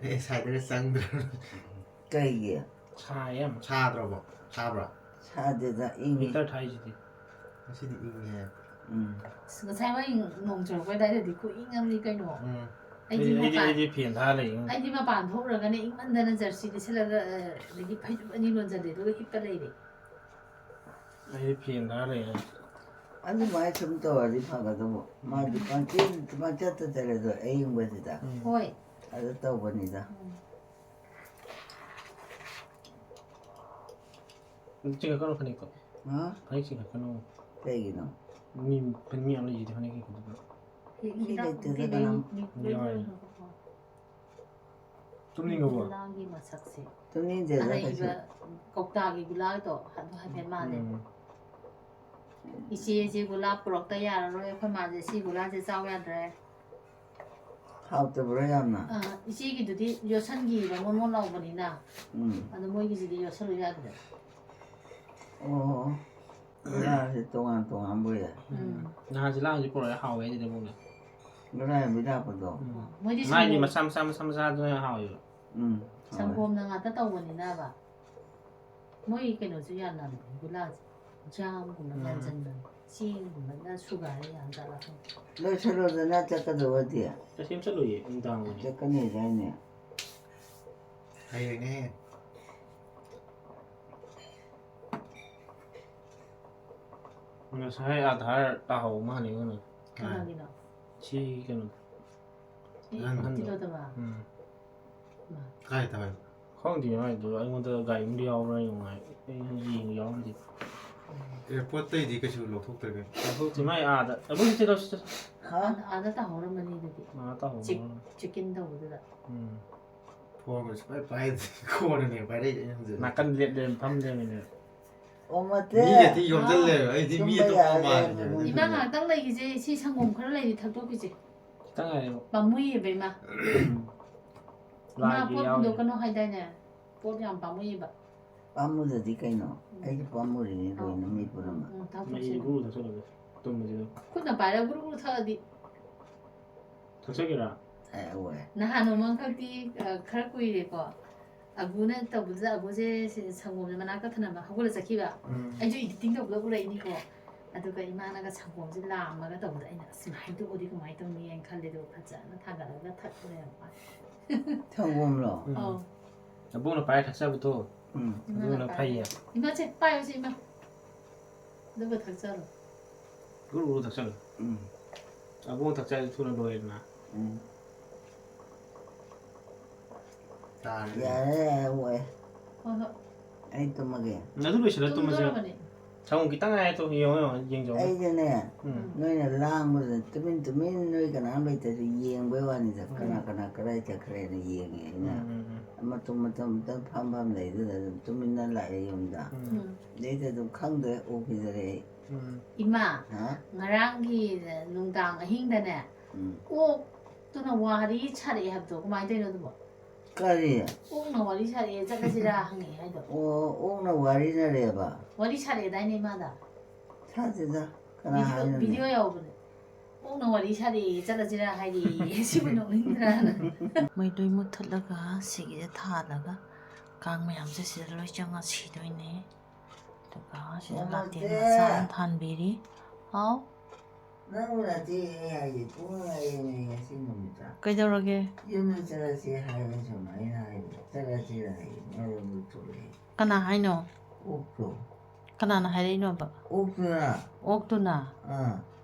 ꯑꯦ ꯁꯥꯏꯗꯒ ꯆꯪꯗ꯭ꯔꯣ? ꯀꯩꯒꯤ? ꯁꯥꯏ ꯌꯥꯝ꯫ ꯁꯥꯗ꯭ꯔꯕꯣ? ꯁꯥꯕ꯭ꯔꯥ? ꯁꯥꯗꯦꯗ, ꯏꯪꯉꯤ꯫ ꯍꯤꯇꯔ ꯊꯥꯏꯁꯤꯗꯤ꯫ ꯉꯁꯤꯗꯤ ꯏꯪꯉꯦ꯫ ꯎꯝ꯫ ꯑꯁ, ꯉꯁꯥꯏ ꯋꯥꯏ ꯅꯣꯡ ꯆꯨꯔꯛꯄ ꯑꯗꯨꯋꯥꯏꯗꯗꯤ ꯈꯨꯏꯪ ꯑꯃꯅꯤ ꯀꯩꯅꯣ꯫ ꯎꯝ꯫ ꯑꯩꯗꯤ ꯑꯩꯗꯤ ꯃꯄꯥꯟ ꯑꯩꯗꯤ ꯐꯦꯟ ꯊꯥ ꯂꯩ꯫ ꯑꯩꯗꯤ ꯃꯄꯥꯟ ꯊꯣꯛꯎꯔꯒꯅꯦ ꯏꯪꯃꯟꯗꯅ ꯖꯔꯁꯤ ꯂꯤꯠꯁꯤꯜꯂꯒ ꯑ, ꯑꯗꯒꯤ ꯐꯩꯖꯨꯞ ꯑꯅꯤ ꯂꯣꯟꯁꯤꯜꯂꯦ ꯑꯗꯨꯒ ꯍꯤꯞꯄ ꯂꯩꯔꯦ꯫ ꯑꯩꯗꯤ ꯐꯦꯟ ꯊꯥ ꯂꯩꯔꯦ꯫ ꯑꯗꯨꯃꯥꯏꯅ ꯁꯨꯝ ꯇꯧꯔꯗꯤ ꯐꯒꯗꯧꯕ꯫ ꯃꯥꯗꯤ ꯄꯪꯆꯦꯟ ꯄꯪꯆꯠꯇ ꯆꯠꯂꯦꯗꯣ ꯑꯌꯤꯡꯕꯁꯤꯗ꯫ ꯎꯝ꯫ ꯍꯣꯏ꯫ ꯑꯗꯨ ꯇꯧꯕꯅꯤꯗ꯫ ꯎꯝ꯫ ꯑꯗꯨ ꯆꯤꯡꯈꯠꯀꯅꯨ ꯐꯅꯦꯛꯇꯣ꯫ ꯍꯥ? ꯐꯅꯦꯛ ꯆꯤꯡꯈꯠꯀꯅꯨ꯫ ꯀꯩꯒꯤꯅꯣ? ꯃꯤ ꯐꯅꯦꯛ ꯃꯤ ꯌꯥꯝ ꯂꯩꯁꯤꯗꯤ ꯐꯅꯦꯛ ꯆꯤꯡꯈꯠꯄꯗ꯫ ꯃꯤ ꯂꯩꯇꯦꯗ ꯀꯅꯥꯝ꯫ ꯌꯥꯎꯋꯦ꯫ ꯇꯨꯝꯅꯤꯡꯉꯕꯣ? ꯒꯨꯂꯥꯒꯤ ꯃꯁꯛꯁꯦ꯫ ꯇꯨꯝꯅꯤꯡꯗꯦꯗ ꯀꯩꯁꯨ꯫ ꯑꯍꯩꯕ ꯀꯧꯇꯥꯒꯤ ꯒꯨꯂꯥꯗꯣ ꯑꯗꯨ ꯍꯥꯏꯐꯦꯠ ꯃꯥꯜꯂꯦ꯫ ꯎꯝ꯫ ꯏꯆꯦꯁꯦ ꯒꯨꯂꯥ ꯄꯨꯔꯛꯇ ꯌꯥꯔꯔꯣꯏ, ꯑꯩꯈꯣꯏ ꯃꯥꯁꯦ ꯁꯤ ꯒꯨꯂꯥꯁꯦ ꯆꯥꯎ ꯌꯥꯗ꯭ꯔꯦ꯫ ꯍꯥꯎꯇꯕ꯭ꯔꯥ ꯌꯥꯝꯅ? ꯑ, ꯏꯆꯦꯒꯤꯗꯨꯗꯤ ꯌꯣꯠꯁꯟꯈꯤꯕ ꯃꯣꯟ ꯃꯣꯟ ꯂꯥꯎꯕꯅꯤꯅ꯫ ꯎꯝ꯫ ꯑꯗꯣ ꯃꯣꯏꯒꯤꯁꯤꯗꯤ ꯌꯣꯠꯁꯜꯂꯨ ꯌꯥꯗ꯭ꯔꯦ꯫ ꯑꯣ꯫ ꯉꯥꯁꯦ ꯇꯣꯉꯥꯟ ꯇꯣꯉꯥꯟꯕ ꯑꯣꯏꯔꯦ꯫ ꯎꯝ꯫ ꯅꯍꯥꯟꯁꯤ ꯂꯥꯡꯁꯤ ꯄꯨꯔꯛꯑꯦ ꯍꯥꯎꯋꯦ ꯑꯩꯗꯤ ꯃꯣꯏꯅ꯫ ꯉꯔꯥꯡ ꯃꯤꯗꯥꯛꯄꯗꯣ꯫ ꯎꯝ꯫ ꯃꯣꯏꯗꯤ ꯃꯥꯏꯗꯤ ꯁꯪꯒꯣꯝ-, ꯃꯆꯥ ꯃꯆꯥ ꯃꯆꯥ ꯃꯆꯥꯗꯨꯅ ꯍꯥꯎꯋꯦꯕ꯫ ꯎꯝ꯫ ꯍꯥꯎꯋꯦ꯫ ꯁꯪꯒꯣꯝꯅ ꯉꯥꯛꯇ ꯇꯧꯕꯅꯤꯅꯕ꯫ ꯃꯣꯏ ꯀꯩꯅꯣꯁꯨ ꯌꯥꯟꯅꯕꯅꯦ, ꯒꯨꯂꯥꯁꯦ꯫ ꯖꯥꯝꯒꯨꯝꯕ ꯎꯝ꯫ ꯌꯥꯟꯁꯤꯟꯕꯅꯦ꯫ ꯆꯦꯡꯒꯨꯝꯕꯅ ꯁꯨꯒꯥꯏꯔ ꯌꯥꯟꯖꯥꯠꯂ ꯈꯪꯗꯦ꯫ ꯂꯣꯏꯁꯜꯂꯣꯗꯅ ꯆꯠꯀꯗꯧꯕꯗꯤ꯫ ꯀꯩꯁꯦꯝ ꯆꯠꯂꯨꯏꯌꯦ ꯅꯨꯡꯗꯥꯡ ꯑꯣꯏꯅ꯫ ꯆꯠꯀꯅꯤ ꯍꯥꯏꯗꯥꯏꯅꯦ? ꯍꯌꯦꯡꯅꯦ ꯍꯌꯦꯡ꯫ ꯉꯁꯥꯏ ꯑꯥꯙꯥꯔ ꯇꯥꯍꯧ ꯃꯥꯜꯂꯦ ꯀꯩꯅꯣ꯫ ꯀꯅꯥꯒꯤꯅꯣ? ꯁꯤ ꯀꯩꯅꯣ꯫ ꯑꯦ, ꯅꯪ ꯑꯍꯟꯗꯣ꯫ ꯇꯤꯂꯣꯗꯕ? ꯎꯝ꯫ ꯃꯥ꯫ ꯀꯥꯏ ꯇꯥꯏ? ꯈꯪꯗꯦ ꯃꯥꯏꯗꯣ, ꯑꯩꯉꯣꯟꯗ ꯒꯥꯔꯤ ꯑꯃꯗꯤ ꯌꯥꯎꯕ꯭ꯔꯥ ꯌꯦꯡꯉꯨ ꯍꯥꯏ꯫ ꯑꯩꯅ ꯌꯦꯡꯉꯨ ꯌꯥꯎꯔꯝꯗꯦ꯫ ꯑꯦꯌꯥꯔꯄꯣꯔꯠꯇꯩꯗꯤ ꯀꯩꯁꯨ ꯂꯧꯊꯣꯛꯇ꯭ꯔꯦ ꯀꯩꯅꯣ꯫ ꯂꯧꯊꯣꯛꯇꯦ, ꯃꯥꯏ ꯑꯥꯗ꯫ ꯑꯩꯈꯣꯏ ꯆꯠꯁꯤ, ꯆꯠꯁꯤ, ꯆꯠꯁꯤ꯫ ꯍꯥ? ꯑꯥꯗ, ꯑꯥꯗ ꯇꯥꯍꯧꯔꯝꯃꯅꯤ ꯑꯗꯨꯗꯤ꯫ ꯑꯥ, ꯇꯥꯍꯧꯔꯝꯃꯅꯤ꯫ ꯆꯦꯛ-, check in ꯇꯧꯕꯗꯨꯗ꯫ ꯎꯝ꯫ ꯐꯣꯟꯒ ꯁꯨꯡꯄꯥꯏ ꯄꯥꯏꯗꯦ꯫ ꯀꯣꯟꯅꯅꯦ ꯄꯥꯏꯔꯛꯏꯁꯦ ꯑꯩꯅ ꯍꯧꯖꯤꯛ꯫ ꯅꯥꯀꯟ ꯂꯦꯞ ꯂꯦꯞ ꯐꯝ ꯂꯩꯔꯝꯃꯤꯅꯦ꯫ ꯑꯣ, ꯃꯇꯦ꯫ ꯃꯤꯒꯗꯤ ꯌꯣꯝꯁꯤꯜꯂꯦꯕ꯫ ꯑꯩꯗꯤ ꯃꯤ ꯇꯨꯝꯕ ꯑꯇꯣꯞꯄ ꯌꯥꯔꯦ, ꯃꯥꯜꯂꯤꯅꯦ꯫ ꯏꯃꯥ ꯉꯥꯏꯍꯥꯛꯇꯪ ꯂꯩꯈꯤꯁꯦ, ꯁꯤ ꯁꯪꯒꯣꯝ ꯈꯔ ꯂꯩꯔꯤ ꯊꯛꯇꯣꯛꯈꯤꯁꯦ꯫ ꯈꯤꯇꯪ ꯉꯥꯏꯔꯦꯕ꯫ ꯄꯥꯝꯃꯨꯏꯌꯦꯕ ꯏꯃꯥ꯫ ꯏꯃꯥ ꯂꯥꯏꯒꯤ ꯄꯣꯠ ꯌꯥꯎꯔꯤ꯫ ꯍꯨꯟꯗꯣꯛꯀꯅꯣ ꯍꯥꯏꯗꯥꯏꯅꯦ? ꯄꯣꯠ ꯌꯥꯝ ꯄꯥꯝꯃꯨꯏꯌꯦꯕ꯫ ꯄꯥꯝꯃꯨꯗꯗꯤ ꯀꯩꯅꯣ? ꯎꯝ꯫ ꯑꯩꯁꯨ ꯄꯥꯝꯃꯨꯔꯤꯅꯤ ꯑꯧ꯫ ꯂꯣꯏꯅ ꯃꯤ ꯄꯨꯝꯅꯃꯛ꯫ ꯎꯝ, ꯊꯛꯇꯣꯛꯁꯤ꯫ ꯃꯩ ꯒꯨꯔꯨ ꯊꯛꯆꯜꯂꯒꯦ꯫ ꯇꯨꯝꯕꯁꯤꯗ꯫ ꯈꯨꯠꯅ ꯄꯥꯏꯔꯒ ꯒꯨꯔꯨ ꯒꯨꯔꯨ ꯊꯛꯑꯗꯤ꯫ ꯊꯛꯆꯒꯦꯔꯥ? ꯑꯦ, ꯑꯣꯏ꯫ ꯅꯍꯥꯟ ꯅꯣꯡꯃ ꯑꯃꯈꯛꯇꯤ, ꯑ, ꯈꯔ ꯀꯨꯏꯔꯦꯀꯣ꯫ ꯑꯒꯨꯅ ꯇꯧꯕꯗꯨꯗ ꯑꯒꯨꯁꯦ ꯁꯤ ꯁꯪꯒꯣꯝꯁꯦ ꯃꯅꯥꯛꯇ ꯊꯅꯝꯃ ꯍꯧꯒꯠꯂ ꯆꯠꯈꯤꯕ꯫ ꯎꯝ꯫ ꯑꯩꯁꯨ editing ꯇꯧꯕꯗ ꯎꯔꯛꯏꯅꯤꯀꯣ꯫ ꯑꯗꯨꯒ ꯏꯃꯥꯅꯒ ꯁꯪꯒꯣꯝꯁꯦ ꯂꯥꯝꯃꯒ ꯇꯧꯕꯗ ꯑꯩꯅ, "ꯑꯁ, ꯍꯩꯗꯣꯛꯑꯗꯤ ꯀꯃꯥꯏꯅ ꯇꯧꯅꯤ?" ꯍꯥꯏꯅ ꯈꯜꯂꯦ꯫ ꯑꯗꯨꯒ ꯐꯖꯅ ꯊꯥꯡꯒꯠꯂꯒ ꯊꯛꯄ ꯂꯩꯔꯝꯕ ꯋꯥꯅꯤ꯫ ꯁꯪꯒꯣꯝꯂꯣ? ꯎꯝ꯫ ꯑꯧ꯫ ꯑꯕꯣꯛꯅ ꯄꯥꯏꯔ ꯊꯛꯆꯕꯗꯣ꯫ ꯎꯝ꯫ ꯏꯃꯥꯅ ꯑꯗꯨꯅ ꯄꯥꯏꯔ꯫ ꯐꯩꯌꯦ꯫ ꯏꯃꯥ, ꯁꯦ, ꯄꯥꯏꯌꯣ ꯁꯦ, ꯏꯃꯥ꯫ ꯑꯗꯨꯒ ꯊꯛꯆꯔꯣ꯫ ꯒꯨꯔꯨ ꯒꯨꯔꯨ ꯊꯛꯆꯜꯂꯨ꯫ ꯎꯝ꯫ ꯑꯕꯣꯛ ꯊꯛꯆꯜꯂꯗꯤ ꯊꯨꯅ ꯂꯣꯏꯔꯦꯗꯅ꯫ ꯎꯝ꯫ ꯇꯥꯔꯦ꯫ ꯌꯥꯔꯦ, ꯌꯥꯔꯦ, ꯑꯣꯏ꯫ ꯍꯣꯏ, ꯍꯣꯏ꯫ ꯑꯩ ꯇꯨꯝꯃꯒꯦ꯫ ꯑꯗꯨ ꯂꯣꯏꯁꯤꯜꯂ ꯇꯨꯝꯃꯁꯦ꯫ ꯇꯨꯝꯗꯣꯔꯕꯅꯦ꯫ ꯁꯪꯒꯣꯝ ꯈꯤꯇꯪ ꯉꯥꯏꯔꯦ, ꯇꯣ, ꯌꯦꯡꯉꯣ, ꯌꯦꯡꯉꯣ, ꯌꯦꯡꯖꯧ꯫ ꯑꯩꯗꯤꯅꯦ, ꯎꯝ꯫ ꯅꯣꯏꯅ ꯂꯥꯡꯕꯗ ꯇꯨꯃꯤꯟ ꯇꯨꯃꯤꯟ ꯅꯣꯏ ꯀꯅꯥꯝ ꯂꯩꯇ꯭ꯔꯁꯨ ꯌꯦꯡꯕꯩ ꯋꯥꯅꯤꯗ, ꯎꯝ꯫ ꯀꯅꯥ ꯀꯅꯥ ꯀꯗꯥꯏ ꯆꯠꯈ꯭ꯔꯦꯅ ꯌꯦꯡꯉꯦ ꯑꯩꯅ꯫ ꯎꯝ, ꯎꯝ, ꯎꯝ꯫ ꯃꯇꯨꯝ ꯃꯇꯨꯝ ꯃꯇꯨꯝ ꯐꯝ ꯐꯝ ꯂꯩꯗꯨꯗ ꯑꯗꯨꯝ ꯇꯨꯃꯤꯟꯅ ꯂꯥꯛꯑꯦ ꯌꯨꯝꯗ꯫ ꯎꯝ꯫ ꯑꯗꯩꯗ ꯑꯗꯨꯝ ꯈꯪꯗ꯭ꯔꯦ, ꯎꯈꯤꯗꯔꯦ ꯑꯩ꯫ ꯎꯝ꯫ ꯏꯃꯥ, ꯍꯥ? ꯉꯔꯥꯡꯒꯤ ꯅꯨꯡꯗꯥꯡ ꯑꯍꯤꯡꯗꯅꯦ, ꯎꯝ꯫ ꯑꯣꯛꯇꯨꯅ ꯋꯥꯔꯤ ꯁꯥꯔꯛꯑꯦ ꯍꯥꯏꯕꯗꯣ ꯀꯃꯥꯏꯅ ꯇꯧꯔꯤꯅꯣ ꯑꯗꯨꯕꯣ? ꯀꯔꯤ? ꯑꯣꯛꯅ ꯋꯥꯔꯤ ꯁꯥꯔꯛꯑꯦ, ꯆꯠꯂꯁꯤꯔꯥ ꯍꯪꯉꯛꯑꯦ ꯍꯥꯏꯗꯣ꯫ ꯑꯣ, ꯑꯣꯛꯅ ꯋꯥꯔꯤꯅꯔꯦꯕ? ꯋꯥꯔꯤ ꯁꯥꯔꯛꯑꯦꯗꯥꯏꯅꯦ ꯏꯃꯥꯗ? ꯁꯥꯗꯦꯗ꯫ ꯀꯅꯥ video, ꯍꯥꯏꯅꯣꯅꯦ? Video ꯌꯥꯎꯕꯅꯦ꯫ ꯑꯣꯛꯅ ꯋꯥꯔꯤ ꯁꯥꯔꯛꯑꯦ, ꯆꯠꯂꯁꯤꯔꯥ ꯍꯥꯏꯔꯛꯑꯦ꯫ ꯁꯤꯕꯨ ꯅꯣꯛꯅꯤꯡꯗ꯭ꯔꯥꯅ꯫ ꯃꯩ ꯂꯣꯏ ꯃꯨꯠꯊꯠꯂꯒ ꯁꯤꯒꯤꯁꯦ ꯊꯥꯜꯂꯒ ꯀꯥꯡ ꯃꯌꯥꯝꯁꯦ ꯁꯤꯗ ꯂꯣꯏ ꯆꯪꯉ ꯁꯤꯗꯣꯏꯅꯦ꯫ ꯑꯗꯨꯒ ꯁꯤꯗ ꯃꯃꯥ ꯂꯥꯇꯦꯟ ꯆꯦ꯫ ꯃꯆꯥ ꯑꯃ ꯊꯥꯟꯕꯤꯔꯤ꯫ ꯍꯥꯎ꯫ ꯅꯪ ꯎꯅꯗꯦ ꯑꯩ ꯍꯥꯏꯁꯦ ꯄꯨꯡ ꯑꯅꯤ ꯉꯁꯤ ꯅꯨꯃꯤꯠꯇ꯫ ꯀꯩꯗꯧꯔꯒꯦ? ꯌꯨꯝꯗ ꯆꯠꯂꯁꯤ ꯍꯥꯏꯕ ꯁꯨꯝ ꯑꯩꯅ ꯍꯥꯏꯕꯗ ꯆꯠꯂꯁꯤ ꯍꯥꯏꯌꯦ꯫ ꯃꯔꯣꯟꯗꯨ ꯊꯣꯛꯂꯛꯑꯦ꯫ ꯀꯅꯥ ꯍꯥꯏꯅꯣ? ꯑꯣꯛꯇꯣ꯫ ꯀꯅꯥꯅ ꯍꯥꯏꯔꯛꯏꯅꯣꯕ? ꯑꯣꯛꯇꯨꯅ꯫ ꯑꯣꯛꯇꯨꯅ? ꯑꯥ꯫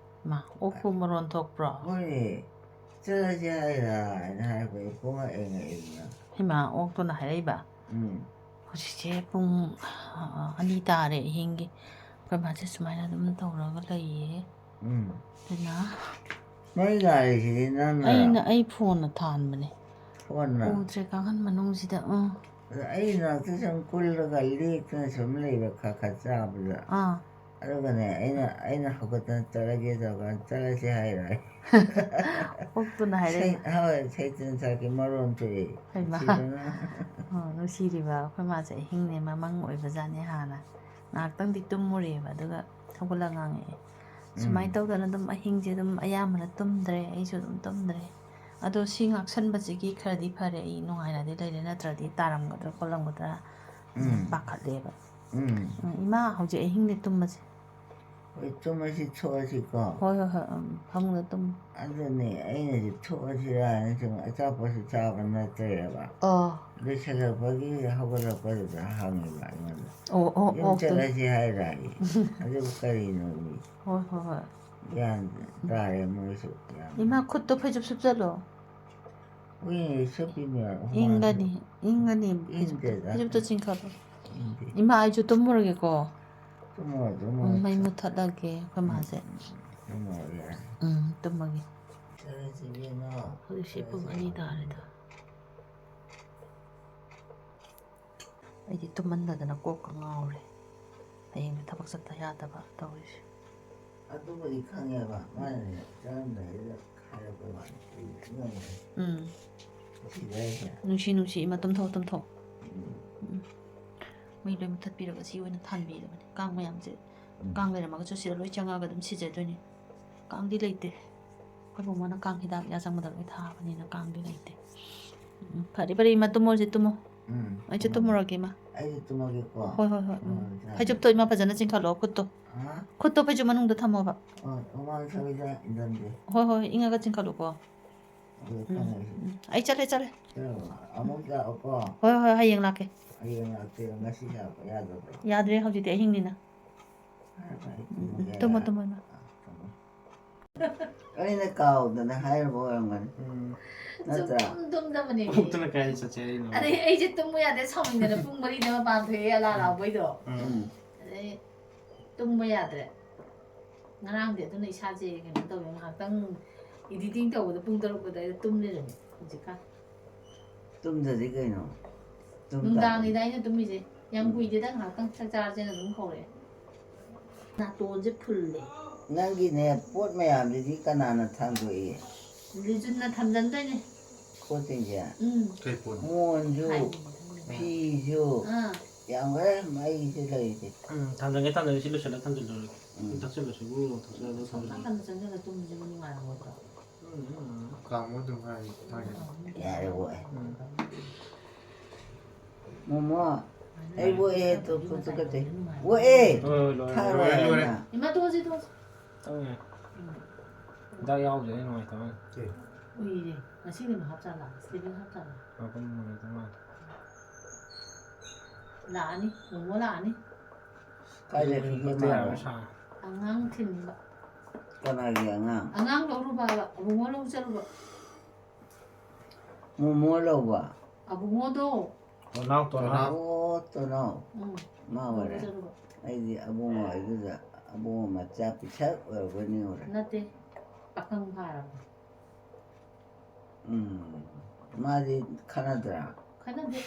ꯃꯥ, ꯑꯣꯛꯄꯨ ꯃꯔꯣꯟ ꯊꯣꯛꯄ꯭ꯔꯣ? ꯍꯣꯏꯅꯦ꯫ "ꯆꯠꯂꯁꯤ ꯍꯥꯏꯔ?" ꯍꯥꯏꯅ ꯍꯥꯏꯔꯛꯄ, ꯑꯩ ꯄꯨꯡꯉꯛ ꯉꯛꯏꯕ꯫ ꯍꯩꯃꯥ, ꯑꯣꯛꯇꯨꯅ ꯍꯥꯏꯔꯛꯏꯕ? ꯎꯝ꯫ ꯍꯧꯖꯤꯛꯁꯦ ꯄꯨꯡ, ꯑ, ꯑꯅꯤ ꯇꯥꯔꯦ ꯑꯍꯤꯡꯒꯤ꯫ ꯑꯩꯈꯣꯏ ꯃꯥꯁꯦ ꯁꯨꯃꯥꯏꯅ ꯑꯗꯨꯝ ꯇꯧꯔꯒ ꯂꯩꯌꯦ꯫ ꯎꯝ꯫ ꯑꯗꯨꯅ ꯃꯩ ꯉꯥꯜꯂꯤꯁꯤꯗꯤ ꯅꯪꯅ꯫ ꯑꯩꯅ, ꯑꯩ ꯐꯣꯟꯅ ꯊꯥꯟꯕꯅꯦ꯫ ꯐꯣꯟꯅ? ꯎꯗ꯭ꯔꯦ ꯀꯥꯡꯈꯟ ꯃꯅꯨꯡꯁꯤꯗ꯫ ꯎꯝ꯫ ꯑꯗ ꯑꯩ ꯅꯥꯛꯇ ꯁꯨꯝ ꯀꯨꯜꯂꯒ ꯂꯦꯛꯇꯅ ꯁꯨꯝ ꯂꯩꯕ, ꯈꯔ ꯈꯔ ꯆꯥꯕꯗ꯫ ꯑꯥ꯫ ꯑꯗꯨꯒꯅꯦ, ꯑꯩꯅ, ꯑꯩꯅ ꯍꯧꯒꯠꯇꯅ ꯆꯠꯂꯒꯦ ꯇꯧꯔꯀꯥꯟꯗ, "ꯆꯠꯂꯁꯦ ꯍꯥꯏꯔꯣ?" ꯑꯣꯛꯇꯨꯅ ꯍꯥꯏꯔꯛꯏꯕ? ꯁꯩ-, ꯍꯣꯏ, ꯁꯩꯇꯟ ꯁꯛꯀꯤ ꯃꯔꯣꯟ ꯊꯣꯛꯑꯦ꯫ ꯍꯩꯃꯥ꯫ ꯅꯨꯡꯁꯤꯕꯅ꯫ ꯑꯣ, ꯅꯨꯡꯁꯤꯔꯤꯕ ꯑꯩꯈꯣꯏ ꯃꯥꯁꯦ ꯑꯍꯤꯡꯅꯦ ꯃꯃꯪ ꯑꯣꯏꯕꯖꯥꯠꯅꯦ ꯍꯥꯟꯅ꯫ ꯉꯥꯏꯍꯥꯛꯇꯪꯗꯤ ꯇꯨꯝꯃꯨꯔꯦꯕ, ꯑꯗꯨꯒ ꯍꯧꯒꯠꯂꯒ ꯉꯥꯡꯉꯛꯑꯦ꯫ ꯁꯨꯃꯥꯏꯅ ꯎꯝ꯫ ꯇꯧꯗꯅ ꯑꯗꯨꯝ ꯑꯍꯤꯡꯁꯦ ꯑꯗꯨꯝ ꯑꯌꯥꯝꯕꯅ ꯇꯨꯝꯗ꯭ꯔꯦ, ꯑꯩꯁꯨ ꯑꯗꯨꯝ ꯇꯨꯝꯗ꯭ꯔꯦ꯫ ꯑꯗꯣ ꯁꯤ ꯉꯥꯛꯁꯟꯕꯁꯤꯒꯤ ꯈꯔꯗꯤ ꯐꯔꯦ, ꯑꯩ ꯅꯨꯡꯉꯥꯏꯅꯗꯤ ꯂꯩꯔꯦ, ꯅꯠꯇ꯭ꯔꯗꯤ ꯇꯥꯔꯝꯒꯗ꯭ꯔꯥ ꯈꯣꯠꯂꯝꯒꯗ꯭ꯔꯥ ꯎꯝ꯫ ꯄꯥꯈꯠꯂꯦꯕ꯫ ꯎꯝ꯫ ꯎꯝ, ꯏꯃꯥ ꯍꯧꯖꯤꯛ ꯑꯍꯤꯡꯗꯤ ꯇꯨꯝꯃꯁꯦ꯫ ꯍꯣꯏ, ꯇꯨꯝꯃꯁꯤ, ꯊꯣꯛꯑꯁꯤꯀꯣ꯫ ꯍꯣꯏ, ꯍꯣꯏ, ꯍꯣꯏ, ꯎꯝ, ꯐꯃꯨꯡꯗ ꯇꯨꯝ꯫ ꯑꯗꯨꯅꯦ, ꯑꯩꯅꯗꯤ ꯊꯣꯛꯑꯁꯤꯔꯥꯅ ꯁꯨꯝ, ꯑꯆꯥꯄꯣꯠꯁꯨ ꯆꯥꯕ ꯅꯠꯇ꯭ꯔꯦꯕ꯫ ꯑꯣ꯫ ꯂꯣꯏꯁꯤꯜꯂꯛꯄꯒꯤ ꯍꯧꯒꯠꯂꯛꯄꯗꯨꯗ ꯍꯪꯉꯤꯕ ꯑꯩꯉꯣꯟꯗ꯫ ꯑꯣ, ꯑꯣ, "ꯌꯨꯝ ꯑꯣ, ꯇꯨꯝ-꯫ ꯆꯠꯂꯁꯤ ꯍꯥꯏꯔꯥꯌꯦ?" ꯑꯗꯨꯕꯨ ꯀꯔꯤꯅꯣ ꯃꯤ? ꯍꯣꯏ, ꯍꯣꯏ, ꯍꯣꯏ꯫ ꯒ꯭ꯌꯥꯟ ꯇꯥꯔꯦ ꯃꯣꯏꯁꯨ ꯌꯥꯝ꯫ ꯏꯃꯥ, ꯈꯨꯠꯇꯣ ꯐꯩꯖꯨꯞ ꯁꯨꯞꯆꯜꯂꯣ꯫ ꯍꯣꯏꯅꯦ, ꯁꯨꯞꯄꯤꯅꯦ, ꯍꯨꯃꯥꯡ ꯏꯪꯒꯅꯤ, ꯏꯪꯒꯅꯤ꯫ ꯐꯩꯖꯨꯞꯇꯣ, ꯏꯪꯗꯦꯗ꯫ ꯐꯩꯖꯨꯞꯇꯣ ꯆꯤꯡꯈꯠꯂꯣ꯫ ꯏꯪꯗꯦ꯫ ꯏꯃꯥ, ꯑꯩꯁꯨ ꯇꯨꯝꯃꯨꯔꯒꯦꯀꯣ꯫ ꯇꯨꯝꯃꯣ, ꯇꯨꯝꯃꯣ꯫ ꯎꯝ, ꯃꯩ ꯃꯨꯠꯊꯠꯂꯒꯦ ꯑꯩꯈꯣꯏ ꯃꯥꯁꯦ꯫ ꯇꯨꯝꯃꯣ, ꯌꯥꯔꯦ꯫ ꯎꯝ, ꯇꯨꯝꯃꯒꯦ꯫ ꯆꯠꯂꯁꯤ, ꯏꯕꯦꯝꯃ꯫ ꯍꯧꯖꯤꯛꯁꯦ ꯄꯨꯡ ꯑꯅꯤ ꯇꯥꯔꯦꯗ꯫ ꯑꯩꯗꯤ ꯇꯨꯝꯃꯟꯗꯗꯅ ꯀꯣꯛꯀ ꯉꯥꯎꯔꯦ꯫ ꯍꯌꯦꯡꯁꯨ ꯊꯕꯛ ꯆꯠꯇ ꯌꯥꯗꯕ ꯇꯧꯔꯤꯁꯦ꯫ ꯑꯗꯨꯕꯨꯗꯤ ꯈꯪꯉꯦꯕ, ꯃꯥꯅꯅꯦ ꯆꯥꯔꯝꯗꯥꯏꯗ ꯍꯥꯏꯔꯛꯄ ꯋꯥꯅꯤ, ꯑꯩ ꯈꯪꯉꯝꯃꯣꯏ꯫ ꯎꯝ꯫ ꯁꯤꯗ ꯑꯩꯁꯦ꯫ ꯅꯨꯡꯁꯤ ꯅꯨꯡꯁꯤ ꯏꯃꯥ, ꯇꯨꯝꯊꯣꯛꯑꯣ, ꯇꯨꯝꯊꯣꯛꯑꯣ꯫ ꯎꯝ꯫ ꯎꯝ꯫ ꯃꯩ ꯂꯣꯏ ꯃꯨꯊꯠꯄꯤꯔꯒ ꯁꯤ ꯑꯣꯏꯅ ꯊꯥꯟꯕꯤꯔꯕꯅꯤ꯫ ꯀꯥꯡ ꯃꯌꯥꯝꯁꯦ, ꯎꯝ꯫ ꯀꯥꯡ ꯂꯩꯔꯝꯃꯒꯁꯨ ꯁꯤꯗ ꯂꯣꯏ ꯆꯪꯉꯛꯑꯒ ꯑꯗꯨꯝ ꯁꯤꯖꯗꯣꯏꯅꯤ꯫ ꯀꯥꯡꯗꯤ ꯂꯩꯇꯦ꯫ ꯑꯩꯈꯣꯏ ꯕꯨꯡꯉꯣꯅ ꯀꯥꯡ ꯍꯤꯗꯥꯛ ꯌꯥ ꯆꯪꯕꯗ ꯂꯣꯏ ꯊꯥꯕꯅꯤꯅ ꯀꯥꯡꯗꯤ ꯂꯩꯇꯦ꯫ ꯎꯝ, ꯐꯔꯦ, ꯐꯔꯦ, ꯏꯃꯥ, ꯇꯨꯝꯃꯣꯁꯦ, ꯇꯨꯝꯃꯣ꯫ ꯎꯝ, ꯑꯩꯁꯨ ꯇꯨꯝꯃꯣ꯫ ꯇꯨꯝꯃꯨꯔꯒꯦ, ꯏꯃꯥ꯫ ꯑꯩꯁꯨ ꯇꯨꯝꯃꯒꯦꯀꯣ꯫ ꯍꯣꯏ, ꯍꯣꯏ, ꯍꯣꯏ, ꯎꯝ꯫ ꯎꯝ, ꯊꯝꯃꯦ꯫ ꯐꯩꯖꯨꯞꯇꯣ ꯏꯃꯥ ꯐꯖꯅ ꯆꯤꯡꯈꯠꯂꯣ, ꯈꯨꯠꯇꯣ꯫ ꯍꯥ? ꯈꯨꯠꯇꯣ ꯐꯩꯖꯨꯞ ꯃꯅꯨꯡꯗ ꯊꯝꯃꯣꯕ꯫ ꯍꯣꯏ, ꯍꯨꯃꯥꯡ ꯁꯧꯏꯗ ꯏꯟꯊꯝꯗꯦ꯫ ꯍꯣꯏ, ꯍꯣꯏ, ꯏꯪꯉꯒ ꯆꯤꯡꯈꯠꯂꯨꯀꯣ꯫ ꯑꯗꯨ ꯎꯝ, ꯈꯪꯉꯦ ꯑꯩꯁꯨ꯫ ꯎꯝ꯫ ꯑꯩ ꯆꯠꯂꯦ, ꯆꯠꯂꯦ꯫ ꯆꯠꯂꯣ, ꯑꯃꯨꯛ ꯂꯥꯛꯑꯣꯀꯣ꯫ ꯍꯣꯏ, ꯍꯣꯏ, ꯍꯌꯦꯡ ꯂꯥꯛꯀꯦ꯫ ꯍꯌꯦꯡ ꯂꯥꯛꯇꯣꯏꯔꯣ? ꯉꯁꯤ ꯂꯥꯛꯄ ꯌꯥꯗꯕ꯭ꯔꯣ? ꯌꯥꯗ꯭ꯔꯦ, ꯍꯧꯖꯤꯛꯇꯤ ꯑꯍꯤꯡꯅꯤꯅ꯫ ꯎꯝ, ꯇꯨꯝꯃꯣ, ꯇꯨꯝꯃꯣ, ꯏꯃꯥ꯫ ꯑꯩꯅ ꯀꯥꯎꯗꯅ ꯍꯥꯏꯔꯨꯕ ꯑꯣꯏꯔꯝꯒꯅꯤ꯫ ꯎꯝ꯫ ꯅꯠꯇ꯭ꯔꯥ? ꯁꯨꯡꯇꯨꯝ ꯇꯨꯝꯗꯕꯅꯦ꯫ ꯄꯨꯛꯇꯨꯅ ꯀꯥꯏꯗ ꯆꯠꯁꯦ ꯍꯥꯏꯔꯤꯅꯣ? ꯑꯗꯩ ꯑꯩꯁꯦ ꯇꯨꯝꯕ ꯌꯥꯗꯦ, ꯁꯥꯎꯅꯤꯡꯗꯅ ꯄꯨꯡ ꯃꯔꯤꯗ ꯃꯄꯥꯟ ꯊꯣꯛꯑꯦ, ꯑꯂꯥ ꯂꯥꯎꯕꯩꯗꯣ꯫ ꯎꯝ꯫ ꯑꯗꯩ ꯇꯨꯝꯕ ꯌꯥꯗ꯭ꯔꯦ꯫ ꯉꯔꯥꯡꯗꯤ ꯑꯗꯨꯅ ꯏꯁꯥꯁꯦ ꯀꯩꯅꯣ ꯇꯧꯋꯦ, ꯉꯥꯏꯍꯥꯛꯇꯪ editing ꯇꯧꯕꯗ ꯄꯨꯡ ꯇꯔꯨꯛ ꯑꯗꯨꯋꯥꯏꯗ ꯇꯨꯝ ꯂꯩꯔꯝꯃꯦ ꯍꯧꯖꯤꯛꯀꯥꯟ꯫ ꯇꯨꯝꯗ꯭ꯔꯗꯤ ꯀꯩꯅꯣ? ꯇꯨꯝ ꯇꯥꯕꯅꯤ꯫ ꯅꯨꯡꯗꯥꯡꯅꯤꯗ ꯑꯩꯅ ꯇꯨꯝꯃꯤꯁꯦ꯫ ꯌꯥꯝ ꯎꯝ꯫ ꯀꯨꯏꯗꯦꯗ, ꯉꯥꯏꯍꯥꯛꯇꯪ ꯆꯥꯛ ꯆꯥꯔꯁꯦꯅ ꯑꯗꯨꯝ ꯀꯧꯔꯛꯑꯦ꯫ ꯅꯥꯇꯣꯟꯁꯦ ꯐꯨꯜꯂꯦ꯫ ꯅꯪꯒꯤꯅꯦ ꯄꯣꯠ ꯃꯌꯥꯝꯁꯤꯗꯤ ꯀꯅꯥꯅ ꯊꯥꯡꯗꯣꯛꯏ? ꯂꯤꯖꯨꯟꯅ ꯊꯝꯖꯟꯗꯣꯏꯅꯦ꯫ ꯄꯣꯠꯁꯤꯡꯁꯦ? ꯎꯝ꯫ ꯀꯩ ꯄꯣꯠꯅꯣ? ꯃꯣꯟꯁꯨ, ꯍꯥꯏꯕꯅꯦ, ꯊꯝꯖꯟꯗꯣꯏꯅꯦ꯫ ꯐꯤꯁꯨ, ꯑꯥ꯫ ꯌꯥꯝꯈ꯭ꯔꯦ ꯃꯩꯁꯦ ꯂꯩꯔꯤꯁꯦ꯫ ꯎꯝ, ꯊꯝꯖꯟꯒꯦ, ꯊꯝꯖꯟꯒꯦ, ꯁꯤ ꯂꯣꯏꯁꯤꯜꯂ ꯊꯝꯖꯤꯜꯂꯨꯔꯒꯦ꯫ ꯎꯝ꯫ ꯊꯛꯆꯜꯂꯁꯤꯕꯨ, ꯊꯛꯆꯜꯂ ꯊꯝꯖꯤꯜꯂꯨꯔꯒꯦ꯫ ꯅꯥꯀꯟꯗ ꯆꯪꯁꯤꯜꯂ ꯇꯨꯝꯕꯁꯤꯕꯨ ꯅꯨꯡꯉꯥꯏꯔꯝꯃꯣꯏꯗ꯭ꯔꯣ? ꯎꯝ, ꯎꯝ, ꯎꯝ꯫ ꯀꯥꯡꯕꯨ ꯑꯗꯨꯝ ꯍꯥꯏ, ꯊꯥꯏꯅ꯫ ꯌꯥꯔꯦ, ꯑꯣꯛꯑꯦ꯫ ꯎꯝ꯫ ꯃꯣꯃꯣ, ꯑꯩ ꯑꯣꯛꯑꯦ, ꯇꯨ, ꯇꯨ, ꯇꯨ, ꯀꯠꯇꯦ꯫ ꯑꯣꯛꯑꯦ! ꯍꯣꯏ, ꯍꯣꯏ, ꯂꯣꯏꯔꯦ, ꯊꯥꯔꯣꯏ ꯂꯣꯏꯔꯦ, ꯂꯣꯏꯔꯦ꯫ ꯍꯥꯏꯅ꯫ ꯏꯃꯥ, ꯇꯣꯛꯑꯁꯤ, ꯇꯣꯛꯑꯁꯤ꯫ ꯆꯪꯉꯦ꯫ ꯎꯝ꯫ ꯍꯤꯗꯥꯛ ꯌꯥꯎꯗ꯭ꯔꯗꯤ ꯅꯨꯡꯉꯥꯏꯇꯕ꯫ ꯎꯏꯔꯦ꯫ ꯉꯁꯤꯗꯤ ꯃꯍꯥꯞ ꯆꯥꯂꯥ, sleeping ꯍꯥꯞ ꯆꯥꯂꯥ꯫ ꯃꯐꯝ ꯅꯨꯡꯉꯥꯏꯇꯕ ꯃꯥꯜꯂꯦ꯫ ꯂꯥꯛꯑꯅꯤ, ꯃꯣꯃꯣ ꯂꯥꯛꯑꯅꯤ꯫ ꯀꯥꯏ ꯆꯠꯈꯤꯒꯦ ꯃꯥꯕꯣ? ꯑꯉꯥꯡ ꯊꯤꯟꯕ꯫ ꯀꯅꯥꯒꯤ ꯑꯉꯥꯡ? ꯑꯉꯥꯡ ꯂꯧꯔꯨꯕ ꯍꯥꯏꯕ, ꯑꯕꯨꯡꯉꯣ ꯂꯧ ꯆꯠꯂꯨꯕ꯫ ꯃꯣꯃꯣ ꯂꯧꯕ? ꯑꯕꯨꯡꯉꯣꯗꯣ꯫ ꯇꯣꯅꯥꯎ, ꯇꯣꯅꯥꯎ꯫ ꯑꯣ, ꯇꯣꯅꯥꯎ꯫ ꯎꯝ꯫ ꯃꯥ ꯑꯣꯏꯔꯦ꯫ ꯂꯧ ꯆꯠꯂꯨꯕ꯫ ꯑꯩꯗꯤ ꯑꯕꯨꯡꯉꯣ ꯍꯥꯏꯗꯨꯗ ꯑꯕꯨꯡꯉꯣ ꯃꯆꯥ ꯄꯤꯁꯛ ꯑꯣꯏꯔꯕꯣꯏ ꯅꯤꯡꯉꯨꯔꯦ꯫ ꯅꯠꯇꯦ, ꯄꯥꯈꯪ ꯐꯥꯔꯕ꯫ ꯎꯝ꯫ ꯃꯥꯗꯤ ꯈꯠꯅꯗ꯭ꯔꯥ? ꯈꯠꯅꯗꯦ꯫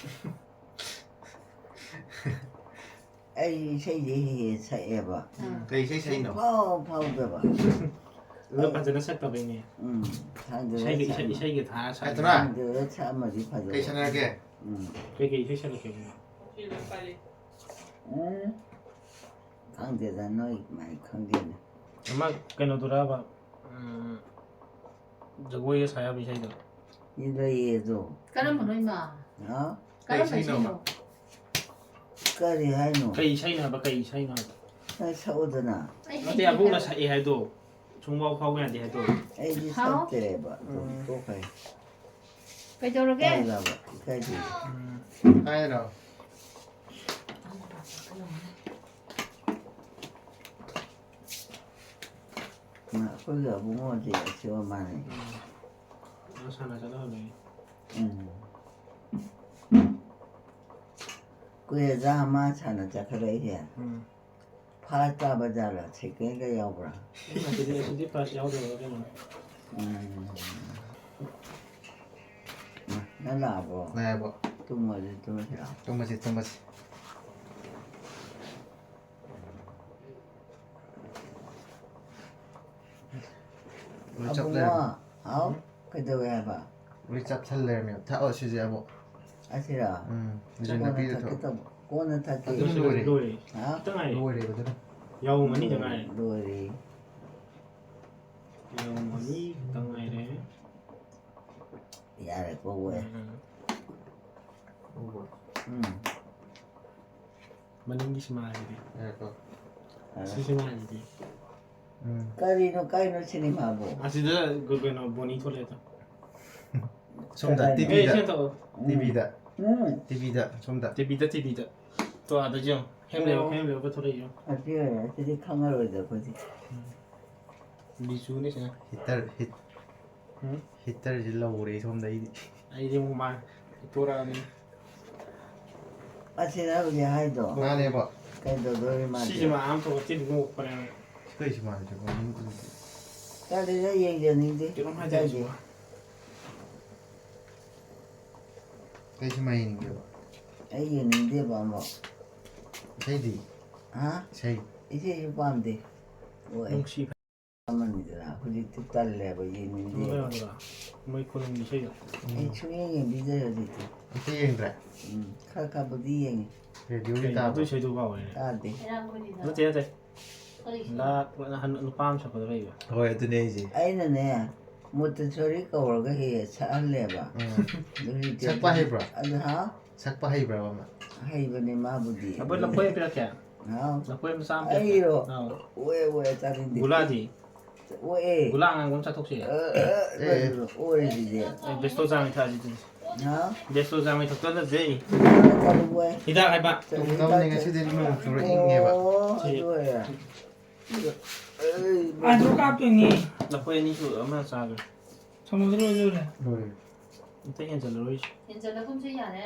ꯑꯩ ꯏꯁꯩꯁꯦ ꯍꯦꯛ ꯍꯦꯛ ꯁꯛꯑꯦꯕ꯫ ꯎꯝ꯫ ꯀꯩ ꯏꯁꯩ ꯁꯛꯏꯅꯣ? ꯁꯨꯡꯐꯥꯎ ꯐꯥꯎꯗꯕ꯫ ꯑꯗꯣ ꯐꯖꯅ ꯁꯛꯇꯕꯩꯅꯦ꯫ ꯎꯝ, ꯈꯪꯗꯦ, ꯏꯁꯩꯒ, ꯏꯁꯩ, ꯁꯛꯑꯝꯃ-, ꯏꯁꯩꯒ ꯊꯥꯔ ꯁꯛꯑꯗꯤ꯫ ꯀꯥꯏꯇꯣꯅꯥ! ꯈꯪꯗꯦ, ꯁꯛꯑꯝꯃꯗꯤ ꯐꯖꯕ꯫ ꯀꯩ ꯁꯥꯟꯅꯔꯒꯦ? ꯎꯝ꯫ ꯀꯩꯀꯩ ꯏꯁꯩ ꯁꯛꯂꯛꯀꯦ? ꯎꯝ, ꯈꯪꯗꯦꯗ, ꯅꯣꯏ ꯀꯃꯥꯏꯅ ꯈꯪꯗꯦꯅꯦ꯫ ꯑꯃ ꯀꯩꯅꯣꯗꯨꯔꯕ? ꯎꯝ, ꯖꯒꯣꯏꯒ ꯁꯥ ꯌꯥꯕ ꯏꯁꯩꯗꯣ? ꯂꯩꯌꯦ ꯑꯗꯣ꯫ ꯀꯔꯝꯕꯅꯣ, ꯏꯃꯥ? ꯍꯥ? ꯀꯔꯝꯕ ꯀꯩ ꯏꯁꯩꯅꯣ? ꯏꯁꯩꯅꯣ? ꯀꯔꯤ ꯍꯥꯏꯅꯣ? ꯀꯩ ꯏꯁꯩꯅꯣ ꯍꯥꯏꯕ? ꯀꯩ ꯏꯁꯩꯅꯣ ꯍꯥꯏꯕ? ꯅꯪ ꯁꯛꯎꯗꯅ꯫ ꯑꯩ ꯅꯠꯇꯦ, ꯍꯩꯇꯦ ꯑꯕꯣꯛꯅ ꯍꯥꯏꯕ꯫ ꯁꯛꯑꯦ ꯍꯥꯏꯗꯣ꯫ ꯁꯨꯡꯐꯥꯎ ꯐꯥꯎꯕ ꯌꯥꯗꯦ ꯍꯥꯏꯗꯣ꯫ ꯑꯩꯗꯤ ꯍꯥꯎ꯫ ꯁꯛꯇ꯭ꯔꯦꯕ, ꯑꯗꯨꯝ ꯎꯝ꯫ ꯇꯣꯛꯈ꯭ꯔꯦ꯫ ꯀꯩꯗꯧꯔꯒꯦ? ꯇꯥꯏꯔꯕ? ꯏꯀꯥꯏꯗꯦ꯫ ꯎꯝ꯫ ꯇꯥꯏꯔꯣ? ꯑꯩꯈꯣꯏꯒꯤ ꯑꯕꯨꯡꯉꯣꯗꯤ ꯑꯁꯤ ꯃꯥꯟꯅꯩ꯫ ꯎꯝ꯫ ꯃꯥ ꯁꯥꯟꯅ ꯆꯠꯂꯝꯃꯦ꯫ ꯎꯝ꯫ ꯀꯨꯏꯔꯖꯥ ꯃꯥ ꯁꯥꯟꯅ ꯆꯠꯈꯠꯂꯛꯏꯁꯦ꯫ ꯎꯝ꯫ ꯐꯥꯔꯁ ꯇꯥꯕ ꯖꯥꯠꯂ? ꯁꯦꯀꯦꯟꯒ ꯌꯥꯎꯕ꯭ꯔꯥ? ꯑꯁꯤꯗꯤ, ꯑꯁꯤꯗꯤ ꯐꯥꯔꯁ ꯌꯥꯎꯗꯕ ꯀꯩꯅꯣ꯫ ꯎꯝ꯫ ꯅꯪ ꯂꯥꯛꯑꯕꯣ? ꯂꯥꯛꯑꯦꯕꯣ꯫ ꯇꯨꯝꯃꯁꯤ, ꯇꯨꯝꯃꯁꯤ ꯂꯥꯛꯑꯣ꯫ ꯇꯨꯝꯃꯁꯤ, ꯇꯨꯝꯃꯁꯤ꯫ ꯂꯣꯏ ꯆꯞ ꯑꯕꯨꯡꯉꯣ, ꯂꯩꯔꯝꯃꯦ꯫ ꯍꯥꯎ? ꯎꯝ? ꯀꯩꯗꯧꯋꯦ ꯍꯥꯏꯕ? ꯂꯣꯏ ꯆꯞꯁꯜ ꯂꯩꯔꯝꯃꯦꯕ꯫ ꯊꯛꯑꯣ ꯁꯤꯁꯦ ꯑꯃꯨꯛ꯫ ꯑꯁꯤꯔꯥ? ꯎꯝ, ꯁꯤꯁꯦ ꯀꯣꯟꯅ ꯅꯨꯄꯤꯗ ꯊꯛꯀꯦ ꯊꯛꯑꯣ꯫ ꯇꯧꯕ꯫ ꯀꯣꯟꯅ ꯊꯛꯀꯦ꯫ ꯑꯗꯨꯁꯨ ꯂꯣꯏꯔꯦ꯫ ꯂꯣꯏꯔꯦ꯫ ꯍꯥ? ꯈꯤꯇꯪ ꯉꯥꯏꯔꯦ꯫ ꯂꯣꯏꯔꯦꯕ ꯑꯗꯨꯅ꯫ ꯌꯥꯎ ꯑꯅꯤꯗ ꯉꯥꯏꯔꯦ꯫ ꯂꯣꯏꯔꯦ꯫ ꯌꯥꯎ ꯑꯅꯤ ꯈꯤꯇꯪ ꯉꯥꯏꯔꯦ꯫ ꯌꯥꯔꯦꯀꯣ, ꯋꯦ꯫ ꯎꯝ, ꯎꯝ꯫ ꯎꯕ꯭ꯔꯣ? ꯎꯝ꯫ ꯃꯅꯤꯡꯒꯤ ꯁꯤꯃꯥꯁꯤꯗꯤ꯫ ꯉꯥꯏꯈꯣ꯫ ꯑ꯫ ꯁꯤ ꯁꯤꯃꯥꯁꯤꯗꯤ꯫ ꯎꯝ꯫ ꯀꯔꯤꯅꯣ, ꯀꯔꯤꯅꯣ ꯁꯤꯅꯦꯃꯥꯕꯨ? ꯑꯁꯤꯗ ꯀ-, ꯀꯩꯅꯣ, ꯕꯣꯅꯤ ꯊꯣꯛꯂꯛꯑꯦ꯫ ꯁꯣꯝꯗ, ꯀꯗꯥꯏꯗ? ꯇꯤꯚꯤꯗ꯫ ꯑꯦ, ꯁꯤ ꯇꯧ꯫ ꯎꯝ꯫ ꯇꯤꯚꯤꯗ꯫ ꯎꯝ꯫ ꯇꯤꯚꯤꯗ, ꯁꯣꯝꯗ꯫ ꯇꯤꯚꯤꯗ, ꯇꯤꯚꯤꯗ꯫ ꯇꯣ, ꯑꯥꯗ ꯌꯦꯡꯉꯣ꯫ ꯍꯦꯝꯂꯦꯠ, ꯍꯦꯝꯂꯦꯠ ꯑꯃ ꯊꯣꯛꯂꯛꯏ ꯌꯦꯡꯉꯣ꯫ ꯑꯁꯤ ꯑꯣꯏꯔꯦ, ꯑꯁꯤꯗꯤ ꯈꯪꯉꯔꯣꯏꯗ ꯑꯩꯈꯣꯏꯗꯤ꯫ ꯎꯝ꯫ ꯕꯤꯖꯨꯅꯦ ꯁꯤꯅ꯫ ꯍꯤꯇꯔ, ꯍꯤꯠ-, ꯎꯝ? ꯍꯤꯇꯔꯁꯤ ꯂꯧꯔꯦ ꯁꯣꯝꯗ ꯑꯩꯗꯤ꯫ ꯑꯩꯗꯤ ꯑꯃꯨꯛ ꯃꯥ ꯍꯤꯠꯇꯣꯔꯛꯑꯕꯅꯤ꯫ ꯑꯁꯤꯅ ꯍꯧꯖꯤꯛ ꯍꯥꯏꯗꯣ꯫ ꯃꯥꯅꯦꯕ꯫ ꯀꯩꯗꯧꯗꯣꯔꯤ ꯃꯥꯗꯤ? ꯁꯤꯁꯦ ꯃꯥ ꯑꯃ ꯊꯣꯛꯑ ꯆꯤꯟ ꯅꯣꯛꯄꯅꯦꯕ꯫ ꯀꯩꯁꯨ ꯃꯥꯜꯂꯦ, ꯆꯠꯄ ꯃꯤ ꯎꯗꯦ꯫ ꯇꯜꯂꯤꯗ, ꯌꯦꯡꯖꯅꯤꯡꯗꯦ꯫ ꯀꯩꯅꯣꯝ ꯍꯥꯏꯗꯥꯏꯅꯦ ꯏꯀꯥꯏꯖꯩ꯫ ꯁꯤꯕꯣ? ꯀꯩ ꯁꯤꯃꯥ ꯌꯦꯡꯅꯤꯡꯒꯦꯕ? ꯑꯩ ꯌꯦꯡꯅꯤꯡꯗꯦꯕ ꯑꯃ꯫ ꯏꯁꯩꯗꯤ? ꯍꯥ? ꯏꯁꯩ? ꯏꯁꯩꯁꯨ ꯄꯥꯝꯗꯦ꯫ ꯍꯣꯏ꯫ ꯅꯨꯡꯁꯤ꯫ ꯑꯃꯅꯤꯗꯅ ꯍꯧꯖꯤꯛꯇꯤ ꯇꯜꯂꯦꯕ, ꯌꯦꯡꯅꯤꯡꯗꯦꯕ꯫ ꯀꯩꯅꯣꯗꯨꯔꯣ? ꯃꯣꯏ ꯈꯨꯅꯨꯡꯒꯤ ꯏꯁꯩꯗꯣ? ꯑꯩ ꯁꯨꯡꯌꯦꯡ ꯌꯦꯡꯕꯤꯗ꯭ꯔꯦ ꯍꯧꯖꯤꯛꯇꯤ꯫ ꯑꯝꯇ ꯌꯦꯡꯗ꯭ꯔꯦ? ꯎꯝ, ꯈꯔ ꯈꯔꯕꯨꯗꯤ ꯌꯦꯡꯉꯤ꯫ ꯔꯦꯗꯤꯑꯣꯗꯤ ꯀꯩꯅꯣ? ꯇꯥꯕ꯭ꯔꯣ? ꯑꯗꯨ ꯏꯁꯩꯗꯨ ꯀꯥꯎꯔꯦꯅꯦ꯫ ꯇꯥꯗꯦ꯫ ꯅꯠꯇꯦ, ꯅꯠꯇꯦ꯫ ꯂꯥ-, ꯅꯍꯥꯟ ꯅꯨꯄꯥ ꯑꯃ ꯁꯛꯄꯗꯣ ꯀꯩꯕ? ꯍꯣꯏ, ꯑꯗꯨꯅꯦ ꯑꯩꯁꯦ꯫ ꯑꯩꯅꯅꯦ, ꯃꯣꯟꯇꯦꯁꯣꯔꯤ ꯀꯧꯔꯒ ꯍꯦꯛ ꯍꯦꯛ ꯁꯛꯍꯜꯂꯦꯕ꯫ ꯎꯝ꯫ ꯑꯗꯨ ꯍꯧꯖꯤꯛꯇꯤ ꯁꯛꯄ ꯍꯩꯕ꯭ꯔꯣ? ꯑꯗꯨ, ꯍꯥ? ꯁꯛꯄ ꯍꯩꯕ꯭ꯔꯕ ꯑꯃ? ꯍꯩꯕꯅꯦ ꯃꯥꯕꯨꯗꯤ꯫ ꯑꯩꯈꯣꯏ ꯂꯐꯣꯏ ꯄꯤꯔꯛꯀꯦ꯫ ꯍꯥꯎ꯫ ꯂꯐꯣꯏ ꯃꯆꯥ ꯑꯃ ꯄꯤꯔꯛꯀꯦ꯫ ꯑꯩꯔꯣ? ꯑꯥꯎ꯫ ꯑꯣꯛꯑꯦ, ꯑꯣꯛꯑꯦ, ꯆꯥꯅꯤꯡꯗꯦ꯫ ꯒꯨꯂꯥꯗꯤ? ꯑꯣꯛꯑꯦ꯫ ꯒꯨꯂꯥ ꯑꯉꯥꯡꯕ ꯑꯃ ꯆꯥꯊꯣꯛꯁꯤ꯫ ꯑ, ꯑ, ꯑꯦ, ꯑꯦ꯫ ꯑꯣꯛꯑꯦ ꯁꯤꯗꯤ꯫ ꯑꯦ, ꯕꯦꯁꯇꯣ ꯆꯥꯡ ꯊꯛꯑꯁꯤ ꯑꯗꯨꯗꯤ꯫ ꯍꯥ? ꯕꯦꯁꯇꯣ ꯆꯥꯡ ꯊꯛꯆꯜꯂꯁꯦ꯫ ꯆꯥꯔꯨꯕ꯫ ꯍꯤꯗꯥꯛ ꯍꯥꯏꯕ꯫ ꯆꯥꯔꯨꯕ꯫ ꯇꯨꯝꯗꯧꯅꯦ ꯉꯁꯤꯗꯤ ꯅꯣꯡ ꯆꯨꯔꯛꯏꯅꯦꯕ꯫ ꯑꯣ, ꯁꯤ꯫ ꯑꯗꯨ ꯑꯣꯏꯔꯦ꯫ ꯑꯗꯨ ꯀꯥꯞꯇꯣꯏꯅꯤ꯫ ꯂꯐꯣꯏ ꯑꯅꯤ ꯁꯨ ꯑꯃ ꯆꯥꯈ꯭ꯔꯦ꯫ ꯁꯃꯨꯗ꯭ꯔ ꯑꯣꯏꯗꯣꯏꯔꯦ꯫ ꯂꯣꯏꯔꯦ꯫ ꯑꯝꯇ ꯍꯦꯟꯖꯜꯂꯔꯣꯏꯁꯦ꯫ ꯍꯦꯟꯖꯜꯂꯒꯨꯝꯁꯦ ꯌꯥꯔꯦ꯫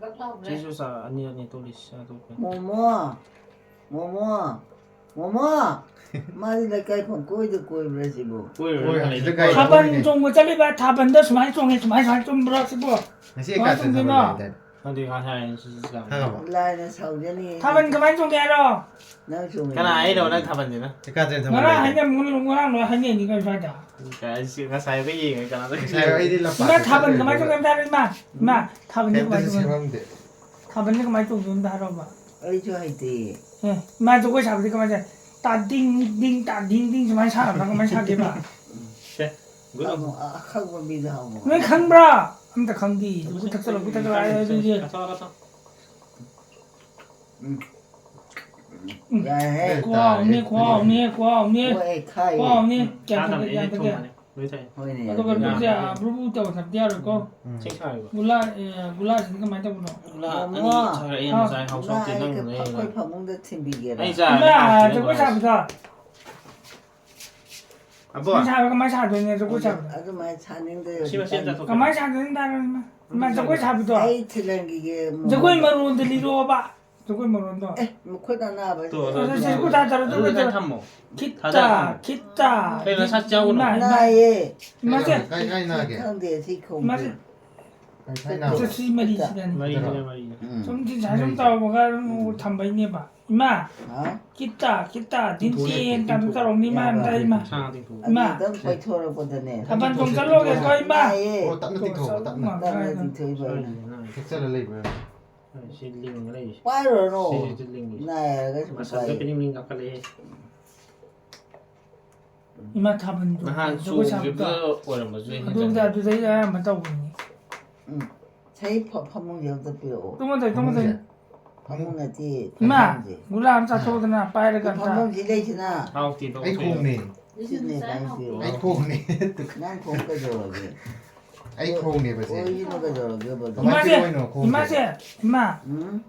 ꯒꯛ ꯂꯥꯎꯈ꯭ꯔꯦ꯫ ꯆꯦꯁꯨ ꯆꯥ ꯑꯅꯤ ꯑꯅꯤ ꯇꯣꯠꯂꯤꯁꯤ ꯆꯥꯊꯣꯛꯈ꯭ꯔꯦ꯫ ꯃꯣꯃꯣ! ꯃꯣꯃꯣ! ꯃꯣꯃꯣ! ꯃꯥꯗꯤ ꯂꯩꯀꯥꯏ ꯄꯪꯀꯣꯏꯗ ꯀꯣꯏꯕ꯭ꯔꯥ ꯁꯤꯕꯨ? ꯀꯣꯏꯔꯣꯏ, ꯀꯣꯏꯔꯣꯏ, ꯂꯩꯗ ꯂꯩꯀꯥꯏ ꯀꯣꯏꯔꯣꯏ꯫ ꯊꯥꯕꯜ ꯆꯣꯡꯕ ꯆꯠꯂꯤꯕ, ꯊꯥꯕꯜꯗ ꯁꯨꯃꯥꯏꯅ ꯆꯣꯡꯉꯦ, ꯁꯨꯃꯥꯏꯅ, ꯁꯨꯃꯥꯏꯅ ꯆꯨꯝꯕ꯭ꯔꯣ ꯁꯤꯕꯨ? ꯉꯁꯤ ꯀꯃꯥꯏꯅ ꯀꯥꯏ ꯆꯠꯇꯣꯏꯅꯣ? ꯊꯥꯕꯜ ꯂꯩꯗꯥꯏꯅꯦ? ꯈꯪꯗꯦ, ꯉꯁꯥꯏ ꯍꯥꯏ, ꯁꯤ, ꯁꯤ, ꯁꯤ, ꯈꯪꯉꯕꯣ? ꯂꯥꯏꯅ ꯁꯥꯎꯖꯅꯤ꯫ ꯊꯥꯕꯜ ꯀꯃꯥꯏꯅ ꯆꯣꯡꯒꯦ ꯍꯥꯏꯔꯣ? ꯅꯪ ꯆꯣꯡꯉꯤ꯫ ꯀꯅꯥ ꯍꯥꯏꯅꯣ ꯅꯪ ꯊꯥꯕꯜꯁꯤꯅ? ꯆꯤꯀꯥ ꯆꯦꯟ ꯊꯥꯕꯜ ꯉꯔꯥꯡ ꯂꯩꯗꯥꯏꯅꯦ? ꯍꯥꯏꯅ ꯉꯔꯥꯡ ꯂꯣꯏ ꯍꯥꯏꯅꯩꯅꯤ ꯀꯩꯅꯣ ꯁ꯭ꯋꯥꯏꯗ꯫ ꯀꯥꯏ, ꯁꯤ, ꯉꯁꯥꯏ ꯑꯩꯈꯣꯏ ꯌꯦꯡꯉꯦ, ꯀꯅꯥꯗ ꯉꯁꯥꯏ ꯑꯩꯗꯤ ꯂꯝꯄꯥꯛꯇ ꯏꯃꯥ, ꯊꯥꯕꯜ ꯆꯠꯂꯨꯏ꯫ ꯀꯃꯥꯏꯅ ꯆꯣꯡꯒꯦ ꯑꯝꯇ ꯍꯥꯏꯔꯣ, ꯏꯃꯥ? ꯏꯃꯥ, ꯊꯥꯕꯜꯁꯦ ꯀꯩꯝꯇꯁꯨ ꯀꯃꯥꯏꯅ ꯆꯣꯡꯒꯦ? ꯁꯦꯝꯃꯝꯗꯦ꯫ ꯊꯥꯕꯜꯁꯦ ꯀꯃꯥꯏꯅ ꯆꯣꯡꯒꯦ ꯑꯝꯇ ꯍꯥꯏꯔꯣꯕ? ꯑꯩꯁꯨ ꯍꯩꯇꯦ꯫ ꯑꯦ, ꯏꯃꯥ ꯖꯒꯣꯏ ꯁꯥꯕꯗꯤ ꯀꯃꯥꯏꯅ ꯁꯥꯏ? ꯇꯥ ꯗꯤꯡ ꯗꯤꯡ ꯇꯥ ꯗꯤꯡ ꯗꯤꯡ ꯁꯨꯃꯥꯏꯅ ꯁꯥꯕ꯭ꯔꯥ? ꯀꯃꯥꯏꯅ ꯁꯥꯒꯦꯕ? ꯁꯦ, ꯒꯨꯗ꯫ ꯑꯃꯨꯛ ꯑ-, ꯑꯈꯪꯕ ꯃꯤꯗ ꯍꯪꯉꯣ꯫ ꯅꯣꯏ ꯈꯪꯕ꯭ꯔꯥ? ꯑꯝꯇ ꯈꯪꯗꯦ꯫ ꯒꯨꯠ ꯊꯛꯆꯜꯂꯣ, ꯒꯨꯠ ꯊꯛꯆꯜꯂꯣ꯫ ꯑꯩ ꯑꯗꯨꯗꯤ ꯀꯊꯣꯛꯑꯣ, ꯀꯊꯣꯛꯑꯣ꯫ ꯎꯝ꯫ ꯎꯝ꯫ ꯌꯥꯏꯍꯦ꯫ ꯈꯨꯍꯥꯎ ꯑꯃꯅꯤ, ꯈꯨꯍꯥꯎ ꯑꯃꯅꯤ, ꯈꯨꯍꯥꯎ ꯑꯃꯅꯤ꯫ ꯍꯣꯏ, ꯈꯥꯏꯌꯦ꯫ ꯈꯨꯍꯥꯎ ꯑꯃꯅꯤ꯫ ꯎꯝ꯫ ꯀꯌꯥꯝ ꯊꯛꯀꯦ, ꯆꯥꯗꯕꯅꯤꯅ ꯀꯌꯥꯝ ꯊꯛꯀꯦ? ꯊꯨꯝꯕꯅꯤ꯫ ꯂꯣꯏ ꯊꯛꯑꯦ꯫ ꯍꯣꯏꯅꯦ, ꯑꯗꯨꯒ ꯑꯗꯨꯅ ꯅꯣꯏꯁꯦ ꯌꯥꯔꯦ꯫ ꯕ꯭ꯔꯨ ꯕ꯭ꯔꯨ ꯇꯧꯕ ꯊꯛꯇꯤ ꯌꯥꯔꯣꯏꯀꯣ꯫ ꯎꯝ꯫ ꯏꯁꯤꯡ ꯁꯥꯔꯤꯕ? ꯒꯨꯂꯥ, ꯑꯦ, ꯒꯨꯂꯥꯁꯤꯗꯤ ꯀꯃꯥꯏꯅ ꯇꯧꯕꯅꯣ? ꯒꯨꯂꯥ ꯑꯅꯤ ꯃꯃꯥ! ꯊꯛꯑꯦ ꯉꯁꯥꯏ, ꯍꯥꯎ ꯁꯣꯛꯇꯦ, ꯒꯨꯂꯥ ꯅꯪ ꯑꯩ ꯂꯩꯔꯒ꯫ ꯑꯩꯈꯣꯏ ꯐꯃꯨꯡꯗ ꯊꯤꯟꯕꯤꯒꯦꯔꯥ? ꯑꯩ ꯆꯥꯔꯗꯤ ꯏꯃꯥ, ꯍꯥꯎꯇꯦ ꯅꯪ ꯖꯒꯣꯏ ꯒꯨꯂꯥꯁꯦ꯫ ꯁꯥꯕꯗꯣ꯫ ꯑꯕꯣ! ꯁꯤ ꯁꯥꯕ ꯀꯃꯥꯏꯅ ꯁꯥꯗꯣꯏꯅꯣ, ꯖꯒꯣꯏ ꯁꯥꯕꯗꯣ? ꯑꯗꯨꯃꯥꯏꯅ ꯁꯥꯅꯤꯡꯗꯦ ꯁꯤ ꯃꯁꯦꯟ ꯍꯧꯖꯤꯛꯀꯥꯟꯗꯤ꯫ ꯆꯠꯊꯣꯛ ꯀꯃꯥꯏꯅ ꯁꯥꯗꯣꯏꯅꯣ ꯇꯥꯔꯣ, ꯏꯃꯥ? ꯏꯃꯥ, ꯖꯒꯣꯏ ꯁꯥꯕꯗꯣ꯫ ꯑꯩ ꯊꯤꯜꯍꯟꯈꯤꯒꯦ, ꯃꯣꯃꯣꯗ꯫ ꯖꯒꯣꯏ ꯃꯔꯣꯟꯗꯣ ꯂꯤꯔꯛꯑꯣꯕ꯫ ꯖꯒꯣꯏ ꯃꯔꯣꯟꯗꯣ꯫ ꯑꯦ, ꯃꯈꯨꯠ ꯑꯅꯥꯕ꯫ ꯇꯣ, ꯑꯗꯨ, ꯑꯗꯨ, ꯁꯤ ꯑꯗꯨ, ꯈꯨꯠ ꯊꯥꯗꯔꯣ, ꯑꯗꯨ ꯑꯗꯨ ꯈꯤꯇꯪ ꯈꯤꯇꯪ꯫ ꯊꯝꯃꯣ꯫ ꯈꯤꯠꯇ, ꯊꯥꯗꯔꯣ, ꯊꯝꯃꯣ꯫ ꯈꯤꯠꯇ꯫ ꯀꯩꯅꯣ, ꯅꯁꯥ ꯆꯥꯎꯅ꯫ ꯏꯃꯥ, ꯏꯃꯥ꯫ ꯅꯥꯏꯌꯦ꯫ ꯏꯃꯥꯁꯦ꯫ ꯀꯥꯏ, ꯀꯥꯏ ꯅꯥꯒꯦ? ꯈꯪꯗꯦ, ꯁꯤ ꯈꯣꯡꯁꯦ꯫ ꯏꯃꯥꯁꯦ꯫ ꯀꯥꯏ, ꯀꯥꯏ ꯅꯥꯕ? ꯆꯠꯁꯤ ꯃꯔꯤꯁꯤꯗꯅꯤ꯫ ꯃꯔꯤꯁꯤꯅ ꯃꯔꯤꯅ꯫ ꯎꯝ꯫ ꯁꯨꯝ ꯁꯤ ꯁꯨꯃꯥꯏꯅ ꯁꯨꯝ ꯃꯔꯤ꯫ ꯇꯧꯔꯒ ꯑꯗꯨꯝ ꯎꯝ꯫ ꯊꯝꯕꯩꯅꯦꯕ꯫ ꯏꯃꯥ꯫ ꯍꯥ? ꯈꯤꯠꯇ, ꯈꯤꯠꯇ, ꯇꯤꯡꯊꯣꯛꯑꯣ, ꯗꯤꯟꯇꯦꯟ ꯇꯥꯅ ꯇꯤꯡꯊꯣꯛꯑꯣ꯫ ꯇꯧꯔꯛꯅꯤ, ꯏꯃꯥ, ꯌꯥꯕ꯭ꯔꯥ? ꯑꯝꯇ, ꯏꯃꯥ꯫ ꯁꯥꯡꯅ ꯇꯤꯡꯊꯣꯛꯑꯣ꯫ ꯏꯃꯥ꯫ ꯑꯗꯨ ꯑꯝꯇꯪ ꯄꯥꯏꯊꯣꯔꯛꯄꯗꯅꯦ꯫ ꯊꯥꯕꯜ ꯆꯣꯡ ꯆꯠꯂꯨꯔꯒꯦꯀꯣ, ꯏꯃꯥ꯫ ꯅꯥꯏꯌꯦ꯫ ꯑꯣ, ꯇꯞꯅ ꯇꯤꯡꯊꯣꯛꯑꯣ, ꯇꯞꯅ꯫ ꯇꯞꯅ ꯇꯤꯡꯊꯣꯛꯏꯕ ꯑꯩꯅ꯫ ꯁꯣꯏꯔꯤꯁꯦ ꯅꯪ꯫ ꯊꯦꯛꯆꯜꯂ ꯂꯩꯕ꯭ꯔꯥ? ꯁꯤ ꯂꯤꯡꯉ ꯂꯩꯔꯤꯁꯦ꯫ ꯄꯥꯏꯔꯨꯔꯅꯨ꯫ ꯁꯤꯁꯨ ꯂꯤꯡꯉꯤ꯫ ꯅꯥꯏꯔꯒ ꯁꯨꯝ ꯃꯁꯜꯗ ꯄꯥꯏ꯫ ꯄꯤꯅꯤꯡ ꯅꯤꯡ ꯀꯥꯈꯠꯂꯛꯑꯦ꯫ ꯏꯃꯥ ꯊꯥꯕꯜ ꯆꯣꯡ-, ꯅꯍꯥꯟ ꯖꯒꯣꯏ ꯁꯥꯕꯗꯣ꯫ ꯆꯣꯡꯈꯤꯕꯗ ꯑꯣꯏꯔꯝꯕꯁꯨ ꯌꯥꯏ ꯑꯗꯨꯗ, ꯍꯦꯟꯖꯟꯅ꯫ ꯑꯗꯨꯗꯩ ꯑꯌꯥꯝꯕ ꯇꯧꯕꯅꯤ꯫ ꯎꯝ꯫ ꯁꯤ ꯐ-, ꯐꯃꯨꯡꯁꯦ ꯑꯝꯇ ꯄꯤꯔꯛꯑꯣ꯫ ꯇꯨꯝꯃꯣ, ꯇꯨꯝꯃꯣ, ꯇꯨꯝꯃꯣ꯫ ꯐꯃꯨꯡꯁꯦ? ꯐꯃꯨꯡ ꯅꯠꯇꯦ, ꯏꯃꯥ, ꯐꯃꯨꯡꯁꯦ꯫ ꯒꯨꯂꯥ ꯑꯃ ꯆꯥꯊꯣꯛꯑꯗꯅ ꯄꯥꯏꯔꯒ ꯑꯝꯇ꯫ ꯐꯃꯨꯡꯁꯤ ꯂꯩꯁꯤꯅ꯫ ꯍꯥꯎꯇꯦ, ꯇꯣꯛꯑꯣ꯫ ꯑꯩ ꯈꯣꯡꯅꯦ꯫ ꯁꯤꯅꯦ, ꯅꯪ ꯄꯤꯔꯛꯑꯣ꯫ ꯑꯩ ꯈꯣꯡꯅꯦ꯫ ꯅꯪ ꯈꯣꯡ ꯀꯩꯗꯧꯔꯒꯦ? ꯑꯩ ꯈꯣꯡꯅꯦꯕ ꯁꯦ꯫ ꯑꯣꯏꯁꯤꯅ ꯀꯩꯗꯧꯔꯒꯦꯕ ꯑꯗꯣ? ꯀꯃꯥꯏꯅ ꯏꯃꯥꯁꯦ, ꯄꯤꯔꯛꯑꯣꯏꯅꯣ ꯈꯣꯡꯁꯦ? ꯏꯃꯥꯁꯦ, ꯏꯃꯥ꯫ ꯎꯝ?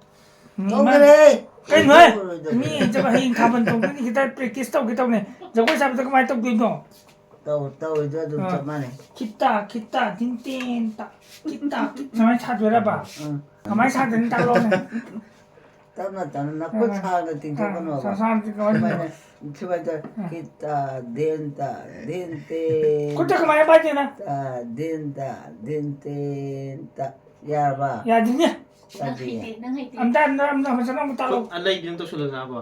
ꯎꯝ, ꯇꯧꯈ꯭ꯔꯦ꯫ ꯏꯃꯥ꯫ ꯀꯩꯅꯣꯍꯦ? ꯇꯧꯔꯣꯏꯗꯕꯅꯦ꯫ ꯃꯤ ꯍꯌꯦꯡ ꯊꯥꯕꯜ ꯆꯣꯡꯗꯣꯏꯅꯤ, ꯈꯤꯇ practice ꯇꯧꯒꯦ ꯇꯧꯅꯦ꯫ ꯖꯒꯣꯏ ꯁꯥꯕꯗ ꯀꯃꯥꯏꯅ ꯇꯧꯗꯣꯏꯅꯣ? ꯇꯧ ꯇꯧꯔꯤꯗꯣ ꯑꯗꯨꯝ ꯑꯥ꯫ ꯆꯞ ꯃꯥꯟꯅꯩ꯫ ꯈꯤꯠꯇ ꯈꯤꯠꯇ ꯇꯤꯟ ꯇꯤꯟ ꯇ ꯈꯤꯠꯇ ꯈꯤꯠ ꯁꯨꯃꯥꯏꯅ ꯁꯥꯗꯣꯏꯔꯕ? ꯎꯝ꯫ ꯀꯃꯥꯏꯅ ꯁꯥꯗꯣꯏꯅꯣ ꯇꯥꯛꯂꯛꯑꯣꯅꯦ꯫ ꯇꯞꯅ ꯇꯞꯅ ꯅꯈꯨꯠ ꯑꯥ꯫ ꯁꯥꯡꯅ ꯑꯥ, ꯇꯤꯡꯊꯣꯛꯀꯅꯣꯕ꯫ ꯁꯥꯡ ꯁꯥꯡꯅ ꯇꯤꯡꯊꯣꯛꯀꯅꯣ꯫ ꯁꯨꯃꯥꯏꯅ ꯁꯨꯃꯥꯏꯅ ꯇꯧ-, ꯑꯥ꯫ ꯈꯤꯠꯇ ꯗꯦꯟ ꯇ ꯗꯦꯟ ꯇꯦꯟ ꯈꯨꯠꯇ ꯀꯃꯥꯏꯅ ꯄꯥꯏꯗꯣꯏꯅꯣ? ꯇ ꯗꯦꯟ ꯇ ꯗꯦꯟ ꯇꯦꯟ ꯇ꯫ ꯌꯥꯔꯕ? ꯌꯥꯗ꯭ꯔꯤꯅꯦ꯫ ꯅꯪ ꯌꯥꯗ꯭ꯔꯤꯌꯦ꯫ ꯍꯩꯇꯦ, ꯅꯪ ꯍꯩꯇꯦ꯫ ꯑꯝꯇ, ꯑꯝꯇ, ꯑꯝꯇ, ꯐꯖꯅ ꯑꯃꯨꯛ ꯇꯥꯛꯂꯛꯑꯣ꯫ ꯑꯂꯩꯕꯤ ꯑꯃ ꯇꯧꯁꯜꯂꯁꯤꯔꯕ?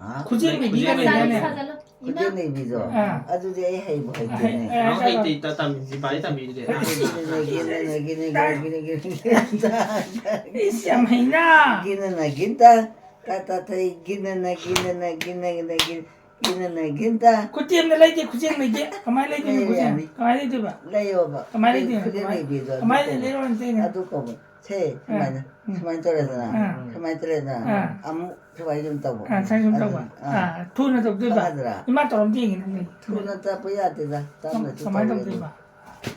ꯍꯥ? ꯈꯨꯖꯦꯡ ꯂꯩꯕꯤꯒ ꯈꯨꯖꯦꯡ ꯂꯩꯕꯤꯒ ꯂꯩꯗꯥꯏꯅꯦ? ꯁꯥꯖꯜꯂꯣ꯫ ꯈꯨꯖꯦꯡ ꯂꯩꯕꯤꯗꯣ? ꯑꯥ꯫ ꯑꯗꯨꯗꯤ ꯑꯩ ꯍꯩꯕꯨ ꯍꯩꯇꯦꯅꯦ꯫ ꯑꯦ, ꯅꯪ ꯍꯩꯇꯦ, ꯇ-, ꯇꯝ-, ꯗꯤꯄꯥꯗꯤ ꯇꯝꯕꯤꯗ꯭ꯔꯦ꯫ ꯒꯤꯅꯅ ꯒꯤꯅꯅ ꯒꯤꯅ ꯒꯤꯅ ꯒꯤꯅ ꯒꯤꯅ ꯏꯁ, ꯌꯥꯝ ꯍꯩꯅ꯫ ꯒꯤꯅꯅ ꯒꯤꯟꯇ, ꯇ ꯇ ꯊꯩ, ꯒꯤꯅꯅ ꯒꯤꯅꯅ ꯒꯤꯅ ꯒꯤꯅ ꯒꯤꯅ ꯒꯤꯅꯅ ꯒꯤꯟꯇ꯫ ꯈꯨꯇꯦꯝꯅ ꯂꯩꯇꯦ, ꯈꯨꯖꯦꯡ ꯂꯩꯇꯦ꯫ ꯀꯃꯥꯏꯅ ꯂꯩꯗꯣꯏꯅꯣ ꯂꯩꯌꯨ ꯈꯨꯖꯦꯡ? ꯌꯥꯅꯤ꯫ ꯀꯃꯥꯏꯅ ꯂꯩꯗꯣꯏꯕ? ꯂꯩꯌꯣꯕ꯫ ꯀꯃꯥꯏꯅ ꯂꯩꯗꯣꯏꯅꯣ? ꯈꯨꯖꯦꯡ ꯂꯩꯕꯤꯗꯣ ꯑꯗꯨ ꯀꯃꯥꯏꯅ ꯀꯧꯕ꯫ ꯂꯩꯗꯣꯏꯅꯣ? ꯑꯗꯨ ꯀꯧꯕ꯫ ꯁꯦ, ꯑꯥ꯫ ꯁꯨꯃꯥꯏꯅ꯫ ꯎꯝ꯫ ꯁꯨꯃꯥꯏꯅ ꯇꯧꯔꯦꯗꯅ꯫ ꯑꯥ꯫ ꯁꯨꯃꯥꯏꯅ ꯇꯧꯔꯦꯗꯅ꯫ ꯑꯥ꯫ ꯑꯃꯨꯛ ꯁꯨꯃꯥꯏꯅ ꯁꯨꯝ ꯇꯧꯕ꯫ ꯑꯥ, ꯁꯨꯃꯥꯏꯅ ꯁꯨꯝ ꯇꯧꯕ꯫ ꯑꯗꯨ, ꯑꯥ, ꯑꯥ, ꯊꯨꯅ ꯇꯧꯗꯣꯏꯕ꯫ ꯈꯪꯉꯗ꯭ꯔꯥ? ꯏꯃꯥ ꯇꯧꯔꯝꯗꯤ ꯌꯦꯡꯒꯦ ꯅꯪꯒꯤ꯫ ꯊꯨꯅ ꯇꯞꯄ ꯌꯥꯗꯦꯗ꯫ ꯇꯞꯅ ꯀꯃꯥꯏꯅ ꯇꯧꯔꯦ ꯑꯗꯨ꯫ ꯇꯧꯗꯣꯏꯕ?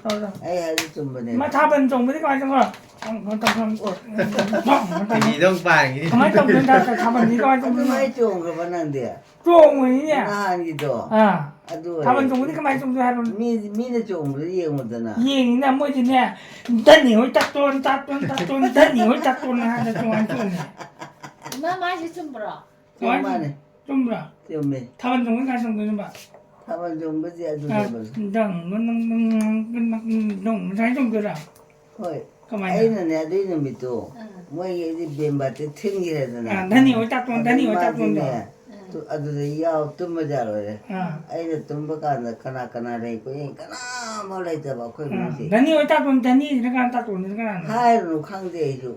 ꯇꯧꯔꯣ, ꯇꯧꯔꯣ꯫ ꯑꯩ ꯍꯥꯏꯁꯦ ꯆꯨꯝꯕꯅꯦ꯫ ꯏꯃꯥ ꯊꯥꯕꯜ ꯆꯣꯡꯕꯗꯤ ꯀꯃꯥꯏꯅ ꯇꯧꯕ? ꯇꯧ, ꯇꯧ, ꯇꯧ, ꯇꯧ, ꯇꯧ, ꯇꯧ꯫ ꯐꯥꯒꯤꯗꯣ ꯑꯃꯨꯛ ꯄꯥꯏꯔꯤꯅꯦ꯫ ꯀꯃꯥꯏꯅ ꯇꯧꯗꯣꯏꯅꯣ? ꯊꯥ-, ꯊꯥꯕꯜꯗꯤ ꯀꯃꯥꯏꯅ ꯇꯧꯗꯣꯏꯅꯣ? ꯑꯗꯨꯃꯥꯏꯅ ꯆꯣꯡꯈ꯭ꯔꯕ ꯅꯪꯗꯤ? ꯆꯣꯡꯉꯣꯏꯅꯦ꯫ ꯅꯍꯥꯟꯒꯤꯗꯣ꯫ ꯑꯥ꯫ ꯑꯗꯨ ꯊꯥꯕꯜ ꯑꯣꯏꯔꯗꯤ꯫ ꯆꯣꯡꯕꯗꯤ ꯀꯃꯥꯏꯅ ꯆꯣꯡꯗꯣꯏ ꯍꯥꯏꯕꯅꯣ? ꯃꯤ, ꯃꯤꯅ ꯆꯣꯡꯕꯗ ꯌꯦꯡꯉꯨꯗꯅ꯫ ꯌꯦꯡꯉꯤꯅ ꯃꯣꯏꯗꯤꯅꯦ, ꯙꯅꯤ ꯍꯣꯏ ꯇꯥꯇꯣꯟ, ꯇꯥꯇꯣꯟ, ꯇꯥꯇꯣꯟ, ꯙꯅꯤ ꯍꯣꯏ ꯇꯥꯇꯣꯟ ꯍꯥꯏꯅ ꯆꯣꯡꯉ ꯆꯣꯡꯉꯦ꯫ ꯏꯃꯥ ꯃꯥꯏꯁꯦ ꯆꯨꯝꯕ꯭ꯔꯣ? ꯆꯨꯝ ꯃꯥꯅꯦ꯫ ꯆꯨꯝꯕ꯭ꯔꯥ? ꯆꯨꯝꯃꯦ꯫ ꯊꯥꯕꯜ ꯆꯣꯡꯕꯗꯤ ꯀꯃꯥꯏꯅ ꯆꯣꯡꯗꯣꯏꯅꯣꯕ? ꯊꯥꯕꯜ ꯆꯣꯡꯕꯁꯦ ꯑꯗꯨ ꯑꯥ, ꯆꯣꯡꯕꯁꯦ꯫ ꯗꯪ, ꯗꯪ, ꯗꯪ, ꯗꯪ, ꯗꯪ, ꯗꯪ, ꯁꯨꯃꯥꯏꯅ ꯆꯣꯡꯗꯣꯏꯔꯥ? ꯍꯣꯏ꯫ ꯀꯃꯥꯏꯅ? ꯑꯩꯅꯅꯦ ꯑꯗꯨꯏ ꯅꯨꯃꯤꯠꯇꯣ ꯑꯥ꯫ ꯃꯣꯏꯒꯤ ꯑꯩꯗꯤ ꯕꯦꯝꯕꯥꯇꯤ ꯊꯤꯟꯈ꯭ꯔꯦꯗꯅ꯫ ꯑꯥ, ꯙꯅꯤ ꯍꯣꯏ ꯇꯥꯇꯣꯟ, ꯑꯗꯨ ꯙꯅꯤ ꯍꯣꯏ ꯃꯥꯗꯤꯅꯦ, ꯇꯥꯇꯣꯟꯗꯣ꯫ ꯇꯨ-, ꯑꯗꯨꯗ ꯌꯥꯎ ꯇꯨꯝꯕ ꯌꯥꯔꯣꯏꯔꯦ꯫ ꯑꯥ꯫ ꯑꯩꯅ ꯇꯨꯝꯕ ꯀꯥꯟꯗ ꯀꯅꯥ ꯀꯅꯥ ꯂꯩ ꯀꯨꯌꯦꯡ ꯀꯅꯥꯃꯨꯛ ꯂꯩꯇꯕ ꯑꯩꯈꯣꯏ ꯑꯥ, ꯏꯃꯨꯡꯁꯦ꯫ ꯙꯅꯤ ꯍꯣꯏ ꯇꯥꯇꯣꯟ, ꯙꯅꯤꯁꯤꯅ ꯀꯅꯥ, ꯇꯥꯇꯣꯟꯁꯤꯅ ꯀꯅꯥꯅꯣ? ꯍꯥꯏꯔꯨꯅꯨ, ꯈꯪꯗꯦ ꯑꯩꯁꯨ꯫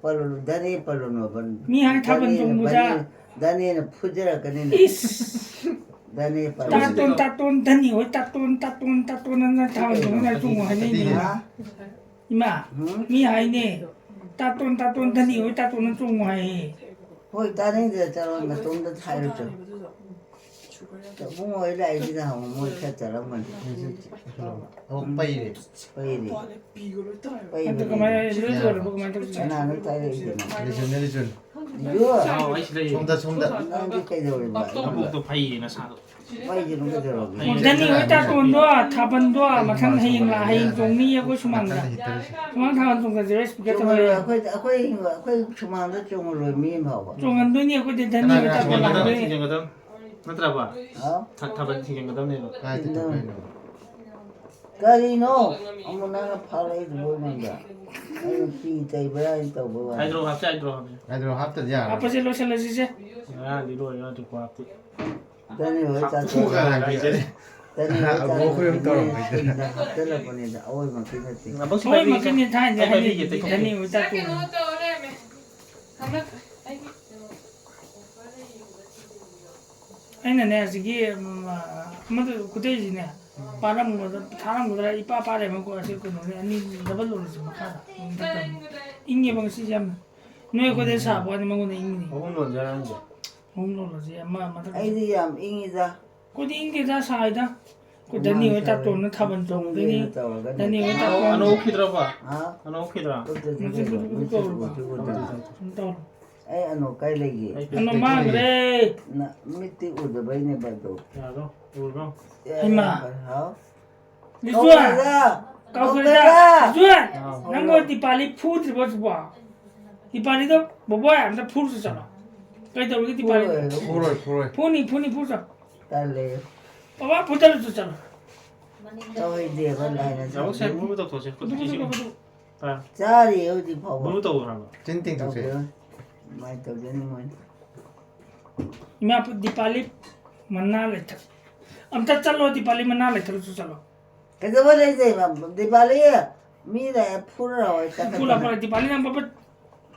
ꯄꯜꯂꯨꯅꯨ, ꯙꯅꯤ ꯄꯜꯂꯨꯅꯣꯕ꯫ ꯃꯤ ꯍꯥꯏ ꯊꯥꯕꯜ ꯙꯅꯤꯅ ꯆꯣꯡꯕꯗ ꯕꯅꯤ-, ꯙꯅꯤꯅ ꯐꯨꯖꯔꯛꯀꯅꯤꯅꯦ꯫ ꯏꯁ! ꯙꯅꯤ ꯄꯜꯂꯨꯅꯨ꯫ ꯇꯥꯇꯣꯟ, ꯇꯥꯇꯣꯟ, ꯙꯅꯤ ꯍꯣꯏ ꯇꯥꯇꯣꯟ, ꯇꯥꯇꯣꯟ, ꯇꯥꯇꯣꯟ ꯑꯅ ꯊꯥꯕꯜ ꯆꯣꯡꯉꯒ ꯆꯣꯡꯉꯣ ꯍꯥꯏꯅꯩꯅꯦ꯫ ꯍꯥ? ꯏꯃꯥ, ꯎꯝ? ꯃꯤ ꯍꯥꯏꯅꯦ, "ꯇꯥꯇꯣꯟ, ꯇꯥꯇꯣꯟ, ꯙꯅꯤ ꯍꯣꯏ ꯇꯥꯇꯣꯟꯅ ꯆꯣꯡꯉꯣ" ꯍꯥꯏꯌꯦ꯫ ꯍꯣꯏ, ꯇꯥꯅꯤꯡꯗꯦ, ꯆꯠꯂꯣ, ꯅꯇꯣꯝꯇ ꯊꯥꯏꯔꯨꯆꯣ꯫ ꯏꯕꯨꯡꯉꯣ ꯍꯣꯏ ꯂꯥꯛꯏꯁꯤꯗ ꯍꯪꯉꯨ, ꯃꯣꯏ ꯈꯔ ꯆꯠꯂꯝꯃꯅꯤ꯫ ꯑꯣ, ꯄꯩꯔꯦ꯫ ꯄꯩꯔꯦ꯫ ꯑꯗꯨ ꯄꯩꯕꯅꯦ꯫ ꯀꯃꯥꯏꯅ ꯂꯣꯏ ꯂꯣꯏꯔꯕꯣ? ꯀꯃꯥꯏꯅ ꯇꯧꯁꯤ? ꯀꯅꯥꯅꯣ ꯇꯥꯔꯛꯏꯗꯨꯅ? ꯂꯤꯁꯟꯅꯦ, ꯂꯤꯁꯟ꯫ ꯏꯌꯣ! ꯍꯥꯎ, ꯑꯩ ꯁꯤꯗ ꯂꯩꯌꯦ꯫ ꯁꯣꯝꯗ, ꯁꯣꯝꯗ꯫ ꯅꯪꯗꯤ ꯀꯩꯗꯧꯔꯤꯕ? ꯃꯀꯣꯛꯇꯣ ꯐꯩꯌꯦ ꯅꯁꯥꯗꯣ꯫ ꯗꯅꯤ ꯍꯣꯏ ꯇꯥꯇꯣꯟꯗꯣ, ꯊꯥꯕꯜꯗꯣ ꯃꯊꯪ ꯍꯌꯦꯡ ꯂꯥꯛ-, ꯍꯌꯦꯡ ꯆꯣꯡꯅꯤ ꯑꯩꯈꯣꯏ ꯁꯨꯃꯥꯡꯗ꯫ ꯁꯨꯃꯥꯡ ꯊꯥꯕꯜ ꯆꯣꯡꯗꯁꯦ, ꯍꯣꯏ, ꯁ꯭ꯄꯤꯀꯔ ꯊꯝꯃꯒꯦ꯫ ꯑꯩꯈꯣꯏ, ꯑꯩꯈꯣꯏ, ꯑꯩꯈꯣꯏ ꯁꯨꯃꯥꯡꯗ ꯆꯣꯡꯉꯔꯣꯏ ꯃꯤ ꯑꯃ ꯐꯥꯎꯕ꯫ ꯆꯣꯡꯍꯟꯗꯣꯏꯅꯤ ꯑꯩꯈꯣꯏꯗꯤ, ꯗꯅꯤ ꯍꯣꯏ ꯇꯥꯇꯣꯟ ꯂꯥꯛꯇꯣꯏꯅꯤ꯫ ꯅꯠꯇ꯭ꯔꯕ? ꯍꯥꯎ? ꯊꯥ-, ꯊꯥꯕꯜ ꯊꯤꯡꯖꯤꯟꯒꯗꯕꯅꯦꯕ꯫ ꯀꯥꯏꯗ ꯇꯧꯗꯣꯏꯅꯣ? ꯀꯔꯤꯅꯣ? ꯑꯃꯨꯛ ꯅꯪꯅ ꯐꯥꯎꯔꯛꯏꯗꯨꯕꯨ ꯑꯩꯉꯣꯟꯗ? ꯑꯩꯅ ꯄꯤ ꯇꯩꯕ꯭ꯔꯥ ꯍꯥꯏꯅ ꯇꯧꯕ ꯋꯥꯅꯤ꯫ ꯍꯥꯏꯗ꯭ꯔꯣ ꯍꯥꯞꯁꯦ, ꯍꯥꯏꯗ꯭ꯔꯣ ꯍꯥꯞꯁꯦ꯫ ꯍꯥꯏꯗ꯭ꯔꯣ ꯍꯥꯞꯇꯗꯤ ꯌꯥꯔꯣꯏ꯫ ꯍꯥꯞꯄꯁꯦ, ꯂꯣꯏꯁꯤꯜꯂꯁꯤꯁꯦ꯫ ꯉꯔꯥꯡꯗꯤ ꯂꯣꯏꯔꯦ, ꯍꯧꯖꯤꯛ ꯐꯥꯎ ꯍꯥꯞꯇꯦ꯫ ꯗꯅꯤ ꯍꯣꯏ ꯆꯥꯊꯣꯛꯑꯒ ꯍꯥꯏꯖꯔꯤ꯫ ꯗꯅꯤ ꯍꯣꯏ ꯑꯃꯨꯛ ꯑꯩꯈꯣꯏ ꯑꯃ ꯆꯥꯊꯣꯛꯑꯒ ꯇꯧꯔꯝꯕꯩꯗ꯫ ꯃꯤ ꯁꯤꯡꯗ ꯍꯥꯞꯆꯜꯂꯛꯄꯅꯤꯗ, ꯑꯋꯣꯏꯕꯃꯛꯀꯤ ꯅꯠꯇꯦ꯫ ꯅꯕꯣꯛ ꯁꯤꯐꯥꯏ ꯑꯋꯣꯏꯕꯃꯛꯀꯤꯅꯤ, ꯊꯥꯏꯅꯗꯤ ꯑꯩ ꯄꯥꯏꯕꯤꯒꯦ, ꯍꯥꯏꯅꯩꯗꯨꯗꯤ, ꯇꯦꯛꯊꯣꯛꯀꯦ꯫ ꯗꯅꯤ ꯍꯣꯏ ꯆꯥꯊꯣꯛꯑꯒ꯫ ꯑꯩꯅꯅꯦ, ꯑꯁꯤꯒꯤ, ꯎꯝ, ꯑꯃꯗꯨ ꯈꯨꯗꯩꯁꯤꯅꯦ, ꯄꯥꯔꯝꯒꯗ꯭ꯔꯥ, ꯊꯥꯔꯝꯒꯗ꯭ꯔꯥ ꯏꯄꯥ ꯄꯥꯔꯦꯕꯀꯣ, ꯑꯁꯤ ꯀꯩꯅꯣꯅꯦ, ꯑꯅꯤ ꯗꯕꯜ ꯂꯣꯜꯂꯁꯤ ꯃꯈꯥꯗ꯫ ꯏꯪꯉꯦꯕ ꯉꯁꯤꯁꯦ ꯌꯥꯝꯅ꯫ ꯅꯣꯏ ꯑꯩꯈꯣꯏꯗ ꯁꯥꯕ ꯋꯥꯅꯤ, ꯃꯉꯣꯟꯗ ꯏꯪꯉꯤꯅꯦ꯫ ꯑꯍꯨꯝ ꯂꯣꯟꯖꯔ ꯍꯪꯁꯦ꯫ ꯑꯍꯨꯝ ꯂꯣꯜꯂꯁꯤ, ꯑꯃ ꯃꯊꯛ ꯑꯩꯗꯤ ꯌꯥꯝ ꯏꯪꯉꯤꯗ꯫ ꯑꯩꯈꯣꯏꯗꯤ ꯏꯪꯗꯦꯗ, ꯁꯥꯏꯗ꯫ ꯑꯩꯈꯣꯏ ꯗꯅꯤ ꯍꯣꯏ ꯇꯥꯇꯣꯟꯅ ꯊꯥꯕꯜ ꯆꯣꯡꯗꯣꯏꯅꯤ꯫ ꯇꯧꯔꯒ ꯗꯅꯤ ꯍꯣꯏ ꯇꯥꯇꯣꯟ꯫ ꯑꯅꯧ ꯎꯈꯤꯗ꯭ꯔꯕ? ꯍꯥ? ꯑꯅꯧ ꯎꯈꯤꯗ꯭ꯔꯥ? ꯎꯠꯇ꯭ꯔꯗꯤ ꯃꯁꯤ ꯀꯩꯅꯣ? ꯎꯠꯇ꯭ꯔꯗꯤ ꯎꯠꯇ꯭ꯔꯗꯤ ꯎꯠꯇ꯭ꯔꯗꯤ ꯎꯠꯇ꯭ꯔꯗꯤ꯫ ꯎꯠꯇ꯭ꯔꯗꯤ꯫ ꯎꯝ, ꯇꯧꯔꯣ꯫ ꯑꯩ ꯑꯅꯣꯛ ꯀꯥꯏ ꯂꯩꯒꯦ? ꯑꯩ ꯑꯅꯣꯛ ꯃꯥꯡꯈ꯭ꯔꯦ꯫ ꯅ-, ꯃꯤꯠꯇꯤ ꯎꯗꯕꯩꯅꯦꯕ ꯑꯗꯣ꯫ ꯌꯥꯗ꯭ꯔꯣ? ꯎꯔꯕ꯭ꯔꯣ? ꯍꯩꯃꯥ꯫ ꯍꯥꯎ꯫ ꯂꯤꯆꯨꯋꯥ꯫ ꯀꯧꯈ꯭ꯔꯦꯗ! ꯀꯧꯈ꯭ꯔꯦꯗ! ꯀꯧꯈ꯭ꯔꯦꯗ! ꯂꯤꯆꯨꯋꯥ! ꯍꯥꯎ꯫ ꯅꯪꯕꯨ ꯗꯤꯄꯥꯂꯤ ꯐꯨꯗ꯭ꯔꯤꯕꯣ ꯍꯧꯖꯤꯛꯄꯣ? ꯗꯤꯄꯥꯂꯤꯗꯣ ꯕꯣꯕꯣꯏ ꯑꯝꯇ ꯐꯨꯔꯨꯆꯣ ꯆꯠꯂꯣ꯫ ꯀꯩꯗꯧꯔꯒꯦ ꯗꯤꯄꯥꯂꯤ? ꯐꯨꯔꯣꯏ꯫ ꯐꯨꯔꯣꯏ, ꯐꯨꯔꯣꯏ꯫ ꯐꯨꯅꯤ, ꯐꯨꯅꯤ, ꯐꯨꯔꯨꯆꯣ꯫ ꯇꯜꯂꯦ꯫ ꯕꯕꯥ ꯐꯨꯗꯔꯨꯆꯣ ꯆꯠꯂꯣ꯫ ꯇꯧꯍꯩꯗꯦꯕ ꯂꯥꯏꯅ ꯅꯕꯣꯛ ꯁꯥꯍꯦꯕ ꯆꯥꯟꯕꯤꯅꯤ꯫ ꯃꯨ ꯇꯧꯊꯣꯛꯁꯦ, ꯈꯨꯠꯇ ꯇꯤꯁꯨ꯫ ꯄꯥꯏꯔꯣ꯫ ꯆꯥꯔꯤ ꯍꯧꯖꯤꯛ ꯐꯥꯎꯕ꯫ ꯃꯨ ꯇꯧꯕ꯭ꯔꯕ? ꯆꯤꯟ ꯇꯤꯡꯊꯣꯛꯁꯦ꯫ ꯇꯧꯗꯦ꯫ ꯀꯃꯥꯏꯅ ꯇꯧꯗꯣꯏꯅꯣ ꯃꯣꯏꯅ? ꯏꯃꯥ, ꯗꯤꯄꯥꯂꯤ ꯃꯅꯥ ꯂꯩꯊꯛ-, ꯑꯝꯇ ꯆꯠꯂꯣ, ꯗꯤꯄꯥꯂꯤ ꯃꯅꯥ ꯂꯩꯊꯠꯂꯨꯆꯣ ꯆꯠꯂꯣ꯫ ꯀꯩꯗꯧꯕ ꯂꯩꯗꯣꯏꯕ? ꯗꯤꯄꯥꯂꯤ ꯃꯤ ꯂꯩ ꯐꯨꯔ ꯂꯥꯛꯑꯣ, ꯑꯩ ꯐꯨ ꯂꯥꯛꯄ ꯆꯠꯀꯗꯕꯅꯦ꯫ ꯗꯤꯄꯥꯂꯤ ꯅꯪ ꯄꯠ ꯄꯠ,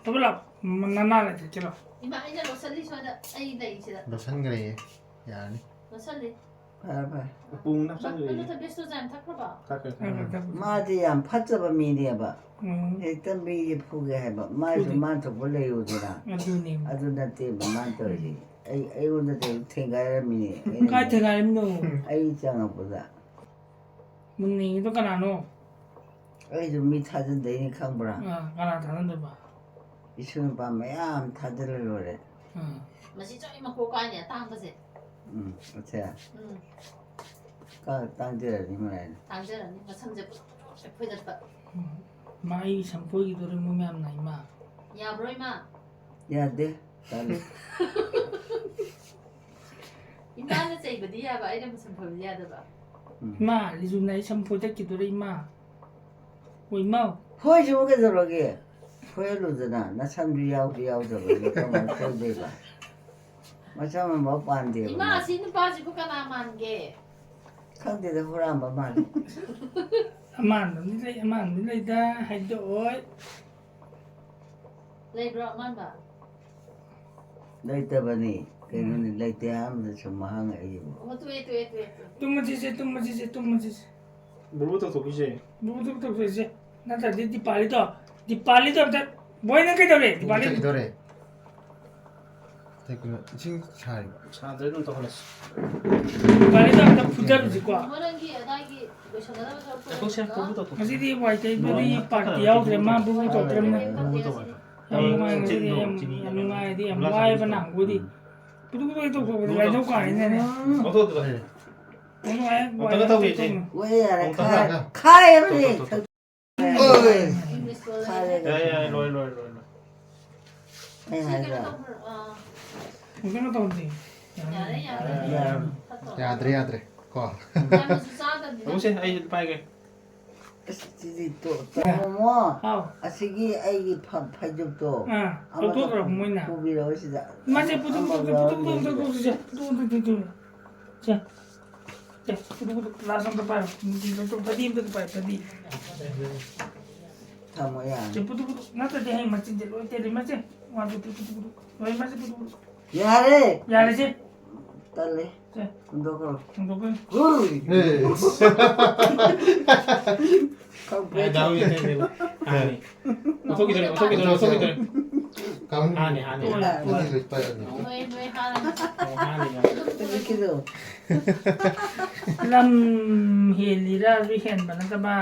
ꯄꯠ ꯂꯥꯎ꯫ ꯃ-, ꯅꯅꯥ ꯂꯩꯊꯠꯀꯦ ꯂꯥꯎ꯫ ꯏꯃꯥ, ꯑꯩꯅ ꯂꯣꯠꯁꯜꯂꯤ ꯁ꯭ꯋꯥꯏꯗ, ꯑꯩ ꯂꯩꯔꯤꯁꯤꯗ꯫ ꯂꯣꯠꯁꯟꯈ꯭ꯔꯦꯌꯦ꯫ ꯌꯥꯔꯅꯤ꯫ ꯂꯣꯠꯁꯜꯂꯤ꯫ ꯐꯔꯦ, ꯐꯔꯦ꯫ ꯎꯄꯨ ꯅꯞꯁꯟꯈ꯭ꯔꯦꯌꯦ꯫ ꯑꯗꯨ ꯊꯕꯤꯁꯇꯨ ꯌꯥꯝ ꯊꯛꯈ꯭ꯔꯕꯣ? ꯊꯛꯈ꯭ꯔꯦ, ꯊꯛꯈ꯭ꯔꯦ꯫ ꯊꯛꯈ꯭ꯔꯦ, ꯊꯛꯈ꯭ꯔꯦ꯫ ꯃꯥꯗꯤ ꯌꯥꯝ ꯐꯠꯇꯕ ꯃꯤꯅꯦꯕ꯫ ꯎꯝ꯫ ꯍꯦꯛꯇ ꯃꯤꯁꯦ ꯐꯨꯒꯦ ꯍꯥꯏꯕ꯫ ꯃꯥꯏꯁꯨ ꯐꯨꯗꯦ꯫ ꯃꯥ ꯊꯣꯛꯄ ꯂꯩꯌꯨꯗꯅ꯫ ꯑꯗꯨꯅꯦ꯫ ꯑꯗꯨ ꯅꯠꯇꯦꯕ ꯃꯥꯅ ꯇꯧꯔꯤꯁꯦ꯫ ꯎꯝ꯫ ꯑꯩ, ꯑꯩꯉꯣꯟꯗ ꯊꯦꯡꯒꯥꯏꯔꯝꯃꯤꯅꯦ꯫ ꯀꯥꯏ ꯊꯦꯡꯒꯥꯏꯔꯝꯃꯤꯅꯣ? ꯑꯩ ꯆꯪꯉꯛꯄꯗ꯫ ꯃꯨꯟꯅ ꯌꯦꯡꯉꯤꯗꯣ ꯀꯅꯥꯅꯣ? ꯑꯩꯁꯨ ꯃꯤ ꯊꯥꯖꯟꯗꯣꯏꯅꯤ ꯈꯪꯕ꯭ꯔꯥ? ꯑꯥ, ꯀꯅꯥ ꯊꯥꯖꯟꯗꯣꯏꯕ? ꯏꯁꯨ ꯅꯨꯄꯥ ꯃꯌꯥꯝ ꯊꯥꯖꯜꯂ ꯂꯣꯏꯔꯦ꯫ ꯑꯥ꯫ ꯃꯁꯤ ꯆꯣꯏ ꯃꯀꯣꯛ ꯀꯥꯏꯅꯦ ꯑꯇꯥꯡꯕꯁꯦ꯫ ꯎꯝ, ꯑꯠꯁꯥ꯫ ꯎꯝ꯫ ꯀ-, ꯇꯥꯡꯖꯔꯅꯤ ꯃꯔꯥꯏꯅ꯫ ꯇꯥꯡꯖꯔꯅꯤ, ꯃꯁꯝꯁꯦ ꯄꯨꯂꯞ ꯐꯣꯏꯗꯠꯄ꯫ ꯎꯝ꯫ ꯃꯥ ꯑꯩ ꯁꯝ ꯐꯣꯏꯈꯤꯗꯣꯔꯦ ꯃꯣꯏ ꯃꯌꯥꯝꯅ, ꯏꯃꯥ꯫ ꯌꯥꯕ꯭ꯔꯣ, ꯏꯃꯥ? ꯌꯥꯗꯦ, ꯇꯜꯂꯤ꯫ ꯏꯃꯥꯅ ꯆꯩꯕꯗꯤ ꯌꯥꯕ, ꯑꯩꯅ ꯃꯁꯝ ꯐꯣꯏꯕꯗꯤ ꯌꯥꯗꯕ꯫ ꯎꯝ꯫ ꯏꯃꯥ, ꯂꯤꯖꯨꯅ ꯑꯩ ꯁꯝ ꯐꯣꯏꯗꯠꯈꯤꯗꯣꯔꯦ, ꯏꯃꯥ꯫ ꯑꯣ, ꯏꯃꯥ꯫ ꯐꯣꯏꯁꯤꯕꯨ ꯀꯩꯗꯧꯔꯒꯦ? ꯐꯣꯏꯍꯜꯂꯨꯗꯅ, ꯅꯁꯝꯁꯨ ꯌꯥꯎꯁꯨ ꯌꯥꯎꯗꯕꯗꯨ ꯀꯃꯥꯏꯅ ꯐꯣꯏꯗꯣꯏꯕ? ꯃꯁꯝ ꯑꯃꯐꯥꯎ ꯄꯥꯟꯗꯦꯕ ꯏꯃꯥ, ꯃꯥ꯫ ꯑꯁꯤ ꯅꯨꯄꯥꯁꯤꯕꯨ ꯀꯅꯥ ꯃꯥꯟꯒꯦ? ꯈꯪꯗꯦꯗ, ꯍꯨꯔꯥꯟꯕ ꯃꯥꯜꯂꯤ꯫ ꯑꯃꯥꯟꯕꯗꯤ ꯂꯩ, ꯑꯃꯥꯟꯕꯗꯤ ꯂꯩꯗ, ꯍꯥꯏꯗꯣꯛꯑꯣꯏ꯫ ꯂꯩꯕ꯭ꯔꯣ ꯑꯃꯥꯟꯕ? ꯂꯩꯇꯕꯅꯤ꯫ ꯀꯩꯅꯣꯅꯤ, ꯎꯝ꯫ ꯂꯩꯇꯦ ꯍꯥꯏꯔꯝꯕꯗ ꯁꯨꯝ ꯍꯪꯉꯛꯏꯕ꯫ ꯑꯣ, ꯇꯣꯛꯑꯦ, ꯇꯣꯛꯑꯦ, ꯇꯣꯛꯑꯦ, ꯇꯣꯛꯑꯦ꯫ ꯇꯨꯝꯃꯁꯤꯁꯦ, ꯇꯨꯝꯃꯁꯤꯁꯦ, ꯇꯨꯝꯃꯁꯤꯁꯦ꯫ ꯕꯨꯕꯨ ꯇꯧꯊꯣꯛꯈꯤꯁꯦ꯫ ꯕꯨꯕꯨ ꯇꯧꯊꯣꯛꯈꯤꯁꯦ꯫ ꯅꯠꯇ꯭ꯔꯗꯤ ꯗꯤꯄꯥꯂꯤꯗꯣ, ꯗꯤꯄꯥꯂꯤꯗꯣ ꯑꯝꯇ, ꯕꯣꯏ, ꯅꯪ ꯀꯩꯗꯧꯔꯦ? ꯗꯤꯄꯥꯂꯤ꯫ ꯀꯩꯗꯧꯔꯦ? ꯀꯩ ꯀꯩꯅꯣ? ꯏꯁꯤꯡ ꯁꯥꯔꯤꯕ? ꯁꯥꯗ꯭ꯔꯦ, ꯑꯗꯨꯝ ꯇꯧꯍꯜꯂꯁꯤ꯫ ꯗꯤꯄꯥꯂꯤꯗꯣ ꯑꯝꯇ ꯐꯨꯊꯔꯨꯁꯤꯀꯣ꯫ ꯃꯣꯏ ꯅꯪꯒꯤ ꯑꯗꯥꯏꯒꯤ ꯂꯣꯏꯁꯟꯒꯗꯕ ꯊꯕꯛ ꯇꯧꯊꯣꯛꯁꯦ, ꯇꯧꯊꯣꯛꯑꯒ ꯕꯨꯕꯨ ꯇꯧꯊꯣꯛ꯫ ꯉꯁꯤꯗꯤ ꯋꯥꯏ ꯇꯩꯕꯒꯤ ꯅꯣꯡꯃ ꯄꯥꯔꯇꯤ ꯌꯥꯎꯗ꯭ꯔꯦ, ꯃꯥ ꯕꯨꯕꯨ ꯇꯧꯗ꯭ꯔꯕꯅꯤꯅ꯫ ꯕꯨꯕꯨ ꯇꯧꯔꯦ꯫ ꯌꯥꯝ ꯅꯨꯡꯉꯥꯏ, ꯉꯁꯤꯗꯤ ꯌꯥꯝ, ꯌꯥꯝ ꯅꯨꯡꯉꯥꯏ, ꯍꯥꯏꯗꯤ ꯌꯥꯝ ꯋꯥꯏꯕ ꯅꯍꯥꯟꯈꯣꯏꯗꯤ꯫ ꯄꯨꯗꯨ ꯄꯨꯗꯨ ꯍꯦꯛ ꯇꯧꯊꯣꯛꯄꯗ ꯂꯥꯏꯙꯧ ꯀꯥꯔꯤꯅꯦ꯫ ꯂꯧꯊꯣꯛꯑꯣ ꯑꯗꯨꯗ꯫ ꯌꯥꯝ ꯅꯨꯡꯉꯥꯏ, ꯑꯃꯨꯛꯇꯪꯒ ꯋꯥꯏ ꯇꯧꯒꯦ, ꯏꯆꯦ꯫ ꯇꯧꯊꯣꯛꯄꯗ꯫ ꯍꯣꯏ, ꯌꯥꯔꯦ, ꯑꯃꯨꯛꯇꯪꯒ꯫ ꯈꯥꯏ-, ꯈꯥꯏꯔꯕꯅꯦ꯫ ꯇꯧ, ꯇꯧ, ꯇꯧ꯫ ꯑꯣꯏ꯫ ꯈꯥꯏꯔꯦ꯫ ꯌꯥꯔꯦ, ꯌꯥꯔꯦ, ꯂꯣꯏꯔꯦ, ꯂꯣꯏꯔꯦ, ꯂꯣꯏꯔꯦ, ꯂꯣꯏꯔꯦ꯫ ꯑꯩ ꯁꯤ ꯀꯩꯅꯣ ꯍꯥꯏꯗ꯭ꯔꯣ? ꯇꯧꯕ꯭ꯔꯣ? ꯑꯥ꯫ ꯑꯃꯨꯛꯇꯪꯒ ꯇꯧꯗꯦ꯫ ꯌꯥꯔꯦ, ꯌꯥꯔꯦ꯫ ꯌꯥꯔꯦ꯫ ꯐꯠꯇ꯭ꯔꯣ? ꯌꯥꯗ꯭ꯔꯦ, ꯌꯥꯗ꯭ꯔꯦ꯫ ꯀꯣ꯫ ꯌꯥꯝꯅꯁꯨ ꯆꯥꯗꯕꯅꯤꯅ꯫ ꯇꯧꯁꯦ, ꯑꯩ ꯄꯥꯏꯒꯦ꯫ ꯑꯁ, ꯁꯤꯗꯤ ꯇꯣ-, ꯇꯣ-, ꯃꯣꯃꯣ, ꯍꯥꯎ꯫ ꯑꯁꯤꯒꯤ ꯑꯩꯒꯤ ꯐ-, ꯐꯩꯖꯨꯞꯇꯣ ꯑꯥ, ꯑꯃꯇ ꯂꯧꯊꯣꯛꯈ꯭ꯔꯕ ꯃꯣꯏꯅ? ꯄꯨꯕꯤꯔꯛꯑꯣ ꯁꯤꯗ꯫ ꯃꯥꯁꯦ ꯄꯨꯊꯣꯛ, ꯑꯃꯐꯥꯎ ꯄꯨꯊꯣꯛ, ꯄꯨꯊꯣꯛ, ꯌꯥꯎꯔꯝꯗꯦ ꯄꯨꯊꯣꯛ, ꯁꯤꯗ꯫ ꯄꯨꯊꯣꯛ, ꯄꯨꯊꯣꯛ, ꯄꯨꯊꯣꯛ꯫ ꯁꯦ꯫ ꯁꯦ, ꯄꯨꯊꯣꯛ, ꯄꯨꯊꯣꯛ, ꯒ꯭ꯂꯥꯁ ꯑꯝꯇ ꯄꯥꯏꯔꯣ꯫ ꯐꯗꯤ ꯑꯝꯇ ꯄꯥꯏ, ꯐꯗꯤ꯫ ꯊꯝꯃꯣ ꯌꯥꯔꯅꯤ꯫ ꯁꯦ, ꯄꯨꯊꯣꯛ, ꯄꯨꯊꯣꯛ꯫ ꯅꯠꯇ꯭ꯔꯗꯤ ꯍꯌꯦꯡ ꯃꯆꯤꯟꯁꯦ ꯂꯣꯏ ꯇꯦꯜꯂꯤ꯫ ꯃꯆꯤꯟ꯫ ꯋꯥꯟ, ꯇꯨ, ꯊ꯭ꯔꯤ, ꯄꯨꯊꯣꯛ, ꯄꯨꯊꯣꯛ꯫ ꯂꯣꯏ ꯃꯆꯤꯟ, ꯄꯨꯊꯣꯛ, ꯄꯨꯊꯣꯛ꯫ ꯌꯥꯔꯦ꯫ ꯌꯥꯔꯦꯁꯦ꯫ ꯇꯜꯂꯦ꯫ ꯁꯦ꯫ ꯍꯨꯟꯗꯣꯛꯈ꯭ꯔꯣ꯫ ꯍꯨꯟꯗꯣꯛꯈ꯭ꯔꯣ꯫ ꯍꯨꯏ! ꯍꯦ꯫ ꯈꯪꯄ꯭ꯔꯦꯛ ꯑꯦ, ꯗꯥꯎ ꯈꯪꯄ꯭ꯔꯦꯛ꯫ ꯌꯦꯡꯉꯦ, ꯌꯦꯡꯉꯦ꯫ ꯍꯥꯟꯅꯤ꯫ ꯂꯧꯊꯣꯛꯈꯤꯗꯣꯏꯅꯦ, ꯂꯧꯊꯣꯛꯈꯤꯗꯣꯏꯅꯦ, ꯂꯧꯊꯣꯛꯈꯤꯗꯣꯏꯅꯦ꯫ ꯀꯥꯡ ꯍꯥꯟꯅꯤ, ꯍꯥꯟꯅꯤ꯫ ꯍꯣꯏ, ꯍꯥꯟꯅꯤ꯫ ꯍꯣꯏ꯫ ꯂꯣꯏ ꯄꯥꯏꯔꯅꯤ꯫ ꯅꯣꯏ, ꯅꯣꯏ ꯍꯥꯟꯅ꯫ ꯑꯣ, ꯍꯥꯟꯅꯤ, ꯍꯥꯟꯅꯤ꯫ ꯍꯧꯖꯤꯛꯀꯤꯗꯣ꯫ ꯂꯝ ꯍꯦꯜꯂꯤꯔꯥꯁꯨ ꯍꯦꯟꯕ ꯅꯠꯇꯕ,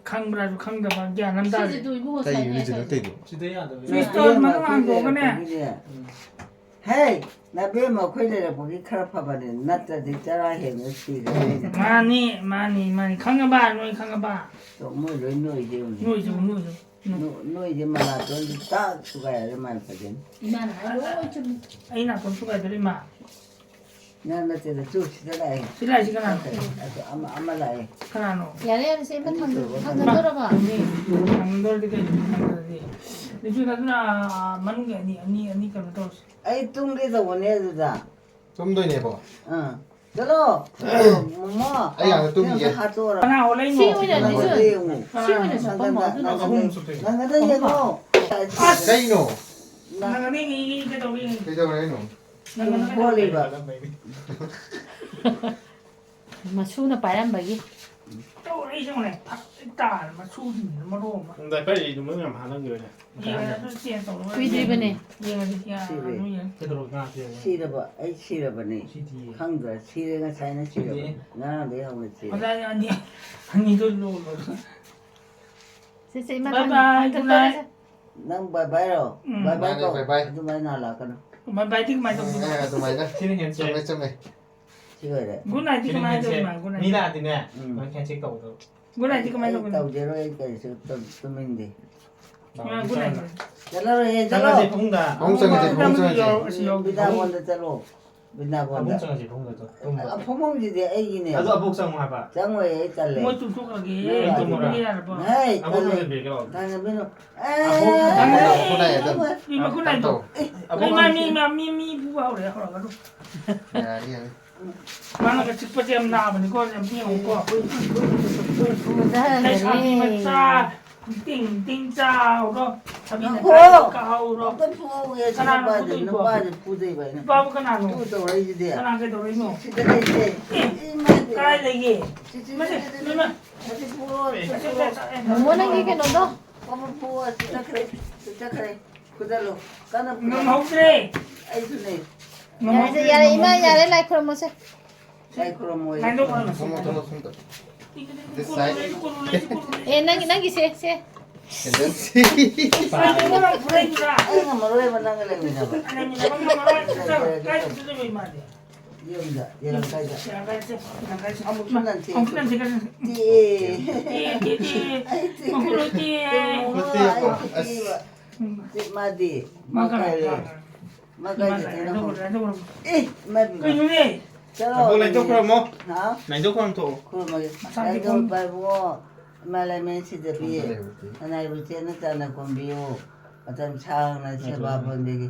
ꯈꯪꯕ꯭ꯔꯥꯁꯨ ꯈꯪꯗꯕ, ꯒ꯭ꯌꯥꯟ ꯑꯃ ꯇꯥꯗꯦ꯫ ꯁꯤꯁꯦ ꯇꯨ ꯏꯕꯨꯡꯉꯣ ꯀꯩ ꯁꯥꯏꯅꯦ original ꯁꯥꯏꯅꯦ꯫ ꯇꯩꯗꯣ? ꯁꯤꯗ ꯌꯥꯗꯕ꯫ ꯁ꯭ꯋꯤꯆ ꯇꯣ ꯃꯅꯨꯡ ꯍꯥꯡꯗꯣꯛꯑꯒꯅꯦ꯫ ꯎꯝ꯫ ꯍꯦ! ꯅꯕꯦꯝꯃ ꯑꯩꯈꯣꯏ ꯂꯩꯔꯛꯄꯒꯤ ꯈꯔ ꯐꯕꯅꯦ, ꯅꯠꯇ꯭ꯔꯗꯤ ꯆꯔꯥ ꯍꯦꯟꯅ ꯁꯤꯔꯦ꯫ ꯃꯥꯅꯤ, ꯃꯥꯅꯤ, ꯃꯥꯅꯤ꯫ ꯈꯪꯉꯕ? ꯅꯣꯏ ꯈꯪꯉꯕ? ꯇꯣ, ꯃꯣꯏ ꯂꯣꯏ ꯅꯣꯏꯗꯦ ꯌꯦꯡꯉꯨꯅꯦ꯫ ꯅꯣꯏꯁꯨ, ꯅꯣꯏꯁꯨ꯫ ꯅꯣ-, ꯅꯣꯏꯗꯤ ꯃꯅꯥꯇꯣꯟꯗꯤ ꯇꯥꯛ ꯊꯨꯒꯥꯏꯔꯦ, ꯃꯥꯅ ꯐꯖꯅ꯫ ꯏꯃꯥꯅ ꯍꯥꯏ ꯂꯣꯏ ꯆꯨꯝꯃꯤ꯫ ꯑꯩ ꯅꯥꯇꯣꯟ ꯊꯨꯒꯥꯏꯗꯣꯔꯤ, ꯏꯃꯥ꯫ ꯅꯪ ꯅꯠꯇꯦꯗ, ꯆꯨ ꯁꯤꯗ ꯂꯥꯛꯑꯦ꯫ ꯁꯤ ꯂꯥꯛꯏꯁꯤ ꯀꯅꯥꯅꯣ? ꯑꯗꯨ ꯑꯃ, ꯑꯃ ꯂꯥꯛꯑꯦ꯫ ꯀꯅꯥꯅꯣ? ꯌꯥꯔꯦ, ꯌꯥꯔꯦ, ꯁꯦ, ꯏꯃꯥ ꯊꯝ-, ꯊꯝꯖꯟꯗꯣꯔꯕ? ꯊꯝꯃꯦ꯫ ꯊꯝꯖꯟꯗꯣꯔꯗꯤ ꯀꯩꯅꯣ? ꯊꯝꯖꯟꯗꯣꯔꯗꯤ꯫ ꯅꯤꯡꯊꯨ, ꯑꯗꯨꯅ, ꯃꯅꯨꯡꯒꯤ ꯑꯅꯤ, ꯑꯅꯤ, ꯑꯅꯤ ꯀꯩꯅꯣ ꯇꯧꯔꯁꯤ꯫ ꯑꯩ ꯇꯨꯝꯒꯦ ꯇꯧꯕꯅꯦ ꯑꯗꯨꯗ꯫ ꯇꯨꯝꯗꯣꯏꯅꯦꯕꯣ? ꯑꯥ꯫ ꯆꯠꯂꯣ꯫ ꯃꯣꯃꯣ꯫ ꯑꯩ ꯉꯥꯛꯇ ꯇꯨꯝꯈꯤꯒꯦ꯫ ꯅꯪ ꯑꯝꯇ ꯍꯥꯠꯇꯣꯛꯑꯣ꯫ ꯀꯅꯥ ꯍꯣꯠꯂꯛꯏꯅꯣ? ꯁꯤ ꯑꯣꯏꯅ ꯅꯪ ꯅꯤꯁꯨ꯫ ꯍꯣꯠꯂꯛꯑꯦ ꯌꯦꯡꯉꯨ꯫ ꯁꯤ ꯑꯣꯏꯅ ꯁꯨꯝ ꯐꯝꯃꯣ, ꯑꯗꯨꯅ ꯅꯪ ꯐꯩ꯫ ꯑꯍꯨꯝ ꯁꯨꯞꯄꯦ꯫ ꯅꯪ ꯉꯥꯛꯇ ꯌꯦꯡꯉꯣ꯫ ꯑꯁ! ꯀꯩꯅꯣ? ꯅꯪ ꯉꯥꯛꯇ ꯌꯦꯡꯉꯤ, ꯀꯩꯗꯧꯔꯤ? ꯀꯩꯗꯧꯔꯦ ꯍꯥꯏꯅꯣ? ꯅꯪ ꯉꯥꯛꯇ ꯁꯨꯝ ꯍꯣꯠꯂꯤꯕ꯫ ꯃꯁꯨꯅ ꯄꯥꯏꯔꯝꯕꯒꯤ꯫ ꯇꯧꯔꯛꯏꯁꯦ ꯌꯦꯡꯉꯨꯅꯦ, ꯐꯔꯛ ꯇꯥꯔꯦ, ꯃꯆꯨꯁꯤꯡꯁꯤꯅ ꯃꯔꯣꯜ ꯑꯃ꯫ ꯗꯥꯏꯄꯔ ꯏꯗꯨ ꯃꯣꯏ ꯌꯥꯝ ꯍꯥꯠꯂꯝꯈꯤꯔꯣꯏꯅꯦ꯫ ꯌꯦꯡꯉꯦ, ꯑꯗꯨ ꯆꯦꯟꯖ ꯇꯧꯔꯣꯏ꯫ ꯀꯨꯏꯗ꯭ꯔꯤꯕꯅꯦ꯫ ꯌꯦꯡꯉꯗꯤ ꯀꯌꯥ ꯁꯤꯔꯦ꯫ ꯑꯗꯨ ꯌꯦꯡꯉꯦ꯫ ꯀꯩꯗꯧꯔꯒꯦ ꯉꯥꯛꯇ ꯌꯦꯡꯉꯦ? ꯁꯤꯔꯕ? ꯑꯩ ꯁꯤꯔꯕꯅꯦ꯫ ꯁꯤꯗꯤ꯫ ꯈꯪꯗ꯭ꯔꯥ? ꯁꯤꯔꯦ, ꯉꯁꯥꯏꯅ ꯁꯤꯔꯕꯅꯦ꯫ ꯁꯤꯗꯤ꯫ ꯉꯔꯥꯡꯗꯒꯤ ꯍꯧꯅ ꯁꯤꯔꯦ꯫ ꯑꯣꯖꯥ, ꯑꯅꯤ, ꯑꯅꯤꯗꯣ ꯂꯣꯜꯂꯣ꯫ ꯁꯦ, ꯁꯦ, ꯏꯃꯥ bye ꯊꯝ-, bye, ꯊꯝ-, good night꯫ ꯊꯝꯖꯔꯁꯦ꯫ ꯅꯪ bye bye ꯔꯣ? ꯎꯝ꯫ Bye bye ꯃꯥꯅꯦ, ꯀꯧ꯫ Bye bye꯫ ꯑꯗꯨꯃꯥꯏꯅ ꯍꯜꯂꯛꯀꯅꯨ꯫ Bye bye ꯗꯤ ꯀꯃꯥꯏꯅ ꯇꯧꯗꯣꯏꯅꯣ? ꯑꯦ, ꯑꯗꯨꯃꯥꯏꯅ꯫ ꯁꯤꯅ ꯍꯦꯟ ꯆꯨꯝꯃꯦ, ꯆꯨꯝꯃꯦ꯫ ꯁꯤ ꯑꯣꯏꯔꯦ꯫ Good night ꯗꯤ ꯁꯤꯅ ꯀꯃꯥꯏꯅ ꯍꯦꯟ ꯇꯧꯗꯣꯏꯅꯣ? ꯆꯦ-, Good night꯫ ꯃꯤ ꯂꯥꯛꯑꯗꯤꯅꯦ, ꯎꯝ꯫ ꯂꯣꯏ handshake ꯇꯧꯒꯗꯕ꯫ Good night ꯗꯤ ꯀꯃꯥꯏꯅ ꯑꯩ ꯇꯧꯗꯣꯏꯅꯣ? ꯇꯧꯖꯔꯣꯏ, ꯑꯩ ꯀꯔꯤꯁꯨ ꯇꯧ-, ꯇꯨꯝꯅꯤꯡꯗꯦ꯫ ꯕꯥꯕꯨ ꯌꯥ, good night꯫ ꯆꯪꯉꯁꯤ꯫ ꯆꯠꯂꯔꯣꯏꯍꯦ, ꯆꯠꯂꯣ꯫ ꯆꯪꯉꯁꯤ ꯐꯃꯨꯡꯗ꯫ ꯐꯃꯨꯡ ꯆꯪꯉꯁꯤ, ꯐꯃꯨꯡ ꯆꯪꯉꯁꯤ꯫ ꯌꯥꯎꯔꯣ, ꯑꯁꯤ ꯌꯥꯎꯔꯣ꯫ ꯕꯤꯗꯥꯕꯣꯟꯗ ꯆꯠꯂꯣ꯫ ꯕꯤꯗꯥꯕꯣꯟꯗ꯫ ꯐꯃꯨꯡ ꯆꯪꯉꯁꯤ, ꯐꯃꯨꯡꯗ ꯆꯪ-, ꯇꯨꯝꯕ꯫ ꯑ, ꯐꯃꯨꯡꯁꯤꯗꯤ ꯑꯩꯒꯤꯅꯦ꯫ ꯑꯗꯨ ꯑꯕꯣꯛ ꯆꯪꯉꯣ ꯍꯥꯏꯕ꯫ ꯆꯪꯉꯣꯏ, ꯑꯩ ꯇꯜꯂꯦ꯫ ꯃꯣꯏ ꯇꯨꯝꯊꯣꯛꯈ꯭ꯔꯒꯦ꯫ ꯅꯪ ꯑꯩ ꯇꯨꯝꯃꯣꯔꯥ? ꯇꯨꯝꯕ ꯌꯥꯔꯕꯣ? ꯍꯦ, ꯑꯕꯣꯛ ꯇꯜꯂꯦ꯫ ꯆꯪꯉꯁꯤ, ꯕꯦꯒ ꯌꯥꯎꯔꯣ꯫ ꯊꯥꯡꯖꯟꯕꯤꯅꯨ꯫ ꯑꯦ, ꯑꯕꯣꯛ ꯊꯥꯡꯖꯟꯕꯤꯅꯨ, ꯑꯦ, ꯑꯕꯣꯛ ꯂꯥꯛꯑꯦ ꯑꯗꯨꯝ꯫ ꯑꯦ, ꯃꯤ ꯃꯈꯨꯠ ꯇꯞ ꯅꯥꯏꯗꯣ꯫ ꯇꯧ꯫ ꯑꯦ, ꯑꯕꯣꯛ ꯃꯤ, ꯃꯤ, ꯊꯥꯡꯖꯟꯕꯤꯅꯨ꯫ ꯃꯤ, ꯃꯤ, ꯃꯤ ꯄꯨꯕ ꯍꯧꯔꯦ, ꯍꯧꯔꯛꯀꯅꯨ꯫ ꯌꯥꯔꯦ, ꯌꯥꯔꯦ꯫ ꯃꯥꯅꯒ ꯆꯤꯛꯄꯁꯦ ꯌꯥꯝ ꯅꯥꯕꯅꯤꯀꯣ, ꯌꯥꯝ ꯌꯦꯡꯉꯨꯀꯣ꯫ ꯂꯩꯁꯥꯕꯤ ꯃꯆꯥ, ꯇꯤꯡ ꯇꯤꯡ ꯆꯥꯎꯔꯣ, ꯊꯕꯤ ꯉꯥꯏꯈꯣ꯫ ꯅꯈꯥꯏꯗꯣ ꯀꯥꯍꯧꯔꯣ꯫ ꯑꯝꯇ ꯐꯨꯍꯧꯒꯦ, ꯁꯤ ꯀꯅꯥꯅ ꯅꯨꯄꯥꯁꯦ, ꯐꯨꯗꯣꯏꯕꯣ? ꯅꯨꯄꯥꯁꯦ ꯐꯨꯗꯣꯏꯕ ꯑꯩꯅ꯫ ꯅꯨꯄꯥꯕꯨ ꯀꯅꯥꯅꯣ? ꯇꯨ ꯇꯧꯔꯛꯏꯁꯤꯗꯤ꯫ ꯀꯅꯥ ꯀꯩꯗꯧꯔꯛꯏꯅꯣ? ꯁꯤꯗ ꯂꯩꯁꯦ꯫ ꯑꯦ, ꯏꯃꯥꯏ ꯄꯦꯝꯃ꯫ ꯀꯗꯥꯏ ꯂꯩꯒꯦ? ꯁꯤ, ꯁꯤ, ꯁꯤ, ꯏꯃꯥꯏ, ꯁꯤ, ꯁꯤ, ꯁꯤ꯫ ꯏꯃꯥꯏ꯫ ꯑꯁꯤ ꯐꯨꯔꯣ, ꯑꯁꯤ ꯑꯦ, ꯐꯨꯔꯣ꯫ ꯑꯦ, ꯑꯦ, ꯑꯦ꯫ ꯃꯣꯃꯣ, ꯅꯪꯒꯤ ꯀꯩꯅꯣꯗꯣ꯫ ꯄꯥꯄꯥ ꯐꯨꯔꯣ, ꯑꯁꯤ ꯆꯠꯈ꯭ꯔꯦ, ꯑꯁꯤ ꯆꯠꯈ꯭ꯔꯦ꯫ ꯐꯨꯗꯠꯂꯣ꯫ ꯀꯟꯅ ꯐꯨꯗꯠꯂꯣ꯫ ꯉꯝꯍꯧꯗ꯭ꯔꯦ꯫ ꯑꯩꯁꯨꯅꯦ꯫ ꯌꯥꯔꯦꯁꯦ, ꯌꯥꯔꯦ, ꯏꯃꯥ, ꯌꯥꯔꯦ, ꯂꯥꯏ ꯈꯨꯔꯨꯝꯃꯣꯁꯦ꯫ ꯂꯥꯏ ꯈꯨꯔꯨꯝꯃꯣ꯫ ꯊꯣꯡꯉꯣ, ꯊꯣꯡꯉꯣ, ꯊꯣꯡꯉꯣ꯫ This side. ꯑꯦ, ꯅꯪꯒꯤ, ꯅꯪꯒꯤ ꯁꯦ, ꯁꯦ꯫ ꯑꯩ ꯉꯝꯃꯔꯣꯏꯕ ꯅꯪꯒ ꯂꯩꯃꯤꯟꯅꯕ꯫ ꯌꯨꯝꯗ, ꯌꯦꯔꯝꯀꯥꯏꯗ꯫ ꯑꯃꯨꯛꯁꯨ ꯅꯟꯊꯦꯛ꯫ ꯇꯦꯛꯑꯦ꯫ ꯑꯩ ꯇꯦꯛ-, ꯇꯦꯛꯑꯦ꯫ ꯇꯨꯝꯃꯣ, ꯑꯩ ꯇꯦꯛꯑꯦꯕ꯫ ꯃꯥꯗꯤ, ꯃꯥ ꯀꯥꯏ ꯂꯩ? ꯃꯥ ꯀꯥꯏ ꯆꯠꯇꯣꯏꯅꯣ ꯈꯪꯗꯦ꯫ ꯑꯦ, ꯏꯃꯥ ꯏꯕꯦꯝꯃ꯫ ꯀꯩꯅꯣꯅꯦ? ꯆꯠꯂꯣ꯫ ꯅꯕꯣꯛ ꯂꯥꯏꯟꯊꯧ ꯈꯨꯔꯝꯃꯣ꯫ ꯍꯥ? ꯂꯥꯏꯟꯊꯧ ꯈꯨꯔꯝꯊꯣꯛꯑꯣ꯫ ꯈꯨꯔꯨꯝꯃꯒꯦ꯫ ꯃꯁꯥꯗꯤ ꯂꯥꯏꯟꯊꯧ ꯀꯣꯟ- ꯄꯥꯏꯕꯨꯡꯉꯣ, ꯏꯃꯥ ꯂꯥꯏꯃꯦꯟ ꯁꯤꯗ ꯄꯤꯌꯦ꯫ ꯑꯝꯇ ꯂꯩꯍꯧꯗꯦ꯫ ꯅꯅꯥꯏꯕ ꯏꯆꯦꯅ ꯆꯥꯟꯅ ꯀꯣꯝꯕꯤꯌꯨ꯫ ꯃꯇꯝ ꯁꯥꯡꯅ ꯁꯦꯕꯥ ꯄꯣꯟꯕꯤꯒꯦ꯫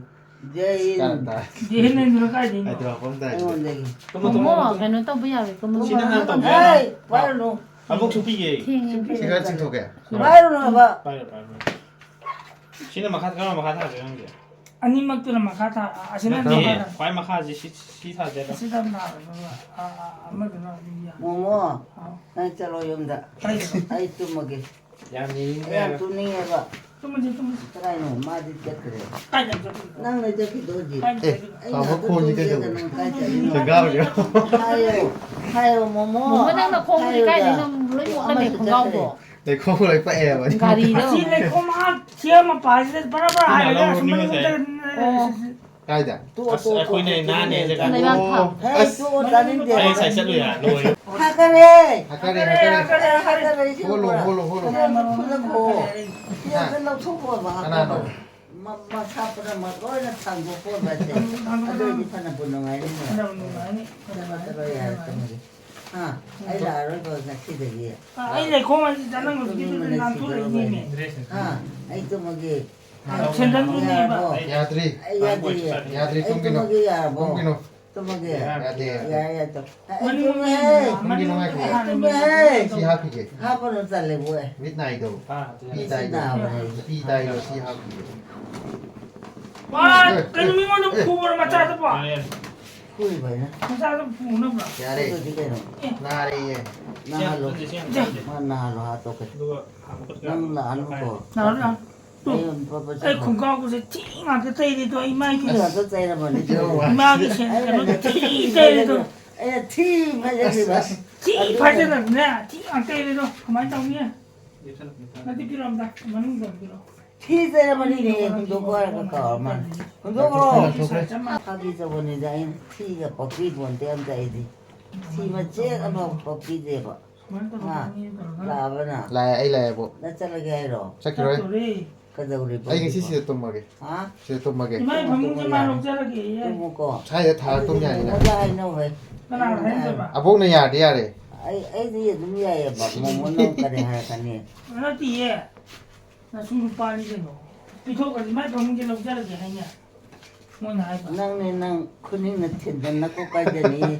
ꯖꯩ ꯍꯤꯟ꯫ ꯀꯥꯏ ꯇꯥꯏ? ꯖꯩ ꯍꯤꯟ ꯍꯥꯏꯗꯨꯅ ꯀꯥꯏꯗꯩꯅꯣ? ꯍꯥꯏꯗ꯭ꯔꯣ, ꯍꯥꯄꯝꯗꯥꯏ꯫ ꯑꯩꯉꯣꯟꯗꯒꯤ꯫ ꯇꯨꯝꯃꯣ, ꯇꯨꯝꯃꯣ, ꯃꯣꯃꯣ, ꯇꯨꯝꯃꯣ꯫ ꯀꯩꯅꯣ ꯇꯧꯕ ꯌꯥꯔꯣꯏ, ꯀꯨꯝꯃꯣ꯫ ꯁꯤꯅ ꯍꯥꯟꯅ ꯇꯧꯕ ꯌꯥꯔꯣꯏ꯫ ꯍꯦ, ꯄꯥꯏꯔꯨꯅꯨ꯫ ꯑꯕꯣꯛꯁꯨ ꯄꯤꯒꯦ꯫ ꯊꯦꯡꯉꯦ꯫ ꯁꯤ ꯈꯔ ꯆꯤꯡꯊꯣꯛꯀꯦ꯫ ꯄꯥꯏꯔꯨꯅꯨ ꯍꯥꯏꯕ꯫ ꯄꯥꯏꯔꯣ, ꯄꯥꯏꯔꯣ꯫ ꯁꯤꯅ ꯃꯈꯥ, ꯀꯔꯝꯕ ꯃꯈꯥ ꯊꯥꯗꯣꯏꯅꯣ ꯅꯪꯒꯤ? ꯑꯅꯤꯃꯛꯇꯨꯅ ꯃꯈꯥ ꯊꯥ-, ꯑꯁꯤꯅ ꯅꯠꯇꯦ, ꯃꯈꯥ ꯊꯥ-, ꯈ꯭ꯋꯥꯏ ꯃꯈꯥꯁꯤ ꯁꯤ, ꯁꯤ ꯊꯥꯗꯣꯏꯔꯣ? ꯑꯁꯤꯗ ꯊꯥꯔꯣ, ꯑꯗꯨꯒ, ꯑ, ꯑ, ꯑꯃꯗꯨꯅ ꯑꯗꯨꯝ ꯌꯥ-, ꯃꯣꯃꯣ, ꯑ꯫ ꯅꯪ ꯆꯠꯂꯣ ꯌꯨꯝꯗ꯫ ꯀꯥꯏꯗꯅꯣ? ꯑꯩ ꯇꯨꯝꯃꯒꯦ꯫ ꯌꯥꯝ ꯌꯦꯡꯅꯤꯡꯗꯦ ꯑꯩ ꯌꯥꯝ ꯍꯥꯏꯕ꯫ ꯇꯨꯝꯃꯁꯤ, ꯇꯨꯝꯃꯁꯤ꯫ ꯀꯗꯥꯏꯅꯣ? ꯃꯥꯗꯤ ꯆꯠꯈ꯭ꯔꯦ꯫ ꯀꯥꯏꯗ ꯆꯠꯈ꯭ꯔꯤꯅꯣ? ꯅꯪꯅ ꯆꯠꯈꯤꯗꯣ ꯍꯧꯖꯤꯛ꯫ ꯀꯥꯏꯗ ꯑꯦ, ꯆꯠꯈ꯭ꯔꯤꯅꯣ? ꯑꯩꯅ ꯀꯥꯎꯕ ꯑꯗꯨꯝ ꯈꯣꯡꯁꯤ ꯇꯨꯝꯒꯦꯗ ꯀꯩꯗꯧꯕ? ꯅꯪ ꯀꯥꯏ ꯆꯠꯂꯤꯅꯣ? ꯁꯪꯒꯥꯕꯒꯤꯔꯣ? ꯍꯥꯏꯌꯣ, ꯍꯥꯏꯌꯣ, ꯃꯣꯃꯣ꯫ ꯃꯣꯃꯣ, ꯅꯪ ꯅꯈꯣꯡꯗꯨꯗꯤ ꯍꯥꯏꯌꯣꯗ꯫ ꯀꯥꯏꯗꯩꯅꯣ ꯂꯣꯏ ꯃꯣꯠꯂꯝꯃꯦ ꯑꯃꯁꯨ ꯈꯣꯡꯒ꯭ꯔꯥꯎꯗꯣ? ꯆꯠꯈ꯭ꯔꯦ꯫ ꯂꯩꯈꯣꯝ ꯂꯣꯏ ꯄꯛꯑꯦꯕ꯫ ꯒꯥꯔꯤꯗꯣ꯫ ꯑꯁꯤ ꯂꯩꯈꯣꯝ ꯍꯥ-, ꯁꯤ ꯃꯄꯥꯁꯤꯗ ꯕꯔꯥ ꯕꯔꯥ ꯁꯤꯅ ꯍꯥꯏꯔꯒ ꯂꯧꯔꯨꯅꯤ ꯑꯁꯨꯃꯥꯏꯅ ꯉꯁꯥꯏ꯫ ꯑꯣꯟꯊꯔ-, ꯑꯣ꯫ ꯀꯥꯏꯗ? ꯇꯣꯛꯑꯣ, ꯑꯁ, ꯇꯣꯛꯑꯣ, ꯑꯩꯈꯣꯏꯅ ꯇꯣꯛꯑꯣ, ꯅꯥꯟꯅꯦ ꯇꯣꯛꯑꯣ, ꯖꯒꯥ꯫ ꯇꯣꯛꯑꯣ꯫ ꯂꯩꯕꯥꯛ ꯊꯥ-, ꯍꯦ, ꯑꯁ, ꯇꯣꯛꯑꯣ, ꯇꯥꯅꯤꯡꯗꯦ꯫ ꯑꯩ ꯉꯁꯥꯏ ꯆꯠꯂꯨꯏ ꯍꯥ, ꯂꯣꯏꯔꯦ꯫ ꯍꯥꯀꯠꯂꯦ꯫ ꯍꯥꯀꯠꯂꯦ, ꯍꯥꯀꯠꯂꯦ꯫ ꯍꯥꯀꯠꯂꯦ, ꯍꯥꯀꯠꯂꯦ, ꯁꯤ ꯍꯣꯜꯂꯣ, ꯎꯕ꯭ꯔꯥ? ꯍꯣꯜꯂꯣ, ꯍꯣꯜꯂꯣ꯫ ꯐꯨꯜꯂ ꯈꯣ꯫ ꯁꯤ ꯍꯥ? ꯑꯝꯇ ꯂꯧꯊꯣꯛꯈꯣꯕ, ꯀꯅꯥꯅꯣ? ꯍꯥꯀꯠꯂꯦ꯫ ꯃ-, ꯃꯁꯥ ꯄꯨꯝꯅꯃꯛ ꯂꯣꯏꯅ ꯊꯥꯡꯗꯣꯛꯈꯣꯕ ꯁꯦ꯫ ꯎꯝ, ꯊꯥꯡꯗꯣꯛꯑꯣ꯫ ꯑꯗꯨ ꯑꯣꯏꯗꯤ ꯐꯅꯕꯨ ꯅꯨꯡꯉꯥꯏꯅꯤ꯫ ꯐꯅꯕꯨ ꯅꯨꯡꯉꯥꯏꯅꯤ꯫ ꯆꯠꯂꯣ, ꯆꯠꯂꯣ, ꯌꯥꯔꯦ, ꯅꯨꯡꯉꯥꯏꯅꯤ꯫ ꯇꯨꯝꯃꯒꯦ꯫ ꯍꯥ? ꯑꯩ ꯂꯥꯛꯑꯔꯣꯏꯀꯣ ꯉꯁꯤꯗꯒꯤ꯫ ꯑ, ꯑꯩ ꯂꯩꯈꯣꯝ ꯍꯥꯏꯁꯤ ꯆꯠꯂꯝꯕꯁꯨ ꯇꯨꯝꯅꯤꯡꯕꯅ ꯅꯥꯟꯊꯣꯔꯛꯏꯅꯦꯃꯤ꯫ ꯁꯤꯗꯣꯔꯕꯅꯦ꯫ ꯍꯥ? ꯑꯩ ꯇꯨꯝꯃꯒꯦ꯫ ꯁꯦꯟꯗꯜ ꯎꯅꯤꯕ꯫ ꯌꯥꯔꯕꯣ? ꯌꯥꯗ꯭ꯔꯤ꯫ ꯑꯩ ꯌꯥꯗ꯭ꯔꯤꯌꯦ꯫ ꯌꯥꯗ꯭ꯔꯤ, ꯑꯩ ꯇꯨꯝꯒꯤꯅꯣ꯫ ꯇꯨꯝꯃꯒꯦ ꯌꯥꯔꯕꯣ? ꯇꯨꯝꯒꯤꯅꯣ꯫ ꯇꯨꯝꯃꯒꯦ꯫ ꯌꯥꯗꯦ, ꯌꯥꯗꯦ꯫ ꯌꯥꯔꯦ, ꯌꯥꯔꯦ, ꯇꯨꯝ꯫ ꯑꯩ ꯃꯅꯨꯡ ꯇꯨꯝꯃꯦ꯫ ꯃꯅꯨꯡ ꯇꯨꯝꯒꯤꯅꯣ ꯉꯥꯏꯈꯣ꯫ ꯍꯥꯟꯅ ꯇꯨꯝꯃꯦ꯫ ꯁꯤ ꯍꯥꯞꯈꯤꯒꯦ꯫ ꯍꯥꯞꯄꯅꯨ ꯇꯜꯂꯦꯕꯣ ꯑꯩ꯫ ꯃꯤꯠ ꯅꯥꯏꯗꯣ꯫ ꯃꯤꯠ ꯅꯥꯕꯅꯦ ꯑꯩꯁꯦ꯫ ꯄꯤ ꯇꯥꯏꯗꯣ, ꯁꯤ ꯍꯥꯞꯈꯤꯒꯦ꯫ ꯋꯥ, ꯑꯦ, ꯀꯩꯅꯣ ꯑꯦ, ꯃꯤꯉꯣꯟꯗ ꯑꯦ꯫ ꯐꯨꯕ꯭ꯔꯣ ꯃꯆꯥꯗꯨꯕꯣ? ꯐꯨꯏꯕ ꯑꯩꯅ꯫ ꯃꯆꯥꯗꯨ ꯐꯨꯅꯕ꯭ꯔꯣ? ꯌꯥꯔꯦ꯫ ꯑꯗꯨꯗꯤ ꯀꯩꯅꯣ? ꯑꯦ꯫ ꯅꯥꯔꯦꯌꯦ꯫ ꯅꯥꯍꯜꯂꯣ꯫ ꯁꯦ꯫ ꯃꯥ ꯅꯥꯍꯜꯂꯣ, ꯍꯥꯠꯇꯣꯛꯀꯦ꯫ ꯑꯗꯨꯒ ꯅꯪ ꯂꯥꯛꯑꯅꯨꯀꯣ꯫ ꯂꯥꯛꯑꯣ, ꯂꯥꯛꯑꯣ꯫ ꯇꯨ, ꯑꯩ ꯑꯣꯏꯅ ꯄꯠ ꯄꯠ ꯑꯩ ꯆꯠꯈ꯭ꯔꯣ꯫ ꯈꯣꯡꯒ꯭ꯔꯥꯎꯒꯁꯦ ꯊꯤ ꯉꯥꯛꯇ ꯇꯩꯔꯦꯗꯣ, ꯑꯩ ꯃꯥꯏꯒꯤ ꯊꯤ ꯉꯥꯛꯇ ꯇꯩꯔꯕꯅꯤ꯫ ꯏꯃꯥꯒꯤ ꯁꯦꯟ ꯑꯩꯅ ꯀꯩꯅꯣ ꯅꯠꯇꯦ ꯊꯤ ꯊꯤ ꯇꯩꯔꯦꯗꯣ꯫ ꯐꯥꯏꯖꯈ꯭ꯔꯤꯕ꯫ ꯑꯩꯅ ꯊꯤ ꯐꯥꯏꯖꯈ꯭ꯔꯤꯕ꯫ ꯑꯁ, ꯑꯁ꯫ ꯊꯤ ꯐꯥꯏꯖꯅꯕꯅꯦ, ꯊꯤ ꯉꯥꯛꯇ ꯇꯩꯔꯦꯗꯣ꯫ ꯀꯃꯥꯏꯅ ꯇꯧꯅꯤ? ꯅꯠꯇꯦ, ꯄꯤꯔꯛꯑꯣ ꯑꯝꯇ, ꯃꯅꯨꯡꯗ ꯄꯤꯔꯛꯑꯣ꯫ ꯊꯤꯖꯔꯕꯅꯤꯅꯦ, ꯍꯨꯟꯗꯣꯛꯈꯣ ꯍꯥꯏꯔꯒ ꯀꯥꯎꯔ ꯃꯥꯜꯂꯦ꯫ ꯍꯨꯟꯗꯣꯛꯈ꯭ꯔꯣ꯫ ꯐꯥꯒꯤ ꯇꯧꯕꯅꯤꯗ, ꯑꯩꯅ ꯊꯤꯒ ꯄꯛꯄꯤ ꯄꯣꯟꯇꯦ ꯑꯝꯇ ꯑꯩꯗꯤ꯫ ꯊꯤ ꯃꯆꯦꯠ ꯑꯃ ꯄꯛꯄꯤꯗꯦꯕ꯫ ꯁꯨꯃꯥꯏꯅ ꯇꯧꯔꯒ ꯍꯥ? ꯑꯅꯤ ꯇꯧꯔꯒ ꯂꯥꯛꯑꯕ ꯅꯪ? ꯂꯥꯛꯑꯦ, ꯑꯩ ꯂꯥꯛꯑꯦꯕꯣ꯫ ꯅꯪ ꯆꯠꯂꯒꯦ ꯍꯥꯏꯔꯣ? ꯆꯠꯈꯤꯔꯣꯏ꯫ ꯆꯠꯇꯣꯔꯦ꯫ ꯀꯩꯗꯧꯔꯤꯕ ꯑꯩ ꯉꯁꯤ ꯍꯧꯖꯤꯛꯐꯥꯎ? ꯁꯤꯗ ꯇꯨꯝꯃꯒꯦ꯫ ꯍꯥ? ꯁꯤꯗ ꯇꯨꯝꯃꯒꯦ꯫ ꯏꯃꯥꯏ ꯐꯃꯨꯡꯁꯦ ꯃꯥ ꯂꯧꯖꯔꯒꯦ꯫ ꯇꯨꯝꯃꯨꯀꯣ꯫ ꯁ꯭ꯋꯥꯏꯗ ꯊꯥꯔ ꯇꯨꯝ ꯌꯥꯅꯤꯅ꯫ ꯃꯣꯃꯣꯗ ꯍꯥꯏꯅꯧ ꯍꯦ꯫ ꯀꯅꯥꯅ ꯍꯥꯏꯗꯣꯏꯕ? ꯑꯕꯣꯛꯅ ꯌꯥꯔꯗꯤ ꯌꯥꯔꯦ꯫ ꯑꯩ, ꯑꯩꯗꯤ ꯑꯗꯨꯝ ꯌꯥꯏꯌꯦꯕ꯫ ꯃꯣꯃꯣꯅ ꯑꯃꯨꯛ ꯀꯔꯤ ꯍꯥꯏꯔꯛꯀꯅꯤ? ꯅꯠꯇꯤꯌꯦ꯫ ꯅꯁꯨ ꯅꯨꯄꯥꯅꯤ ꯀꯩꯅꯣ꯫ ꯄꯤꯊꯣꯛꯈ꯭ꯔꯗꯤ ꯃꯥꯏ ꯐꯃꯨꯡꯁꯦ ꯂꯧꯖꯔꯒꯦ ꯍꯥꯏꯅꯦ꯫ ꯃꯣꯏꯅ ꯍꯥꯏꯕ꯫ ꯅꯪꯅꯦ ꯅꯪ ꯈꯨꯅꯤꯡꯅ ꯊꯤꯟꯗꯅ ꯀꯣꯛ ꯀꯥꯏꯖꯅꯤ꯫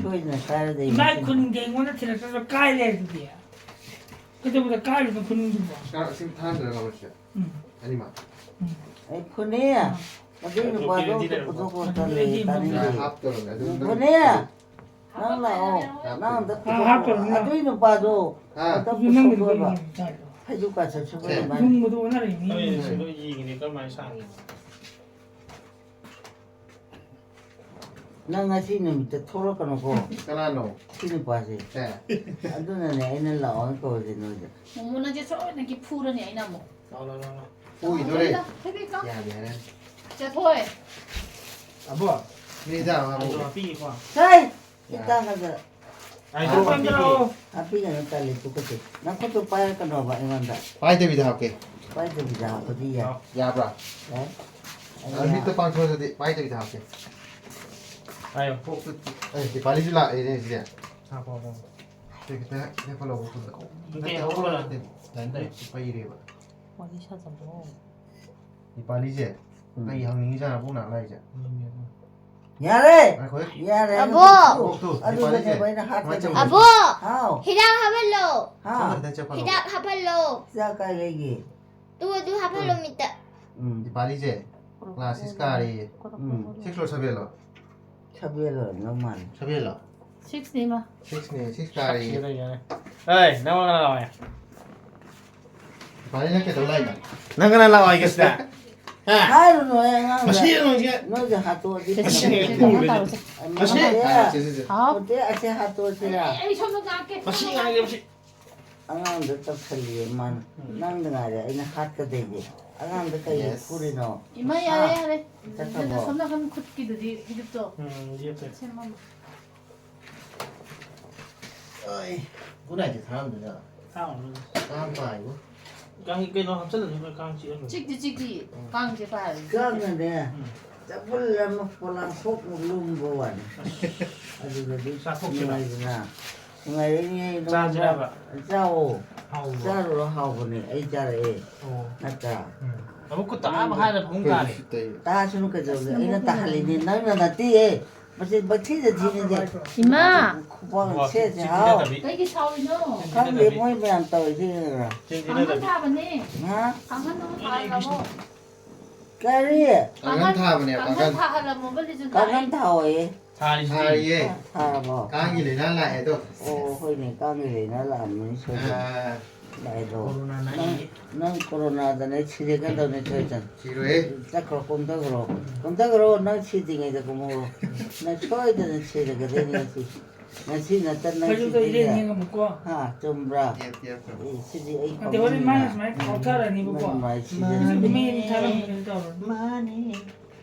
ꯁꯣꯏꯗꯅ ꯀꯥꯏꯔꯗꯤ ꯏꯃꯥꯏ ꯈꯨꯅꯤꯡꯗꯤ ꯑꯩꯉꯣꯟꯗ ꯊꯤꯜꯂꯛꯇ꯭ꯔꯁꯨ ꯀꯥꯏ ꯂꯩꯔꯗꯨꯗꯤ꯫ ꯀꯩꯗꯧꯕꯗ ꯀꯥꯏꯔꯤꯅꯣ ꯈꯨꯅꯤꯡꯗꯨꯕꯣ? ꯁꯤ ꯊꯥꯍꯟꯗ꯭ꯔꯒ ꯂꯧꯔꯁꯦ꯫ ꯎꯝ꯫ ꯑꯅꯤꯃꯛ꯫ ꯎꯝ꯫ ꯑꯩ ꯈꯨꯅꯤ, ꯑꯗꯨꯏ ꯅꯨꯄꯥꯗꯣ ꯑꯝꯇ ꯄꯨꯊꯣꯛꯈꯣ, ꯇꯜꯂꯦ, ꯇꯥꯅꯤꯡꯗꯦ꯫ ꯍꯥꯞꯇꯧꯔꯕꯅꯦ, ꯑꯗꯨ ꯈꯨꯅꯤ, ꯅꯪ ꯂꯥꯛꯑꯣ꯫ ꯅꯪ ꯑꯝꯇ ꯄꯨꯊꯣꯛꯈꯣ꯫ ꯍꯥꯞꯇꯧꯔꯕꯅꯦ꯫ ꯑꯗꯨꯏ ꯅꯨꯄꯥꯗꯣ ꯑꯝꯇ ꯄꯨꯊꯣꯛꯈꯣꯕ꯫ ꯐꯩꯖꯨꯞ ꯀꯥ ꯆꯠꯁꯨ ꯁꯦ꯫ ꯂꯩ ꯃꯥꯜꯂꯦ꯫ ꯌꯨꯡꯕꯗꯣ ꯑꯣꯟꯅꯔꯛꯏꯅꯤ꯫ ꯑꯩ ꯁꯤꯗ ꯌꯦꯡꯉꯤꯅꯦ ꯀꯔꯝꯍꯥꯏꯅ ꯁꯥꯡꯉꯤꯅꯣ꯫ ꯅꯪ ꯉꯁꯤ ꯅꯨꯃꯤꯠꯇ ꯊꯣꯛꯂꯛꯀꯅꯨꯀꯣ꯫ ꯀꯅꯥꯅꯣ? ꯁꯤ ꯅꯨꯄꯥꯁꯦ꯫ ꯑꯦ꯫ ꯑꯗꯨꯅꯅꯦ ꯑꯩꯅ ꯂꯥꯛꯑꯣꯅ ꯀꯧꯔꯤꯁꯦ ꯅꯣꯏꯗ꯫ ꯃꯣꯃꯣ, ꯅꯪꯁꯦ ꯁꯣꯏꯗꯅ ꯐꯨꯔꯅꯤ ꯑꯩꯅ ꯑꯃꯨꯛ꯫ ꯂꯥꯎ, ꯂꯥꯎ, ꯂꯥꯎ, ꯂꯥꯎ꯫ ꯐꯨꯈꯤꯗꯣꯔꯦ꯫ ꯍꯦꯕꯤꯀꯣ꯫ ꯌꯥꯔꯦ, ꯌꯥꯔꯦ꯫ ꯆꯠꯊꯣꯏ꯫ ꯑꯕꯣ, ꯃꯤꯗꯥ ꯑꯕꯣ꯫ ꯑꯗꯣ ꯍꯥꯞꯄꯤꯒꯦꯀꯣ꯫ ꯍꯩ! ꯌꯥꯔꯦ꯫ ꯏꯇꯥꯒꯗ꯫ ꯑꯥꯏꯗ꯭ꯔꯣꯞ ꯍꯥꯞꯄꯤꯒꯦ꯫ ꯍꯥꯞꯄꯤꯒꯅꯨ, ꯇꯜꯂꯤ, ꯇꯨꯀꯠꯆꯩ꯫ ꯅꯈꯨꯠꯇꯨ ꯄꯥꯏꯔꯛꯀꯅꯣꯕ ꯑꯩꯉꯣꯟꯗ꯫ ꯄꯥꯏꯗꯕꯤꯗ ꯍꯥꯞꯀꯦ꯫ ꯄꯥꯏꯗꯕꯤꯗ ꯍꯥꯞꯄꯗꯤ ꯌꯥꯏ꯫ ꯌꯥꯕ꯭ꯔꯥ? ꯌꯥꯏ꯫ ꯑ, ꯃꯤꯠꯇ ꯄꯥꯡꯊꯣꯛꯑꯗꯤ ꯄꯥꯏꯗꯕꯤꯗ ꯍꯥꯞꯀꯦ꯫ ꯍꯥꯏꯌꯣ꯫ ꯀꯣꯛꯇ, ꯑꯦ, ꯗꯤꯄꯥꯂꯤꯁꯨ ꯂꯥꯛꯑꯦꯅꯦ ꯁꯤꯗꯤ꯫ ꯍꯥꯞꯄꯣ, ꯍꯥꯞꯄꯣ꯫ ꯁꯤ ꯈꯤꯇ ꯂꯦꯞꯍꯜꯂꯣ, ꯈꯨꯠꯇ꯫ ꯅꯠꯇꯦ, ꯅꯠꯇꯦ, ꯍꯧꯒꯠꯂꯣ꯫ ꯅꯠꯇꯦ꯫ ꯌꯥꯅꯤ, ꯌꯥꯅꯤ꯫ ꯄꯩꯔꯦꯕ꯫ ꯋꯥꯔꯤ ꯁꯥꯖꯜꯂꯣ꯫ ꯗꯤꯄꯥꯂꯤꯁꯦ, ꯎꯝ꯫ ꯀꯩ ꯍꯪꯅꯤꯡꯉꯤꯖꯥꯠꯅꯣ ꯑꯕꯣꯛ ꯅꯍꯥꯟ ꯍꯥꯏꯁꯦ? ꯎꯝ꯫ ꯌꯥꯔꯦ! ꯉꯥꯏꯈꯣꯍꯦ꯫ ꯌꯥꯔꯦ, ꯑꯕꯣꯛ! ꯑꯗꯨ ꯀꯣꯛꯇꯨ, ꯑꯗꯨꯗꯅꯦꯕ ꯗꯤꯄꯥꯂꯤꯁꯦ꯫ ꯑꯩꯅ ꯍꯥꯠꯇꯣꯏꯁꯦ꯫ ꯀꯃꯥꯏꯅ ꯆꯠꯄꯅꯣ? ꯑꯕꯣꯛ! ꯍꯥꯎ! ꯍꯤꯗꯥꯛ ꯍꯥꯞꯍꯜꯂꯣ! ꯍꯥꯎ! ꯁꯣꯝꯗ ꯈꯤꯇꯪ ꯆꯠꯄ ꯂꯥꯛꯑꯣ꯫ ꯍꯤꯗꯥꯛ ꯍꯥꯞꯍꯜꯂꯣ! ꯍꯤꯗꯥꯛ ꯀꯥꯏ ꯂꯩꯒꯦ? ꯇꯨ ꯑꯗꯨ ꯍꯥꯞꯍꯜꯂꯣ ꯎꯝ꯫ ꯃꯤꯠꯇ꯫ ꯎꯝ꯫ ꯗꯤꯄꯥꯂꯤꯁꯦ, class six ꯀꯥꯔꯦꯌꯦ꯫ ꯎꯝ꯫ Six ꯂꯣ seven ꯂꯣ? Seven ꯑꯣꯏꯔꯝꯗꯧ ꯃꯥꯜꯂꯦ꯫ Seven ꯂꯣ? Six ꯅꯤ ꯃꯥ꯫ Six ꯅꯦ, six ꯀꯥꯔꯦꯌꯦ꯫ ꯁꯛꯁꯤꯒ ꯂꯩꯖꯔꯦ꯫ ꯑꯦ, ꯅꯪ ꯀꯅꯥ ꯂꯥꯛꯑꯣ ꯍꯥꯏ? ꯗꯤꯄꯥꯂꯤ, ꯅꯪ ꯀꯩꯗꯧ ꯂꯥꯛꯏꯅꯣ? ꯅꯪ ꯀꯅꯥ ꯂꯥꯛꯑꯣ ꯍꯥꯏꯒꯦ ꯁꯤꯗ? ꯍꯥ? ꯍꯥꯏꯔꯨꯅꯨ, ꯑꯩ ꯑꯉꯥꯡꯗ꯫ ꯃꯁꯤ ꯑꯉꯥꯡꯁꯦ꯫ ꯅꯣꯏꯗ ꯍꯥꯠꯇꯣꯛꯑꯗꯤ ꯃꯁꯤ ꯐꯅꯕ꯫ ꯑꯉꯥꯡꯁꯦ꯫ ꯃꯁꯤ꯫ ꯍꯥ? ꯁꯦ, ꯁꯦ, ꯁꯦ꯫ ꯍꯥꯎ꯫ ꯅꯠꯇꯦ, ꯑꯁꯤ ꯍꯥꯠꯇꯣꯛꯑꯁꯤꯔꯥ? ꯑꯩ ꯁꯣꯝꯗ ꯉꯥꯛꯀꯦ꯫ ꯃꯁꯤ ꯑꯉꯥꯡꯁꯦ, ꯃꯁꯤ꯫ ꯑꯉꯥꯡꯗ ꯇꯧꯁꯜꯂꯤꯌꯦ ꯃꯥꯅ꯫ ꯎꯝ꯫ ꯅꯪꯗ ꯉꯥꯏꯔꯦ ꯑꯩꯅ ꯍꯥꯠꯀꯗꯣꯏꯁꯦ꯫ ꯑꯉꯥꯡꯗ ꯀꯩ Yes. ꯐꯨꯔꯤꯅꯣ? ꯏꯃꯥ, ꯌꯥꯔꯦ, ꯍꯥ? ꯌꯥꯔꯦ꯫ ꯆꯠꯈ꯭ꯔꯕꯣ? ꯑꯗꯨꯗ ꯁꯣꯝ ꯅꯥꯀꯟ ꯈꯨꯠꯀꯤꯗꯨꯗꯤ ꯍꯤꯗꯨꯞꯇꯣ ꯎꯝ, ꯌꯦꯞꯄꯦ꯫ ꯁꯦꯝꯃꯝꯃꯣ꯫ ꯑꯩ, good night ꯊꯥꯔꯝꯗꯣꯏꯅꯦ꯫ ꯊꯥꯔꯝꯗꯣꯏꯅꯦ꯫ ꯀꯥꯡ ꯄꯥꯏꯕꯨ꯫ ꯀꯥꯡ ꯀꯩꯅꯣ ꯍꯥꯞꯆꯜꯂꯅꯤ, ꯃꯣꯏ ꯀꯥꯡ ꯆꯤꯛꯑꯅꯤ꯫ ꯆꯤꯛꯇꯤ ꯆꯤꯛꯇꯤ, ꯎꯝ꯫ ꯀꯥꯡꯁꯦ ꯄꯥꯏꯔꯗꯤ꯫ ꯀꯥꯡꯅꯅꯦ, ꯎꯝ꯫ ꯆꯕꯨꯜ ꯑꯃ ꯄꯣꯂꯥꯡ ꯈꯣꯛꯃꯨꯛ ꯂꯨꯝꯕ ꯋꯥꯅꯤ꯫ ꯑꯁ꯫ ꯑꯗꯨꯗꯗꯤ ꯆꯥꯊꯣꯛꯁꯤꯔꯥ? ꯅꯨꯡꯉꯥꯏꯗꯅ꯫ ꯅꯨꯡꯉꯥꯏꯔꯦꯅꯦ, ꯆꯥꯁꯦ ꯅꯣꯡꯃ ꯍꯥꯏꯕ? ꯆꯥꯎꯋꯣ꯫ ꯍꯥꯎꯕ꯭ꯔꯣ? ꯆꯥꯔꯨꯔꯣ, ꯍꯥꯎꯕꯅꯦ, ꯑꯩ ꯆꯥꯔꯛꯑꯦ꯫ ꯑꯣ꯫ ꯅꯠꯇ꯭ꯔꯥ? ꯎꯝ꯫ ꯑꯃꯨꯛ ꯈꯨꯠ ꯇꯥ ꯑꯃ ꯍꯥꯏꯔ ꯐꯃꯨꯡ ꯇꯥꯔꯦ꯫ ꯇꯥꯁꯅꯨ ꯀꯩꯗꯧꯔꯒꯦ? ꯑꯩꯅ ꯇꯥꯍꯜꯂꯤꯅꯦ, ꯅꯪꯅ ꯅꯠꯇꯤꯌꯦ꯫ ꯃꯁꯤ ꯃꯊꯤꯗ ꯊꯤꯅꯤꯁꯦ꯫ ꯏꯃꯥ! ꯈꯨꯕꯥꯛ ꯋꯥ, ꯁꯦꯠꯁꯦ ꯆꯤꯟ ꯍꯥꯎ꯫ ꯊꯤꯅꯗꯕꯤ꯫ ꯀꯩꯒꯤ ꯁꯥꯎꯔꯤꯅꯣ? ꯆꯤꯟ ꯈꯪꯗꯦ, ꯊꯤꯅꯗꯕꯤ꯫ ꯃꯣꯏ ꯃꯌꯥꯝ ꯇꯧꯔꯤꯁꯦ ꯌꯦꯡꯉꯨꯔꯥ꯫ ꯆꯤꯟ ꯀꯥꯡꯈꯟ ꯊꯤꯅꯗꯕꯤ꯫ ꯊꯥꯕꯅꯦ꯫ ꯍꯥ? ꯀꯥꯡꯈꯟꯗꯣ ꯊꯥꯔꯕꯣ? ꯀꯔꯤ? ꯀꯥꯡꯈꯟ ꯊꯥꯕꯅꯦ, ꯀꯥꯡꯈꯟ ꯀꯥꯡꯈꯟ꯫ ꯊꯥꯍꯜꯂꯝꯃꯣꯕ, ꯂꯤꯖꯨꯟꯗ꯫ ꯀꯥꯡꯈꯟ ꯊꯥꯍꯣꯏꯌꯦ꯫ ꯊꯥꯔꯤꯁꯤꯗꯤ꯫ ꯊꯥꯔꯤꯌꯦ꯫ ꯊꯥꯔꯕꯣ? ꯀꯥꯡꯒꯤ ꯂꯥꯏꯅꯥ ꯂꯥꯛꯑꯦꯗꯣ꯫ ꯑꯣ, ꯍꯣꯏꯅꯦ, ꯀꯥꯡꯒꯤ ꯂꯥꯏꯅꯥ ꯂꯥꯛꯑꯝꯃꯅꯤ ꯁꯣꯏꯗꯅ꯫ ꯑꯥ꯫ ꯂꯥꯛꯑꯦꯗꯣ꯫ ꯀꯣꯔꯣꯅꯥ ꯅꯪ, ꯅꯥꯏꯌꯦ꯫ ꯅꯪ ꯀꯣꯔꯣꯅꯥꯗꯅꯦ ꯁꯤꯔꯦ ꯀꯩꯗꯧꯅꯤ ꯁꯣꯏꯗꯅ꯫ ꯁꯤꯔꯣꯏꯍꯦ꯫ ꯆꯠꯈ꯭ꯔꯣ, ꯀꯨꯝꯊꯈ꯭ꯔꯣ꯫ ꯀꯨꯝꯊꯈ꯭ꯔꯣ, ꯅꯪ ꯁꯤꯗ꯭ꯔꯤꯉꯩꯗ ꯀꯨꯝꯍꯧꯔꯣ꯫ ꯅꯪ ꯁꯣꯏꯗꯅ ꯁꯤꯔꯒꯗꯣꯏꯅꯤ ꯉꯁꯤ꯫ ꯉꯁꯤ ꯅꯠꯇ ꯅꯪ ꯀꯩꯁꯨ ꯁꯤꯗꯣꯏꯅꯦ꯫ ꯇꯧꯗꯦ, ꯌꯦꯡꯉꯝꯃꯨꯀꯣ꯫ ꯍꯥ, ꯆꯨꯝꯕ꯭ꯔꯥ? Yep, yep, yep. ꯑꯦ, ꯁꯤꯗꯤ ꯑꯩ ꯅꯠꯇꯦ, ꯍꯣꯔꯦꯟ ꯄꯥꯕꯨꯡꯅꯤꯅ꯫ ꯃꯥꯅ ꯁꯨꯃꯥꯏꯅ ꯀꯥꯎꯊꯔꯅꯤꯕꯀꯣ꯫ ꯅꯪ ꯃꯥꯏ ꯁꯤꯗꯅ꯫ ꯃꯤ ꯑꯅꯤ ꯊꯥꯔꯝꯃꯒ ꯀꯩꯅꯣ ꯇꯧꯔꯅꯤ꯫ ꯃꯥꯅꯦ꯫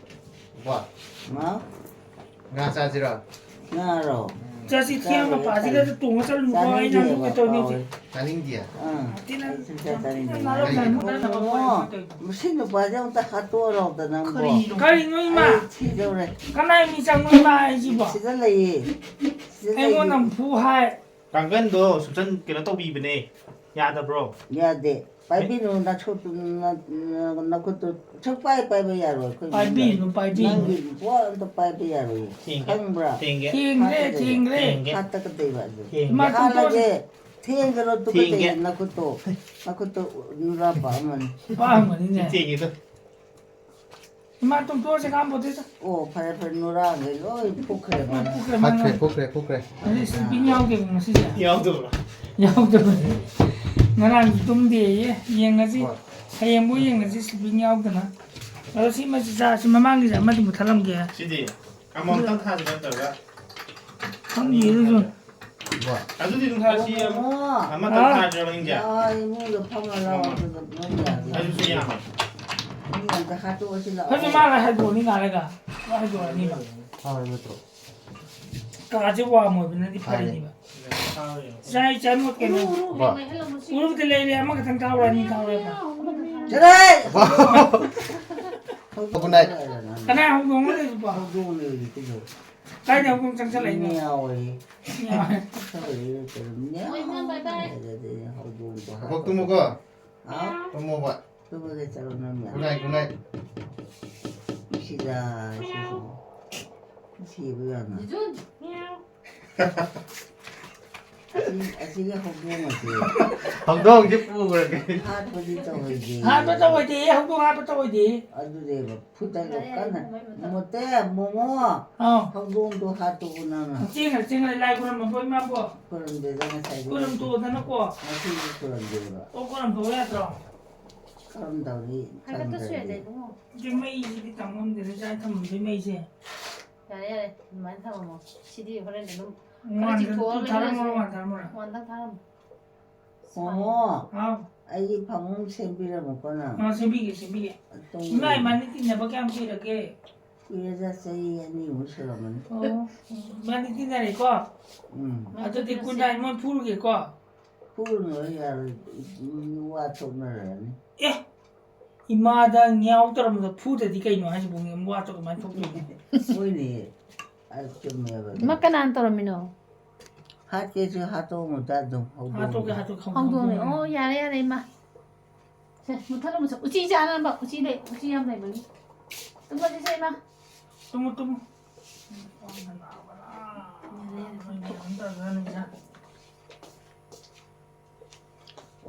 ꯋꯥ꯫ ꯃꯥ? ꯉꯥ ꯆꯥꯁꯤꯔꯣ? ꯉꯥꯔꯣ? ꯎꯝ꯫ ꯆꯥꯁꯤ, ꯊꯦꯡ ꯆꯥꯔꯣꯏ, ꯃꯄꯥꯁꯤꯗ ꯇꯜꯂꯤ꯫ ꯇꯣꯡꯉ ꯆꯠꯂꯨꯅꯨꯀꯣ, ꯑꯩ ꯆꯥꯅꯤꯡꯗꯦꯕ, ꯅꯥꯟꯊꯣꯛꯀꯦ ꯇꯧꯔꯤꯅꯤ ꯍꯧꯖꯤꯛ꯫ ꯀꯥꯎꯔꯦ꯫ ꯆꯥꯅꯤꯡꯗꯤꯌꯦ? ꯑꯥ, ꯌꯥꯝ ꯊꯤꯅ, ꯑꯩ ꯁꯨꯡꯆꯥ ꯌꯥꯝ ꯊꯤꯅ ꯆꯥꯅꯤꯡꯗꯦ꯫ ꯅꯥꯔꯝꯗꯥꯏ ꯀꯔꯤꯅꯣ? ꯃꯇꯥꯡꯗ ꯀꯃꯥꯏꯅ ꯇꯧꯔꯤꯅꯣ? ꯃꯁꯤ ꯅꯨꯄꯥꯁꯦ ꯑꯝꯇ ꯍꯥꯠꯇꯣꯛꯑꯔꯥꯎꯗ ꯅꯪꯕꯣ꯫ ꯀꯔꯤꯅꯣ? ꯀꯔꯤꯅꯣ ꯏꯃꯥ? ꯑꯩ ꯁꯤꯗꯧꯔꯦ꯫ ꯀꯅꯥꯏ ꯃꯤꯆꯪꯅꯣ ꯏꯃꯥ ꯍꯥꯏꯁꯤꯕꯣ? ꯁꯤꯗ ꯂꯩꯌꯦ꯫ ꯁꯤꯗ ꯑꯩꯉꯣꯟꯗ ꯂꯩꯌꯦ꯫ ꯑꯃꯨꯛ ꯐꯨ ꯍꯥꯏ꯫ ꯀꯥꯡꯒꯟꯗꯣ ꯁꯨꯞꯆꯟ ꯀꯩꯅꯣ ꯇꯧꯕꯤꯕꯅꯦ꯫ ꯌꯥꯗꯕ꯭ꯔꯣ? ꯌꯥꯗꯦ꯫ ꯄꯥꯏꯕꯤꯅꯨ, ꯅꯈꯨꯠꯇꯨ, ꯅ-, ꯅ-, ꯅꯈꯨꯠꯇꯨ ꯁꯨꯡꯄꯥꯏ ꯄꯥꯏꯕ ꯌꯥꯔꯣꯏ ꯑꯩꯈꯣꯏ ꯏꯃꯨꯡꯗ꯫ ꯄꯥꯏꯕꯤꯅꯨ, ꯄꯥꯏꯕꯤꯅꯨ꯫ ꯅꯪꯒꯤ ꯄꯣꯠ ꯑꯝꯇ ꯄꯥꯏꯕ ꯌꯥꯔꯣꯏꯌꯦ꯫ ꯊꯦꯡꯒꯦ, ꯈꯪꯕ꯭ꯔꯥ? ꯊꯦꯡꯒꯦ꯫ ꯊꯦꯡꯈ꯭ꯔꯦ, ꯍꯥꯠꯀꯗꯣꯏꯕ꯫ ꯊꯦꯡꯈ꯭ꯔꯦ꯫ ꯊꯦꯡꯒꯦ꯫ ꯍꯥꯠꯀꯗꯣꯏꯕ ꯑꯗꯨ꯫ ꯊꯦꯡꯒꯦ꯫ ꯏꯃꯥ, ꯇꯨꯝꯊꯣꯛꯑꯁꯤ꯫ ꯍꯥꯠꯂꯒꯦ꯫ ꯊꯦꯡꯒꯅꯣ, ꯊꯦꯡꯒꯦ꯫ ꯇꯨꯀꯠꯆꯩꯌꯦ, ꯅꯈꯨꯠꯇꯣ꯫ ꯅꯈꯨꯠꯇꯣ ꯅꯨꯔꯥ ꯄꯥꯛꯑꯝꯃꯅꯤ꯫ ꯄꯥꯛꯑꯝꯃꯅꯤꯅꯦ꯫ ꯊꯦꯡꯒꯦꯗꯣ꯫ ꯏꯃꯥ, ꯇꯨꯝꯊꯣꯛꯑꯁꯦ ꯀꯥꯝꯄꯣꯠꯇꯦꯗ꯫ ꯑꯣ, ꯐꯔꯦ, ꯐꯔꯦ, ꯅꯨꯔꯥꯈꯩ ꯂꯣꯏ ꯐꯨꯛꯈ꯭ꯔꯦ ꯃꯥꯅ꯫ ꯄꯨꯈ꯭ꯔꯦ, ꯃꯥꯅ꯫ ꯐꯠꯈ꯭ꯔꯦ, ꯐꯨꯛꯈ꯭ꯔꯦ, ꯐꯨꯛꯈ꯭ꯔꯦ꯫ ꯑꯗꯩ sleeping ꯌꯥꯎꯗꯦꯕ ꯉꯁꯤꯁꯦ꯫ ꯌꯥꯎꯗꯕ꯭ꯔꯣ? ꯌꯥꯎꯗꯕꯅꯤ꯫ ꯉꯔꯥꯡꯁꯨ ꯇꯨꯝꯗꯦꯌꯦ, ꯌꯦꯡꯉꯁꯤ꯫ ꯍꯣꯏ꯫ ꯍꯌꯦꯡꯕꯨ ꯌꯦꯡꯉꯁꯤ, sleeping ꯌꯥꯎꯗꯅ꯫ ꯑꯗꯣ ꯁꯤ ꯃꯆꯤꯠ ꯆꯥꯔꯁꯤ, ꯃꯃꯥꯡꯒꯤꯁꯦ ꯑꯃꯗꯤ ꯃꯨꯠꯊꯠꯂꯝꯒꯦ꯫ ꯁꯤꯗꯤ ꯑꯃꯃꯝꯇꯪ ꯊꯥꯁꯤꯔ ꯅꯠꯇ꯭ꯔꯒ ꯈꯪꯗꯦ ꯑꯗꯨꯁꯨ꯫ ꯑꯗꯨꯗꯤ ꯑꯗꯨꯝ ꯊꯥꯔꯁꯤ꯫ ꯑꯣ, ꯑꯃꯇꯪ ꯊꯥꯔꯁꯤꯔꯕ ꯅꯤꯡꯁꯦ? ꯂꯥꯛꯑꯣ, ꯏꯃꯨꯡꯗ ꯐꯝꯃ ꯂꯥꯛꯑꯣ, ꯑꯗꯨꯒ ꯃꯣꯏ ꯌꯥꯗꯦ꯫ ꯑꯗꯨꯁꯨ ꯌꯥꯕ꯫ ꯃꯤ ꯑꯝꯇ ꯍꯥꯠꯇꯣꯛꯑꯁꯤ ꯂꯥꯛꯑꯣ꯫ ꯍꯧꯖꯤꯛ ꯃꯥꯅ ꯍꯥꯏꯗꯣꯛꯑꯅꯤ ꯉꯥꯏꯔꯒ꯫ ꯃꯥ ꯍꯥꯏꯗꯣꯛꯑꯅꯤꯕ꯫ ꯊꯥꯔꯣꯏ ꯅꯠꯇ꯭ꯔꯣ? ꯀꯥꯁꯦ ꯋꯥꯡ ꯑꯣꯏꯕꯅꯗꯤ ꯐꯔꯤꯅꯦꯕ꯫ ꯏꯆꯥ, ꯏꯆꯥ ꯃꯣꯠ ꯀꯩꯅꯣ? ꯎꯔꯨꯗꯤ ꯂꯩꯔꯦ, ꯑꯃꯈꯛꯇꯪ ꯊꯥꯎꯔ ꯑꯅꯤ ꯊꯥꯎꯔ? ꯆꯠꯂꯣꯍꯦ! Good night. ꯀꯅꯥ ꯍꯧꯗꯣꯡ ꯑꯃ ꯂꯩꯕ꯭ꯔꯣ? ꯍꯧꯗꯣꯡ ꯂꯩꯔꯤ ꯀꯩꯅꯣ꯫ ꯀꯥꯏꯗ ꯍꯧꯗꯣꯡ ꯆꯪꯁꯜꯂꯛꯏꯅꯣ? ꯃꯤꯌꯥꯎ ꯑꯣꯏꯌꯦ꯫ ꯃꯤꯌꯥꯎ꯫ ꯆꯪꯁꯜꯂꯛꯏꯅꯣ ꯀꯩꯅꯣ? ꯃꯤꯌꯥꯎ꯫ ꯍꯣꯏ, ꯏꯃꯥ, ꯕꯥꯏ ꯕꯥꯏ꯫ ꯍꯥꯏꯔꯗꯤ ꯍꯧꯗꯣꯡꯗꯣ ꯊꯕꯛ ꯍꯥꯠꯇꯣꯛ-, ꯇꯨꯝꯃꯨꯀꯣ꯫ ꯍꯥ? ꯇꯨꯝꯃꯣꯕ꯫ ꯇꯨꯝꯃꯒꯦ ꯆꯠꯂꯣ ꯅꯪ ꯃꯌꯥꯝ꯫ Good night, good night. ꯁꯤꯗ, ꯁꯤꯁꯨ꯫ ꯁꯤꯕ ꯌꯥꯅ꯫ ꯖꯤꯖꯨꯟ꯫ ꯃꯤꯌꯥꯎ꯫ ꯑꯁꯤ, ꯑꯁꯤꯒꯤ ꯍꯧꯗꯣꯡ ꯑꯁꯤ ꯍꯧꯗꯣꯡꯁꯦ ꯄꯨꯈ꯭ꯔꯒꯦ꯫ ꯍꯥꯠꯄꯗꯤ ꯇꯧꯔꯣꯏꯗꯦ꯫ ꯍꯥꯠꯄ ꯇꯧꯔꯣꯏꯗꯦ, ꯍꯧꯗꯣꯡ ꯍꯥꯠꯄ ꯇꯧꯔꯣꯏꯗꯦ꯫ ꯑꯗꯨꯅꯦꯕ, ꯐꯨꯗꯠꯂꯣ ꯀꯟꯅ꯫ ꯃꯣꯇꯦ, ꯃꯣꯃꯣ, ꯑꯥꯎ꯫ ꯍꯧꯗꯣꯡꯗꯣ ꯍꯥꯠꯇꯣꯛꯑꯣ ꯅꯪꯅ꯫ ꯆꯦꯡꯒ, ꯆꯦꯡꯒ ꯂꯥꯏ ꯈꯨꯔꯝꯃꯕꯣ ꯏꯃꯥꯕꯣ? ꯈꯨꯔꯨꯝꯗꯦꯗ ꯉꯁꯥꯏꯗꯤ꯫ ꯈꯨꯔꯨꯝꯊꯣꯛꯑꯣꯗꯅꯀꯣ꯫ ꯉꯁꯤꯗꯤ ꯈꯨꯔꯨꯝꯗꯦꯕ꯫ ꯑꯣ, ꯈꯨꯔꯨꯝꯊꯣꯛꯑꯣ ꯌꯥꯗ꯭ꯔꯣ? ꯀꯔꯝ ꯇꯧꯅꯤ? ꯍꯥꯏꯒꯠꯄꯁꯨ ꯌꯥꯗꯦ ꯈꯪꯗ꯭ꯔꯗꯤ꯫ ꯏꯕꯨꯡꯉꯣ꯫ ꯁꯤ ꯃꯩꯁꯤꯗꯤ ꯇꯝ ꯉꯝꯗꯦꯗ, ꯆꯥ ꯊꯝꯃꯝꯕꯩ ꯃꯩꯁꯦ꯫ ꯌꯥꯔꯦ, ꯌꯥꯔꯦ, ꯑꯗꯨꯃꯥꯏꯅ ꯊꯝꯃꯝꯃꯣ꯫ ꯁꯤꯗꯤ ꯍꯣꯔꯦꯟ ꯑꯗꯨꯝ ꯈꯔ ꯉꯥꯟꯗ ꯆꯤꯡꯊꯣꯛꯑ ꯇꯨ ꯊꯥꯔꯝꯃꯣ, ꯂꯩꯔꯁꯨ꯫ ꯉꯥꯟ ꯊꯥꯔꯝꯃꯣ꯫ ꯉꯥꯟꯗꯪ ꯊꯥꯔꯝꯃꯣ꯫ ꯃꯣꯃꯣ, ꯍꯥꯎ꯫ ꯑꯩꯒꯤ ꯐꯃꯨꯡ ꯁꯦꯝꯕꯤꯔꯝꯃꯨꯀꯣ ꯅꯪ꯫ ꯑ, ꯁꯦꯝꯕꯤꯒꯦ, ꯁꯦꯝꯕꯤꯒꯦ꯫ ꯇꯨꯝꯒꯦ꯫ ꯏꯃꯥ, ꯏꯕꯥꯅꯤ ꯇꯤꯟꯅꯕ ꯀꯌꯥꯝ ꯀꯨꯏꯔꯒꯦ? ꯀꯨꯏꯔꯦꯗ, ꯆꯍꯤ ꯑꯅꯤꯃꯨꯛ ꯁꯨꯔꯝꯃꯅꯤ꯫ ꯑꯣ, ꯏꯕꯥꯅꯤ ꯇꯤꯟꯅꯔꯦꯀꯣ? ꯎꯝ꯫ ꯑꯗꯨꯗꯤ ꯀꯨꯟ ꯃꯣꯏ ꯐꯨꯔꯨꯒꯦꯀꯣ? ꯐꯨꯔꯨꯅꯨ, ꯌꯥꯔꯣꯏ꯫ ꯃꯤ ꯋꯥ ꯊꯣꯛꯅꯔꯅꯤ꯫ ꯑꯦ! ꯏꯃꯥꯗ ꯉꯥꯎ ꯇꯧꯔꯝꯕꯗꯣ ꯐꯨꯗ꯭ꯔꯗꯤ ꯀꯩꯅꯣ ꯍꯥꯏꯁꯤꯕꯨ? ꯋꯥꯗꯣ ꯀꯃꯥꯏꯅ ꯊꯣꯛꯇꯣꯏꯅꯣ? ꯍꯣꯏꯅꯦ꯫ ꯑ, ꯆꯨꯝꯃꯦꯕ ꯑꯗꯣ꯫ ꯏꯃꯥ, ꯀꯅꯥꯅ ꯇꯧꯔꯝꯃꯤꯅꯣ? ꯍꯥꯠꯀꯦꯁꯨ ꯍꯥꯠꯇꯣꯛꯑꯝꯃꯨꯗ ꯑꯗꯨꯝ ꯍꯧꯗꯣꯡꯗꯣ꯫ ꯍꯥꯠꯇꯣꯛꯀꯦ, ꯍꯥꯠꯇꯣꯛꯀꯦ, ꯍꯧꯗꯣꯡꯅꯦ꯫ ꯍꯧꯗꯣꯡꯅꯦ꯫ ꯑꯣ, ꯌꯥꯔꯦ, ꯌꯥꯔꯦ, ꯏꯃꯥ꯫ ꯁꯦ, ꯃꯨꯊꯠꯂꯣ, ꯃꯨꯊꯠꯂꯣ꯫ ꯎꯆꯤ ꯆꯥꯅꯕ, ꯎꯆꯤ ꯂꯩ, ꯎꯆꯤ ꯌꯥꯝ ꯂꯩꯕꯅꯤ꯫ ꯇꯨꯝꯃꯁꯤ, ꯁꯦ, ꯏꯃꯥ꯫ Tamu, Tamu. ꯌꯥꯔꯦ, ꯌꯥꯔꯦ, ꯇꯨꯝꯊꯣꯛ꯫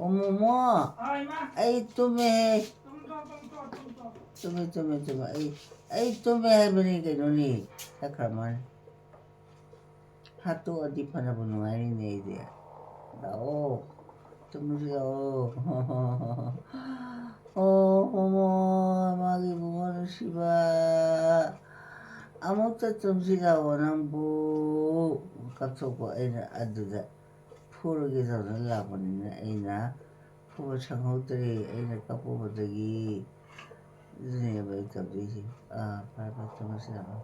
ꯑꯣ, ꯃꯣꯃꯣ, ꯑꯥ, ꯏꯃꯥ꯫ ꯑꯩ ꯇꯨꯝꯃꯦ꯫ ꯇꯨꯝꯊꯣꯛ, ꯇꯨꯝꯊꯣꯛ, ꯇꯨꯝꯊꯣꯛ꯫ ꯇꯨꯝꯃꯦ, ꯇꯨꯝꯃꯦ, ꯇꯨꯝꯃꯦ꯫ ꯑꯩ, ꯑꯩ ꯇꯨꯝꯃꯦ ꯍꯥꯏꯕꯅꯤ ꯀꯩꯅꯣꯅꯦ꯫ ꯆꯠꯈ꯭ꯔ ꯃꯥꯜꯂꯦ꯫ ꯍꯥꯠꯇꯣꯛꯑꯗꯤ ꯐꯅꯕꯨ ꯅꯨꯡꯉꯥꯏꯅꯤꯅꯦ ꯑꯩꯗꯤ꯫ ꯂꯥꯛꯑꯣ꯫ ꯇꯨꯝꯃꯁꯤ ꯂꯥꯛꯑꯣ꯫ ꯑꯣ, ꯃꯣꯃꯣ, ꯃꯥꯒꯤ ꯏꯕꯨꯡꯉꯣ ꯅꯨꯡꯁꯤꯕ꯫ ꯑꯃꯨꯛꯇ ꯇꯨꯝꯁꯤ ꯂꯥꯛꯑꯣ ꯅꯪꯕꯨ꯫ ꯀꯞꯊꯣꯛꯄ, ꯑꯩꯅ ꯑꯗꯨꯗ ꯐꯨꯔꯒꯦ ꯇꯧꯗꯅ ꯂꯥꯛꯄꯅꯤꯅ ꯑꯩꯅ ꯐꯨꯕ ꯁꯪꯍꯧꯗ꯭ꯔꯦ, ꯑꯩꯅ ꯀꯞꯄꯨꯕꯗꯒꯤ꯫ ꯑꯗꯨꯅꯦꯕ ꯑꯩ ꯇꯧꯗꯣꯏꯁꯦ꯫ ꯑꯥ, ꯐꯔꯦ ꯐꯔꯦ, ꯊꯝꯃꯁꯤ ꯌꯥꯔꯦ꯫